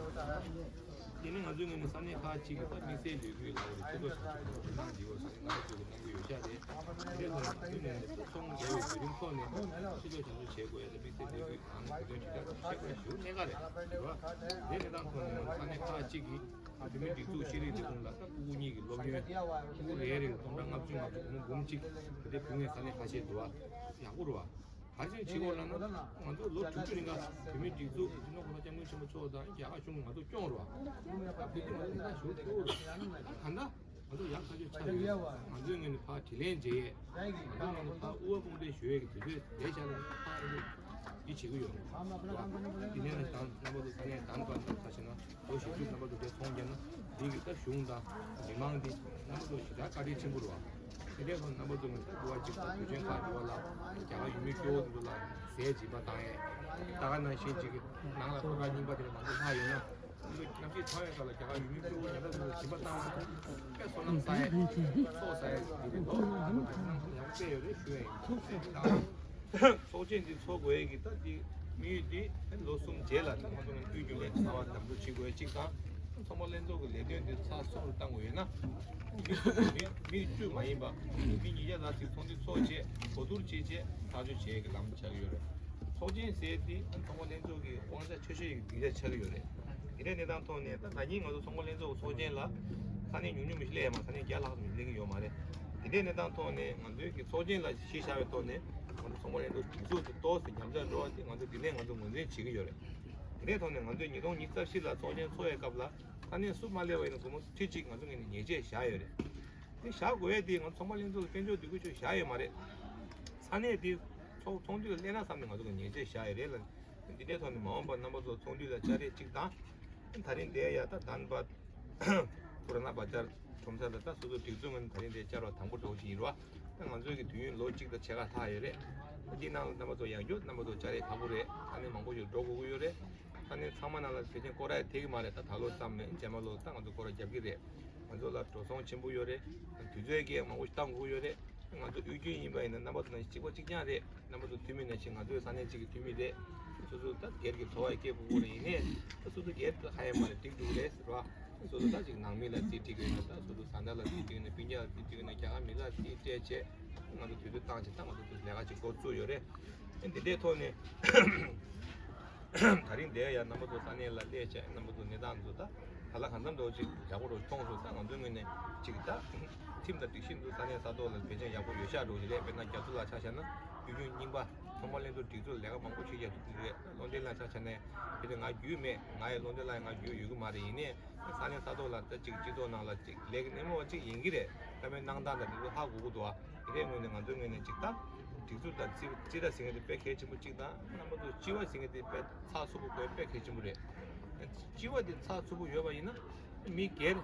ཡིན། དེ་ནི་ང་ཚོའི་ངོས་ནས་ས་གནས་ཁག་ཅིག་གི་ད་དམིགས་བསལ་ལས་འགུལ་ལ་བར་སྤྱི་ཚོགས་བྱ་སྤྱོད་ཀྱི་འགྲོ་སྟངས་འདི་ཡོད་ས་ནས་ང་ཚོ་གི་གནང་གི་ཡོད་ཤག་རེད། དེ་ཚོ་ང་ཚོའི་ངོས་ནས་ཚོང་རྒྱག་པའི་བརྒྱུད་རིམ་ཐོག་ནས་སྤྱི་ཚོགས་བྱ་སྤྱོད་བྱེད་དགོས་ཡ་ད་དམིགས་བསལ་ལས་འགུལ་གང་གི་དོན་ཇི་ལྟར་བྱེད་དགོས་ཞུ་གནད་འགག་རེད། རེད་བ། དེ་གནས་སྟངས་ཐོག་ནས་ས་གནས་ཁག་ཅིག་གིས། ཨ། བོད་མིའི་སྒྲིག་འཛུགས་ཤེས་རིག་ལས་ཁུངས་ལ་ད་ཕྲུ་གུ་གཉིས་ཀྱི་སློབ་ཡོན། ཕྲུ་གུ་རེ་རེ་ལ་སྟོང་ཕྲག་ལྔ་བཅུ་ང་བཅུ་སྒོར་མོ་འབུམ་གཅིག་དེ་འདྲ་ཕུལ་མཁན་ས་གནས་ཁ་ཤས་འདུག་བ། ཡག་པོ་རེད་བ། ག་རེ་བྱེད་དགོས་ལབ་ན། ང་ཚོ་ལོ་དྲུག་ཅུ་རིང་ག་བོད་མིའི་སྒྲིག་འཛུགས་སྤྱི་ནོར་གོང་ས་སྐྱབས་མགོན་ཆེན་པོ་མཆོག་དང་རྒྱ་གར་གཞུང་གིས་ང་ཚོ་སྐྱོང་རོགས། ད་བོད་དུ་ང་ཚོ་ད་ཞུགས་ཐུབ་རོགས། ད་གང་ལྟར་ང་ཚོ་ཡག་ཐག་ཆོད་ཆགས་ཡོད། ང་ཚོའི་ངོས་ནས་ཕར་དྲིན་ལན་འཇལ་ཡས། ང་ཚོའི་ངོས་ནས་ཕར་དབུ་བ་དཔུང་སྡེ་ཞུ་ཡས་ཀྱི་དུས་ཚོད་དེ་ཤར་ལ་ཕར་ཡིན་འདི་བྱེད་ཀྱི་ཡོད། དེ་ནས་ནས་དང་རྣམ་པ་ཚོ་ས་གནས་དང་པ་ཚོ་ཁ་ཤས་ན། ལོ་བཞི་བཅུ་རྣམ་པ་ཚོ་དེ་ཚོང་རྒྱབ་ན་འདི་གི་ད་གཞུང་དང་མི་མང་འདི་རྣམ་པ་ཚོ་ཞེ་དྲག་བཀའ་དྲིན་ཆེན་པོ་རེད་བ། དེ་འདྲའི་ཐོག་རྣམ་པ་ཚོ་ནས་ད་འགྲོ་བ་གཅིག་དང་དུས་ཆེན་ཁག་འགྲོ་བ་ལ་རྒྱ་གར་ཡུལ་མི་སྐྱོ་བོ་འདི་ཚོ་ལ་ཟས་སྦྱིན་པ་བཏང་ཡས། ད་ག་ནང་བཞིན་གཅིག་གི་ནང་ལ་ཁོ་ཁ་རྙིང་པ་དེ་འདྲ་མང་པོ་ལྷག་ཡོད་ན། འདི་ཚོ་གནམ་གཤིས་ཚ་བའི་སྐབས་ལ་རྒྱ་གར་ཡུལ་མི་སྐྱོ་བོ་ཉམས་ཐག་ཚོ་ལ་སྦྱིན་པ་བཏང་བ་དཔེ་བསོད་ནམས་བསགས་ཡས་ཚོགས་བསགས་ཡས་འདི་རེད་འདུག་ཨ་ནི་བསོད་ནམས་ཡག་པོ་སྤེལ་ཡོད་རེད་ཞུ་ཡས་ཡིན། ཚོགས་ཆེན་འདི་ཚོགས་དགོས་ཡས་ཀྱི་ད་འདི་དམིགས་ཡུལ་འདི་ལོ་གསུམ་རྗེས་ལ་ད་ང་ཚོ་ནང་དབུས་རྒྱུན་ལས་གསར་པ་འདེམས་སྒྲུག་བྱེད་དགོས་ཡས་གཅིག་དང་། ཚོང་པ་ལྷན་ཚོགས་ཀྱི་ལས་དོན་འདི་ཚགས་ཚུད་དུ་བཏང་དགོས་ཡོད་ན། མི་མི་མི་བཅུ་མ་ཡིན་པ་མི་ཉིས་བརྒྱ་ལ་ཅིག་ཚོགས་འདུ་ཚོགས་བྱས་གོ་བསྡུར་བྱས་བྱས་ཐག་གཅོད་བྱེད་ཡས་ཀྱི་ལམ་ཆགས་ཀྱི་ཡོད་རེད། ཚོགས་ཆེན་ཟེར་ཡས་འདི་ཚོང་པ་ལྷན་ཚོགས་ཀྱི་དབང་ཆ་ཆེ་ཤོས་ཡིན་པའི་སྡིངས་ཆ་ཆགས་ཀྱི་ཡོད་རེད། དེ་འདྲའི་གནས་སྟངས་ཐོག་ནས་ད་ད་ཉིན་ང་ཚོ་ཚོང་པ་ལྷན་ཚོགས་ཚོགས་ཆེན་ལ་ས་གནས་ཉུང་ཉུང་མི་ཞིག་སླེབས་ཡོད་མ་རེད། ས་གནས་བརྒྱ་ལྷག་ཙམ་སླེབས་ཀྱི་ཡོད་མ་རེད། དེ་འདྲའི་གནས་སྟངས་ཐོག་ནས་ང་ཚོའི་གི་ཚོགས་ཆེན་ལ་གཞི་བཞག་པའི་ཐོག་ནས་ང་ཚོ་ཚོང་པ་ལྷན་ཚོགས་སྒྲིག་འཛུགས་དེ་ཏོག་ཙམ་ཉམས་ཆག་འགྲོ་བ་དེ་ང་ཚོ་འདི་ནས་ང་ཚོ་ངོས་འཛིན་བྱེད་ཀྱི་ཡོད་རེད། དེ་འདྲའི་ཐོག་ནས་ང་ཚོས་ཉིས་སྟོང་ཉི་ཤུ་རྩ་བཞི་ལ་ཚོགས་ཆེན་ཚོགས་ཡས་སྐབས་ལ་ས་གནས་སུ་མ་སླེབས་པ་ཡིན་ན་སྒོར་མོ་ཁྲི་གཅིག་ང་ཚོ་ངོས་ནས་ཉེས་ཆད་བཞག་ཡོད་རེད། དེ་བཞག་དགོས་ཡས་དེ་ང་ཚོ་ཚོང་པ་ལྷན་ཚོགས་ལ་དཔལ་འབྱོར་འདུ་འགོད་ཆོག་བཞག་ཡོད་མ་རེད། ས་གནས་དེ་ཚོགས་ཚོགས་འདུ་ལ་སླེབས་ན་བསམ་ནས་ང་ཚོ་གི་ཉེས་ཆད་བཞག་ཡོད་རེད་ལ། འདི་འདྲའི་ཐོག་ནས་མ་འོངས་པར་རྣམ་པ་ཚོ་ཚོགས་འདུ་ལ་བཅར་ཡས་གཅིག་དང་། དེ་རིང་འདིར་ཡ་ད་དྷན་བཱད་པུ་ར་ན་བ་ཛར་ཁྲོམ་ས་ལ་ད་སོ་སོ་སྒྲིག་འཛུགས་ངོས་ནས་དེ་རིང་འདིར་བཅར་བ་དང་པོ་འདྲ་བོ་ཞིག་ཡིན་རེད་བ། ད་ང་ཚོའི་གི་དུས་ཡུན་ལོ་གཅིག་དང་ཕྱེད་ཀ་ལྷག་ཡོད་རེད། ད་འདི་ནང་ལ་རྣམ་པ་ཚོ་ཡང་བསྐྱར་རྣམ་པ་ཚོ་བཅར་ཡས་ཁག་པོ་རེད། ས་གནས་མང་པོ་ཞིག་འགྲོ་དགོས་ཀྱི་ཡོད་རེད། ས་གནས་ཚང་མ་ནང་ལ་ཕལ་ཆེར་སྐོར་ར་ཡང་ཐེབས་ཀྱི་མ་རེད། ད་ད་ལོ་ཙམ་མིན་རྗེས་མ་ལོ་ད་ང་ཚོ་སྐོར་ར་རྒྱབ་ཀྱི་རེད། ང་ཚོ་ལ་འགྲོ་སོང་ཆེན་པོ་ཡོད་རེད། དུས་ཚོད་ཀྱི་མང་པོ་ཞིག་བཏང་དགོས་ཀྱི་ཡོད་རེད། ང་ཚོ་དབུས་རྒྱུན་ཡིན་པ་ཡིན་ན་རྣམ་པ་ཚོ་ནང་གཅིག་པ་གཅིག་རྐྱང་རེད། རྣམ་པ་ཚོ་འཐུས་མི་ནང་བཞིན་ང་ཚོའི་ས་གནས་གཅིག་གི་འཐུས་མི་རེད། སོ་སོ་ད་སྒེར་གྱི་འཚོ་བ་སྐྱེལ་དགོས་ཀྱི་རེད། ཡིན་ནའི་ད་སོ་སོ་སྒེར་དུ་ཧ་ཡང་མ་རེད་འགྲིག་འགྲོ་གི་རེད་ཟེར་བ། སོ་སོ་ད་ཅིག་ནང་མི་ལ་རྩིས་སྤྲད་ཀྱི་ཡོད་ན་ད་སོ་སོ་བཟའ་ཟླ་ལ་རྩིས་སྤྲད་ཀྱི་ཡོད་ན་སྤུན་ཀྱག་ལ་རྩིས་སྤྲད་ཀྱི་ཡོད་ན་རྒྱ་གར་མི་ལ་རྩིས་སྤྲད་བྱས། ང་ཚོ་དུས་ཚོད་བཏང་བྱས་ད་ང་ཚོ་དུས་ལས་ཀ་ཅིག་འགོ་བཙུགས་ཡོད་རེད། ཨ་འདི་འདྲའི་ཐོག་ནས་ད་རིང་འདིར་ཡང་རྣམ་པ་ཚོ་ས་གནས་ལ་སླེབས་བྱས་རྣམ་པ་ཚོ་གནས་སྟངས་ཚོ་ད་ག་ལ་གང་འཚམ་འདྲ་བོ་ཅིག་ཡག་པོ་འདྲ་བོ་མཐོང་སོང་། ད་ང་ཚོའི་ངོས་ནས་ཅིག་ད་ཁྲིམས་དང་སྒྲིག་གཞི་འདུག་ས་གནས་ས་ཐོག་ལ་བེད་སྤྱོད་ཡག་པོ་ཡོད་ཤག་འདྲ་བོ་ཞིག་རེད། དཔེར་ན་རྒྱ་མཚོ་ལ་ཆ་བཞག་ན་དབུས་རྒྱུན་རྙིང་པ་ཚོང་པ་ལྷན་ཚོགས་སྒྲིག་འཛུགས་ལས་ཀ་མང་པོ་བྱེད་ཡག་འདུག་རེད། བློ་འདྲེན་ལ་ཆ་བཞག་ན་དེ་ང་རྒྱུས་མེད། ང་ཡི་བློ་འདྲེན་ལ་ང་རྒྱུས་ཡོད་ཀྱི་མ་རེད། ཡིན་ནའི་ས་གནས་ས་ཐོག་ལ་ད་ཅིག་སྤྱི་ཚོགས་ནང་ལ་ཅིག་ལས་ཀྱི་སྣེ་མོ་བ་ཅིག་ཡིན་གྱི་རེད། ད་མོའི་གནང་སྟངས་དང་དེ་ཚོ་ཧ་གོ་གི་འདུག་ཨ། དེ་འདྲའི་ངོས་ནས་ང་ཚོའི་ངོས་ནས་ཅིག་ད་སྒྲིག་འཛུགས་དང་རྩིས་རྩིས་ར་ཟེར་མཁན་དེ་དཔེ་གལ་ཆེན་པོ་གཅིག་དང་། རྣམ་པ་ཚོ་སྤྱི་བ་ཟེར་མཁན་དེ་དཔེ་ཚགས་ཚུད་པོ་དགོས། དཔེ་གལ་ཆེན་པོ་རེད། སྤྱི་བ་དེ་ཚགས་ཚུད་པོ་ཡོད་པ་ཡིན་ན་མི་སྒེར་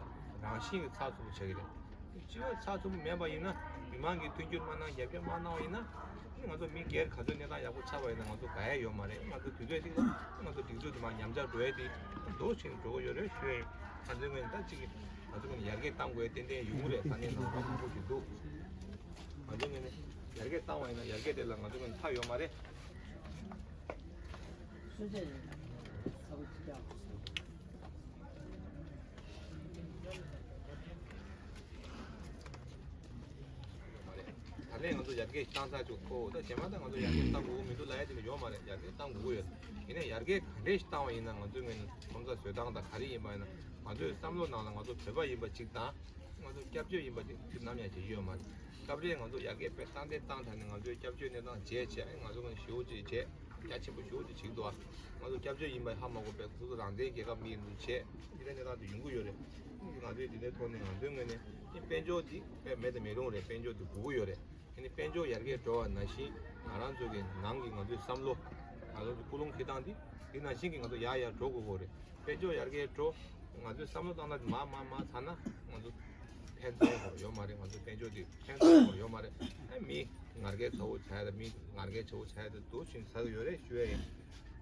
རང་བཞིན་གྱིས་ཚགས་ཚུད་པོ་ཆགས་ཀྱི་རེད། སྤྱི་བ་ཚགས་ཚུད་པོ་མེད་པ་ཡིན་ན་མི་མང་གིས་མཐུན་འགྱུར་མ་གནང་། རྒྱབ་སྐྱོར་མ་གནང་བ་ཡིན་ན་ང་ཚོ་མི་སྒེར་ག་ཚོད་གནས་སྟངས་ཡག་པོ་ཆགས་པ་ཡིན་ན་ང་ཚོ་དགའ་ཡ་ཡོད་མ་རེད། ང་ཚོ་དུས་ཚོད་ཅིག་ལ་ང་ཚོ་སྒྲིག་འཛུགས་དེ་མར་ཉམས་ཆག་འགྲོ་ཡ་དེ་འདུག་ཕྱིན་འགྲོ་གི་ཡོད་རེད་ཞུ་ཡ་ཡིན། ང་ཚོའི་ངོས་ནས་ད་ཅིག་ང་ཚོའི་ངོས་ནས་ཡར་རྒྱས་གཏང་དགོས་ཏན་ཏན་ཡོང་གི་རེད། ས་གནས་ནང་ལ་མང་པོ་ཞིག་འདུག་ང་ཚོའི་ངོས་ནས་ཡར་རྒྱས་བཏང་བ་ཡིན་ན་ཡར་རྒྱས་དེ་ལ་ང་ཚོའི་ངོས་ནས་མཐའ་ཡོད་མ་རེད། མ་རེད། ད་ལན་ང་ཚོ་ཡར་རྒྱས་བཏང་ཚར་ཆོག་ཁོ། ད་རྗེས་མ་ད་ང་ཚོ་ཡར་རྒྱས་བཏང་དགོས་ཀྱི་མི་འདུག་ལབ་ཡ་དེ་ལ་ཡོད་མ་རེད། ཡར་རྒྱས་བཏང་དགོས་ཀྱི་ཡོད། ཡིན་ནའི་ཡར་རྒྱས་ག་འདྲས་ཞིག་བཏང་བ་ཡིན་ན་ང་ཚོའི་ངོས་ནས་ཁྲོམ་ས་བཟོ་སྟངས་དང་ག་རེ་ཡིན་པ་ཡིན་ན་ང་ཚོའི་བསམ་བློ་ནང་ལ་ང་ཚོ་བོད་པ་ཡིན་པ་གཅིག་དང་། ང་ཚོ་སྐྱབས་བཅོལ་ཡིན་པ་དེ་ནམ་ཡང་བྱེད་ཀྱི་ཡོད་མ་རེད། སྐབས་རེ་ང་ཚོ་ཡར་རྒྱས་དཔེ་རྟག་འདེད་བཏང་ཚར་ནས་ང་ཚོའི་སྐྱབས་བཅོལ་གནས་སྟངས་བརྗེད་བྱས། ང་ཚོ་ངོས་ནས་ཞེ་པོ་ཅིག་བྱས། རྒྱ་ཆེན་པོ་ཞེ་པོ་ཅིག་བྱེད་ཀྱི་འདུག་ང་ཚོ་སྐྱབས་བཅོལ་ཡིན་པ་ཧ་མ་གོ་བའི་སོ་སོ་རང་བཙན་རྒྱལ་ཁབ་མི་ཡིན་འདུག་བྱས། འདི་འདྲའི་གནས་སྟངས་དེ་ཡོང་གི་ཡོད་རེད། ང་ཚོས་འདི་འདྲའི་ཐོག་ནས་ང་ཚོའི་ངོས་ནས་དཔལ་འབྱོར་འདི་དཔེ་མེད་དང་མེད་རུང་རེད། དཔལ་འབྱོར་འདི་དགོས་ཀྱི་ཡོད་རེད། ཨ་ནི་དཔལ་འབྱོར་ཡར་རྒྱས་འགྲོ་བ་ནང་བཞིན་ང་རང་ཚོ་གི་ནང་གི་ང་ཚོའི་བསམ་བློ། ང་ཚོ་གི་ཀུན་སློང་འཁྱེར་སྟངས་འདི་འདི་ནང་བཞིན་གྱི་ང་ཚོ་ཡར་ཡར་འགྲོ་དགོས་ཀྱི་རེད། དཔལ་འབྱོར་ཡར་རྒྱས་འགྲོ། ང་ཚོའི་བསམ་བློ་བཏང་སྟངས་འདི་མར་མར་མར་ཚར་ན་ང་ཚོ་ཕན་ཐོགས་ཡོད་ཡོད་མ་རེད། ང་ཚོའི་དཔལ་འབྱོར་འདི་ཕན་ཐོགས་ཡོད་མ་རེད། ཨ་མི་ངར་སྐད་ཚ་བོ་བྱ་ཡ་དང་མི་ངར་སྐད་ཆེ་བོ་བྱ་ཡ་དང་འདུག་ཕྱིན་ཚར་གྱི་ཡོད་རེད་ཞུ་ཡ་ཡིན།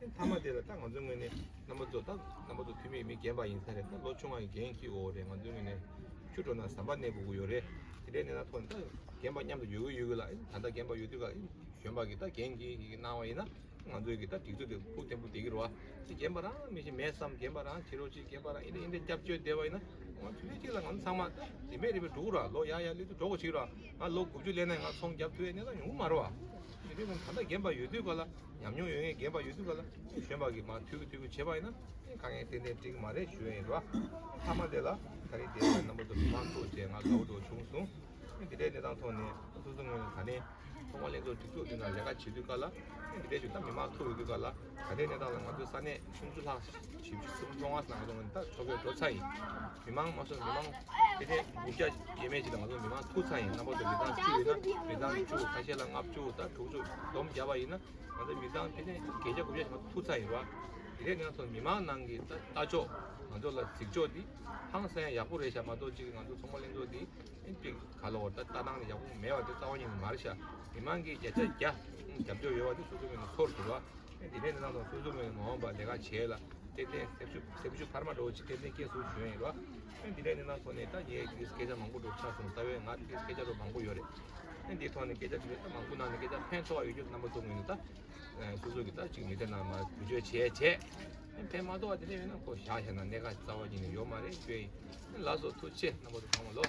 མཐའ་མ་དེ་ལ་ད་ང་ཚོའི་ངོས་ནས་རྣམ་པ་ཚོ་ད་རྣམ་པ་ཚོ་འཐུས་མི་མི་རྒན་པ་ཡིན་ས་རེད། ད་ལོ་ཆུང་བ་ཡི་འགན་འཁྱེར་འོ་རེད། ང་ཚོའི་ངོས་ནས་ཆུ་འགྲོ་ན་ཟམ་པ་གནས་དགོས་ཀྱི་ཡོད་རེད། དེ་འདྲའི་གནས་སྟངས་ཐོག་ནས་ད་རྒན་པ་མཉམ་དུ་ཡོད་ཀྱི་ཡོད་ཀྱི་ལ། ད་ལྟ་རྒན་པ་ཡོད་དུས་ག་གཞོན་པ་གི་ད་འགན་འཁྱེར་གྱི་གནང་བ་ཡིན་ན་ང་ཚོའི་གི་ད་སྒྲིག་འཛུགས་དེ་ཕུགས་བརྟན་པོ་བསྡད་ཀྱི་རེད་བ། ཅིག་རྒན་པ་རང་མི་ཤེས་མེད་བསམ། རྒན་པ་རང་ཕྱི་རོལ་ཅིག་རྒན་པ་རང་ཨིན་དེ་ཨིན་དེ་སྐྱབས་བཅོལ་བསྡད་པ་ཡིན་ན་ང་ཚོ་ལས་ཅིག་ལ་ང་ཚོ་ཚང་མ་ད་རིན་མེད་རིན་མེད་འགྲོ་གི་རེད་བ། ལོ་ཡར་ཡར་སླེབས་དུས་འགྲོ་དགོས་ཅིག་རེད་བ། ང་ལོ་དགུ་བཅུ་སླེབས་ན་ང་ཚོང་རྒྱབ་ཐུབ་ཡས་གནས་སྟངས་ཡོང་གི་མ་རེད་བ། དེ་འདྲའི་ད་ལྟ་རྒན་པ་ཡོད་དུས་ག་ལ། ཉམས་མྱོང་ཡོད་མཁན་རྒན་པ་ཡོད་དུས་ག་ལ་གཞོན་པ་གིས་མར་ཐུག་གི་ཐུག་གི་བྱས་པ་ཡིན་ན་དཀའ་ངལ་ཏན་ཏན་འཕྲད་ཀྱི་མ་རེད་ཞུ་ཡ་ཡིན་རོ། མཐའ་མ་དེ་ལ་ད་རེས་དེ་ལ་རྣམ་པ་ཚོ་མི་མང་ཚོ་བྱས་ང་དགའ་བོ་འདྲ་བོ་བྱུང་སོང་། འདི་འདྲའི་གནས་སྟངས་ཐོག་ནས་སོ་སོ་ངོས་ནས་ད་ནས་ཚོང་པ་ལྷན་ཚོགས་སྒྲིག་འཛུགས་འདི་ནང་ལས་ཀ་བྱེད་དུས་སྐབས་ལ་འདི་འདྲའི་ཞིག་ད་མི་མང་ཐུག་ཡོད་དུས་སྐབས་ལ་ད་ལྟའི་གནས་སྟངས་ལ་ང་ཚོའི་ས་གནས་སུམ་ཅུ་ལྷག་བཞི་བཅུ་སུམ་ཅུ་སོ་ལྔ་ཙམ་ལ་ང་ཚོ་ད་ཕྱོགས་ཕེབས་འགྲོ་ཚར་ཡིན། མི་མང་མ་སོང་མི་མང་དེ་ནས་དགུ་བརྒྱ་ཡས་མས་ཅིག་ལ་ང་ཚོ་མི་མང་ཐུག་ཚར་ཡིན། རྣམ་པ་ཚོ་མི་ཚང་བཅུ་ཡོད་ན་མི་ཚང་བཅུ་ཁ་ཤས་ལ་ལྔ་བཅུ་ད་དྲུག་ཅུ་སྡོམ་བརྒྱབ་པ་ཡིན་ན་ང་ཚོ་མི་ཚང་དེ་ནས་བརྒྱད་བརྒྱ་དགུ་བརྒྱ་ཞིག་མ་ཐུག་ཚར་ཡིན་ར། དེ་རེད་ན་ཚོ་མི་མང་ནང་གི་ད་ལྟ་ཕྱོགས་ང་ཚོ་ལ་གཟིགས་ཕྱོགས་འདི་ཧང་སང་ཡག་པོ་རེད་ཤག་མ་གཏོགས་ཅིག་ང་ཚོ་ཚོང་པ་ལྷན་ཚོགས་འདི་ཨེ་པིག་ག་ལ་བར་ད་ལྟ་སྣང་ནས་ཡག་པོ་མེད་པ་དེ་རྩ་བ་ཉིད་ནས་མ་རེད་ཤག་མི་མང་གིས་བརྒྱ་ཆ་བརྒྱ་རྒྱབ་སྐྱོར་ཡོད་པ་དེ་སོ་སོ་ངོས་ནས་ཚོར་འདུག་བ། དེ་ནས་ནང་དང་སོ་སོ་ངོས་ནས་མ་འོངས་པ་ལས་ཀ་བྱེད་ལ་ཏན་ཏན་སེམས་ཤུགས་སེམས་ཤུགས་འཕར་མ་འདྲ་བོ་ཅིག་ཏན་ཏན་སྐྱེ་སྲིད་ཞུ་ཡ་ཡིན་ར། དེ་ནས་ནང་ཐོག་ནས་ད་ངས་དེ་སྐད་ཆ་མང་པོ་འདྲ་བོ་ཆགས་སོང་། རྩ་བའི་ང་དེ་སྐད་ཆ་འདྲ་བོ་མང་པོ་ཡོད་རེད། དེ་འདིའི་ཐོག་ནས་སྐད་ཆ་དེ་འདྲ་ད་མང་པོ་གནང་ནས་སྐད་ཆ་ཕན་ཐོགས་པ་ཡོད་རྒྱུ་རྣམ་པ་ཚོ་ངོས་ནས་ད་སོ་སོ་གི་ད་ཅིག་མི་ཚེ་ནང་མ་བེད་སྤྱོད་བྱས་བྱས་ཕན་མ་ཐོགས་པ་དེ་འདྲ་ཡོད་ན་ཁོ་བཞག་བཞག་ན་གནད་འགག་རྩ་བ་ཉིད་ནས་ཡོད་མ་རེད་ཞུ་ཡ་ཡིན། ལགས་སོ། ཐུགས་རྗེ་ཆེ། རྣམ་པ་ཚོ་ཚང་མ་ལོ།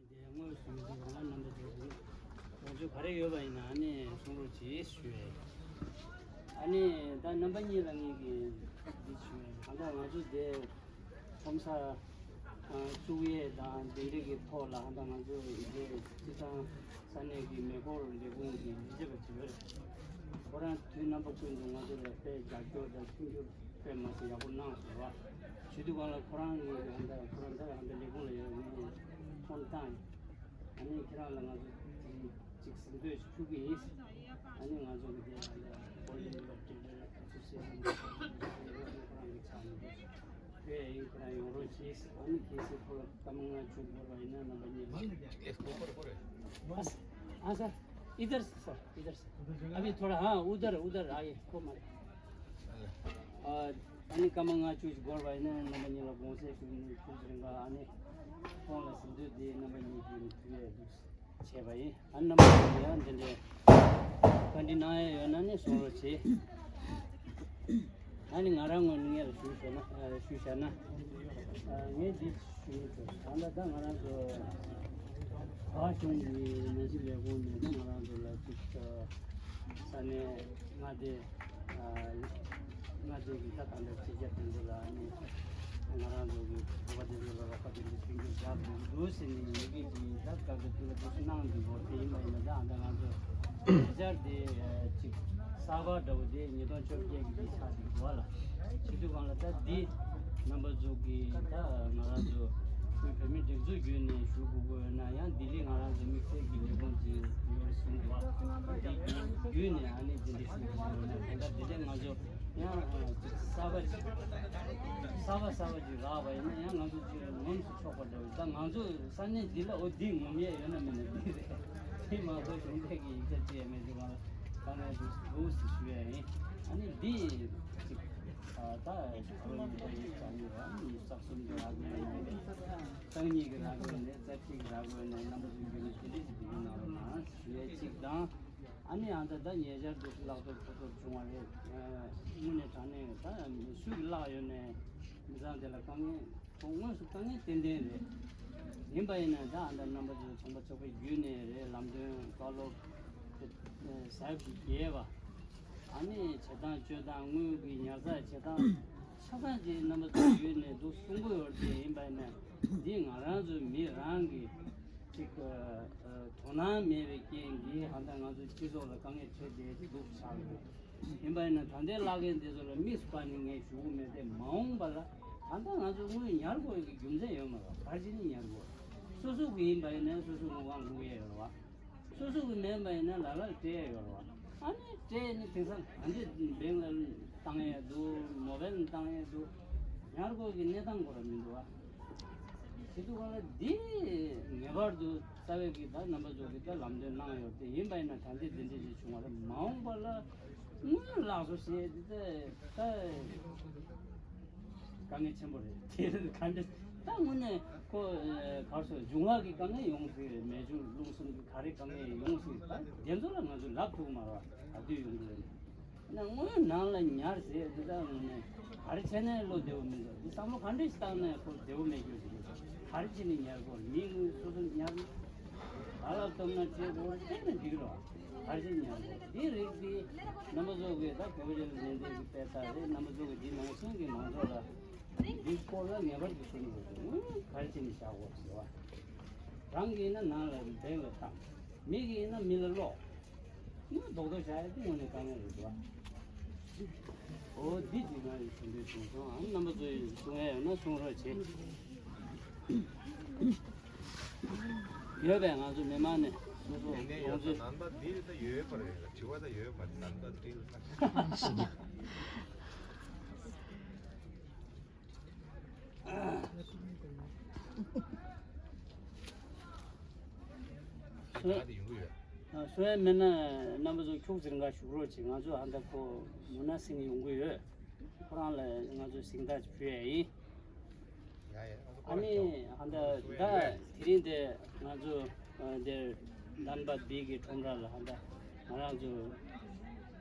དེ་དངོས་སུ་མི་འདུག་རང་རྣམ་པ་ཚོ་ལོངས་སྤྱོད་ག་རེ་ཡོད་པ་ཡིན་ན་ཨ་ནི་གསུང་རོགས་གྱིས་ཞུ་ཡས། ཨ་ནི་ད་རྣམ་པ་གཉིས་ལ་ངེད་ཀྱིས་འདི་ཞུ་ཡས། གང་ལྟར་ང་ཚོ་དེ་ཁྲོམ་ས་བཙུགས་ཡས་དང་དེ་འདྲས་ཀྱི་ཐོག་ལ་ཨ་ད་ང་ཚོ་ཡི་གེ་སྤྱི་བཏང་ས་གནས་ཀྱི་མེ་འཁོར་ལས་ཁུངས་ཀྱི་ལས་བྱེད་པ་ཅིག་ཡོད་རེད། ཁོ་རང་དུས་རྣམ་པ་ཀུན་ཏུ་ང་ཚོ་ལ་དཔེ་རྒྱབ་སྐྱོར་དང་མཐུན་འགྱུར་དཔེ་མ་སྲིད་ཡག་པོ་གནང་སོང་བ། བྱེད་དུས་གང་ལ་ཁོ་རང་གི་ཧན་ད་ཁོ་རང་ད་ཧན་ད་ལས་ཁུངས་ལ་ཡོད་ངས་ཕོན་བཏང་ཡིན། ཨ་ནི་ཁྱེད་རང་ལ་ང་ཚོ་ཅིག་གཟེངས་བསྟོད་ཞུ་གི་ཡིན། ཨ་ནི་ང་ཚོ་གི་དེ་ཧན་ད་ཀོ་ལི་ཝར་ཊི་ཨེ་སོ་སི་ཨེ་ཤན་ཁོ་རང་གི་ཕྱག་ནས་བོད་ཡིན་ཁྱེད་རང་ཡོང་རོགས་གྱིས། ཨ་ནི་གལ་སྲིད་ཁོ་ལ་སྐར་མ་ལྔ་བཅུ་འགོར་བ་ཡིན་ན་རྣམ་པ་གཉིས་ལ། हाँ सर, इधर से सर, इधर से। अभी थोड़ा, हाँ, उधर, उधर आइए, को मारे। ཨ་ནི་སྐར་མ་ལྔ་བཅུ་ཞིག་འགོར་བ་ཡིན་ན་རྣམ་པ་གཉིས་ལ་དགོངས་སེལ་ཞུ་ནས་ཁྱོད་རིང་ག་ཨ་ནི་ཁོང་ལ་གཟེངས་བསྟོད་དེ་རྣམ་པ་གཉིས་ཀྱིས་ཕུལ་ཡས་འདུག་བྱས་པ་ཡིན། ཨ་ནི་རྣམ་པ་གཉིས་ཡང་འདི་འདྲའི་བཀའ་འདྲི་གནང་ཡས་ཡོད་ན་ནི་གསུང་རོགས་བྱེད། ཨ་ནི་ང་རང་ངོས་ནས་ངས་ལ་ཞུ་བྱས་ན་ཨ་ཞུ་བྱས་ན་ཨ་ངས་འདི་ཞུ་ཡིན་ཚོ་ད་ལྟ་ད་ང་རང་ཚོ་བ་གཞུང་གི་ནང་སྲིད་ལས་ཁུངས་ནས་ད་ང་རང་ཚོ་ལ་ཅིག་ས་གནས་མངའ་སྡེ་མངའ་སྡེ་གི་ད་ད་ལྟ་ཕྱི་རྒྱལ་དོན་གཅོད་ལ་ནི་ང་རང་ཚོ་གི་བོད་པ་དེ་ཚོ་ལ་རོགས་པ་དེ་ཚོ་མཐུན་འགྱུར་རྒྱག་དགོས་ཀྱི་འདུག་ཟེར་ནས་ཡི་གེ་གི་ད་བཀའ་འགུག་ཐུགས་ལ་འདུག་སེ་གནང་འདུག་གོ། དེ་ཡིན་པ་ཡིན་ན་ད་ཨ་ད་ང་ཚོ་ཉེ་ཆར་དེ་ཅིག་གསར་པ་འདྲ་བོ་དེ་ཉིས་སྟོང་བཅོ་བརྒྱད་གི་དེ་ཆགས་འདུག་གོ་ལ། བྱེད་དུས་གང་ལ་ད་འདི་རྣམ་པ་ཚོ་གི་ད་ང་རང་ཚོ་བོད་མི་སྒྲིག་འཛུགས་བརྒྱུད་ནས་ཞུ་དགོས་དགོས་ཡོད་ན་ཡང་ལྡི་ལི་ང་རང་ཚོ་དམིགས་བསལ་གྱི་ལས་ཁུངས་ཅིག་ཡོད་གསུངས་འདུག་བ། འདི་བརྒྱུད་ནས་ཨ་ནི་འདི་འདྲ་ཞུ་དགོས་ཡོད་ན་ད་ལྟ་འདི་འདྲ་ང་ཚོ་ཡང་ཅིག་གསར་པ་ཅིག་གསར་པ་གསར་པ་ཅིག་རག་པ་ཡིན་ན་ཡང་ང་ཚོ་ཅིག་ངོམས་སུ་ཆོག་པ་འདྲ་བོ། ད་ང་ཚོ་ས་གནས་འདི་ལ་འོ་འདི་ངོམ་ཡས་ཡོད་ན་མེད་ན་འདི་རེད། དེ་མ་གཏོགས་གཞུང་འབྲེལ་གྱི་ཡིག་ཆ་ཅི་ཡང་མེད་དུས་གང་ལ་དཀའ་ངལ་འདུག་འདུག་ཟེར་ཞུ་ཡས་ཡིན། ཨ་ནི་འདི་ཅིག་ད་ད་རུང་ཉིས་སྟོང་ཉི་ཤུ་རྩ་གཉིས་ར་ཉི་ཤུ་རྩ་གསུམ་གྱི་ར་གོ་ནས་རྩ་གཉིས་ཀྱི་ར་གོ་ནས་རྩ་གཅིག་གི་ར་གོ་ནས་རྣམ་པ་ཚོ་བརྒྱུད་ནས་དེ་འདྲས་ཅིག་བསྡུས་གནང་རོགས་གནང་ཞུ་ཡས་གཅིག་དང་། ཨ་ནི་ཨ་ད་ད་ཉེ་ཆར་འདུག་ལག་ཐོག་ཐོག་ཐོག་བྱུང་བ་རེད། དངོས་གནས་དྲང་གནས་ད་སུ་གི་བརླག་ཡོད་ནས་མི་ཚང་དེ་ལ་དཀའ་ངལ་ཁོང་དངོས་སུ་དཀའ་ངལ་ཏན་ཏན་རེད། ཡིན་པ་ཡིན་ན་ད་ཨ་ད་རྣམ་པ་ཚོ་ཚོང་པ་ཚོགས་པའི་བརྒྱུད་ནས་རེད། ལམ་སྟོན་བཀའ་སློབ་ཟབ་ཞིག་རྒྱས་པ། ཨ་ནི་བྱེད་སྟངས་སྤྱོད་སྟངས་དངུལ་གྱི་ཉར་ཚགས་བྱེད་སྟངས་ཆ་ཚང་ཅིག་རྣམ་པ་ཚོ་བརྒྱུད་ནས་འདུག་གསུང་གི་ཡོད་རེད། ཡིན་པ་ཡིན་ན་འདི་ང་རང་ཚོ་མི་རང་གི་ཅིག་དོ་སྣང་མེད་པའི་རྐྱེན་གྱིས་ཧ་ད་ང་ཚོ་སྤྱི་ཚོགས་ལ་དཀའ་ངལ་འཕྲད་བསྡད་ཀྱི་འདུག་ཆགས་ཡོད། ཡིན་པ་ཡིན་ན་ད་ལྟའི་བརླག་མཁན་དེ་ཚོ་ལ་དམིགས་སུ་བཀར་ནས་ངས་ཞུ་གི་མེད་དེ། མ་འོངས་པ་ལ་ད་ལྟ་ང་ཚོ་དངུལ་ཉར་དགོས་ཀྱི་རྒྱུ་མཚན་ཡོད་མ་རེད། ག་རེ་བྱས་ནས་ཉར་དགོས། སོ་སོ་གི་ཡིན་པ་ཡིན་ན་སོ་སོ་དངུལ་ཁང་བླུག་ཡས་ཡོད་རེད་བ། སོ་སོ་གི་མེད་པ་ཡིན་ན་ལ་ལར་སྤྲད་ཡས་ཡོད་རེད་བ། ཨ་ནི་སྤྲད་ནས་དེང་སང་ག་འདྲས་བེང་ལ་བཏང་ཡས་འདུག་མོ་བེལ་ལ་བཏང་ཡས་འདུག་ཉར་དགོས་ཀྱི་གནས་སྟངས་ཁོ་རང་མི་འདུག་བ། བྱེད་དུས་གང་ལ་འདི་ངེས་པར་དུ་རྩ་བའི་གི་ད་རྣམ་པ་ཚོ་གི་ད་ལམ་སྟོན་གནང་ཡོད་དེ། ཡིན་པ་ཡིན་ན་ད་འདི་འདི་འདྲ་ཞིག་བྱུང་བ་རེད། མ་འོངས་པ་ལ་དངུལ་བརླག་སོང་ཟེར་འདི་ད་ད་དཀའ་ངལ་ཆེན་པོ་རེད། དེ་ག་འདྲ་ད་དངོས་གནས་ཁོ་གར་སོང་འབྱུང་བ་གི་དཀའ་ངལ་ཡོང་སྲིད་རེད། མེ་ཆུང་རླུང་གསུམ་གི་ག་ ག་རེ་གང་ཡང་ཡོང་སྲིད། ད་དེ་ཚོ་ལ་ང་ཚོས་ལབ་ཐུབ་མ་རེད་བ། ག་དུས་ཡོང་གི་རེད། ན་དངོས་ནང་ལ་ཉར་ཟེར་འདི་ལྟར་ངོས་ནས་ག་རེ་བྱས་ནས་བློ་བདེ་བོ་མི་འདུག་འདི་བསམ་བློ་ག་འདྲ་ཞིག་བཏང་ནས་ཁོ་བདེ་བོ་མེད་རྒྱུ་ཞིག་རེད། ག་རེ་བྱས་ནས་ཉར་དགོས། མི་དངོས་སོ་སོ་ཉར། ག་ལ་སྟོབས་ན་བྱེད་དགོས་བལྟས་ནས་འགྲིག་རོགས། ག་རེ་བྱས་ཉར་དགོས། འདི་རིགས་འདི་རྣམ་པ་ཚོ་གིས་ད་བོད་རྒྱལ་ལ་ནན་ཏན་གྱི་དཔེ་ལྟ་རེད། རྣམ་པ་ཚོ་གིས་འདི་ནང་བཞིན་གྱི་མང་ཚོགས་ལ་འདི་སྐོར་ལ་ངེས་པར་དུ་གསུང་དགོས་ཀྱི། དངོས་ག་རེ་བྱས་ནས་བཞག་དགོས་ཟེར་བ། རང་གིས་ན་ནང་ལ་འདས་པའི་ཐག་མི་གིས་ན་མི་ལ་ལོག་ང་རྡོག་རྡོག་བྱ་ཡ་དེ་དངོས་གནས་དཀའ་ངལ་རེད་འདུག་ཨ། འོ་འདི་ཅིག་ང་ཡི་དྲན་པའི་བྱུང་སོང་། ཨ་རྣམ་པ་ཚོ་ཡིས་གསུང་ཡ་ཡོད་ན་གསུང་རོགས་བྱེད། ཡོད་པས་ང་ཚོ་མི་མང་ནས་སོ་སོ་ཡིན་ནའི་ཡོང་ཡོད་ཚོད། ཚོད་ནང་པ་འདི་ད་ཡོད་པ་རེད། དྲི་བ་ད་ཡོད་པ་རེད། ནང་པ་འདི་ལ། ད་ད་དེ་ཡོང་གི་ཡོད། སོ་ཡ་མེད་ན་རྣམ་པ་ཚོ་ཁྱུག་ཙམ་འགའ་བཞུགས་རོགས་བྱེད། ང་ཚོ་ཧ་ད་ཁོ་མུ་ན་སིང་ཡོང་གི་ཡོད། ཁོ་རང་ལ་ང་ཚོ་སིང་ད་ཅིག་ཕུལ་ཡ་ཡིན། ཡ་ཡ། ཨ་ནི་ཧ་ད་ད་དེ་རིང་དེ་ང་ཚོ་འདིར་དཱན་བད་བི་གི་ཁྲོམ་ར་ལ་ཧ་ད་ང་རང་ཚོ་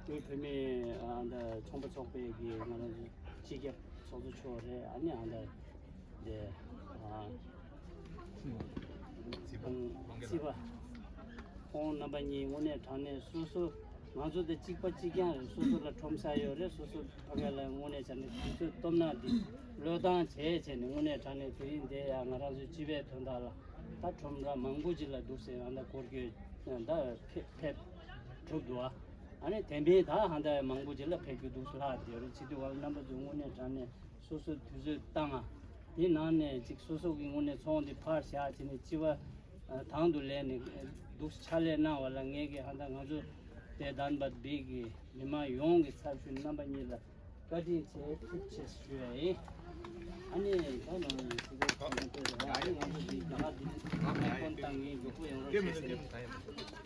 བོད་མི་ཧ་ད་ཚོང་པ་ཚོགས་པའི་གི་ང་རང་ཚོ་སྤྱི་ཁྱབ་ཚོགས་གཙོ་མཆོག་རེད། ཨ་ནི་ཧ་ད། དེ། ཨ། སྲིད་པ། སྲིད་པ། ཁོང་རྣམ་པ་གཉིས་དངོས་གནས་དྲང་གནས་སོ་སོ་ང་ཚོ་དེ་གཅིག་པ་གཅིག་རྐྱང་རེད། སོ་སོ་ལ་ཁྲོམ་ས་ཡོད་རེད། སོ་སོ་ཕ་གི་ལ་དངོས་གནས་བྱས་ནས་དུས་ཚོད་སྟོབས་ན་འདི་བློས་བཏང་བྱས་བྱས་ནས་དངོས་གནས་དྲང་གནས་དེ་རིང་འདི་ཡང་ང་རང་ཚོའི་སྤྱི་པའི་དོན་དག་ལ་ད་ཁྲོམ་ར་མང་པོ་ཅིག་ལ་འདུག་ཟེར་ཡང་ད་སྐོར་སྐྱོད་ད་ཕེབས་ཕེབས་གྲུབ་འདུག་ཨ་ནི་དེ་མིན་ད་ཧ་ད་མང་པོ་ཅིག་ལ་ཕེབས་རྒྱུ་འདུག་ལྷག་བསྡད་རེད། བྱེད་དུས་བ་རྣམ་པ་ཚོས་དངོས་གནས་དྲང་གནས། སོ་སོ་དུས་ཚོད་བཏང་ང་། དེ་ནང་ནས་ཅིག་སོ་སོ་གི་དངོས་གནས་ཚོང་འདི་ཕར་བཞག་བྱས་ནས་སྤྱི་པ་དང་དུ་ལེན་ནས་འདུག་ཕྱག་ལས་གནང་བ་ལ་ངས་ཀྱི་ཧ་ད་ང་ཚོ་དེ་དཱན་བད་བི་གི་མི་མང་ཡོངས་ཀྱི་ཚབ་ཞུས་རྣམ་པ་གཉིས་ལ་བཀའ་དྲིན་ཆེ། ཐུགས་རྗེ་ཆེ་ཞུ་ཡ་ཡིན། ཨ་ནི་ད་ནང་སྲིད་སྐྱོང་ཚོགས་གཙོ་ལ་ཨ་ནི་ང་ཚོ་འདི་རྒྱ་གར་འདི་ཐོན་བཏང་གི་མགྱོགས་པོ་ཡོང་རོགས་བྱེད་ཟེར།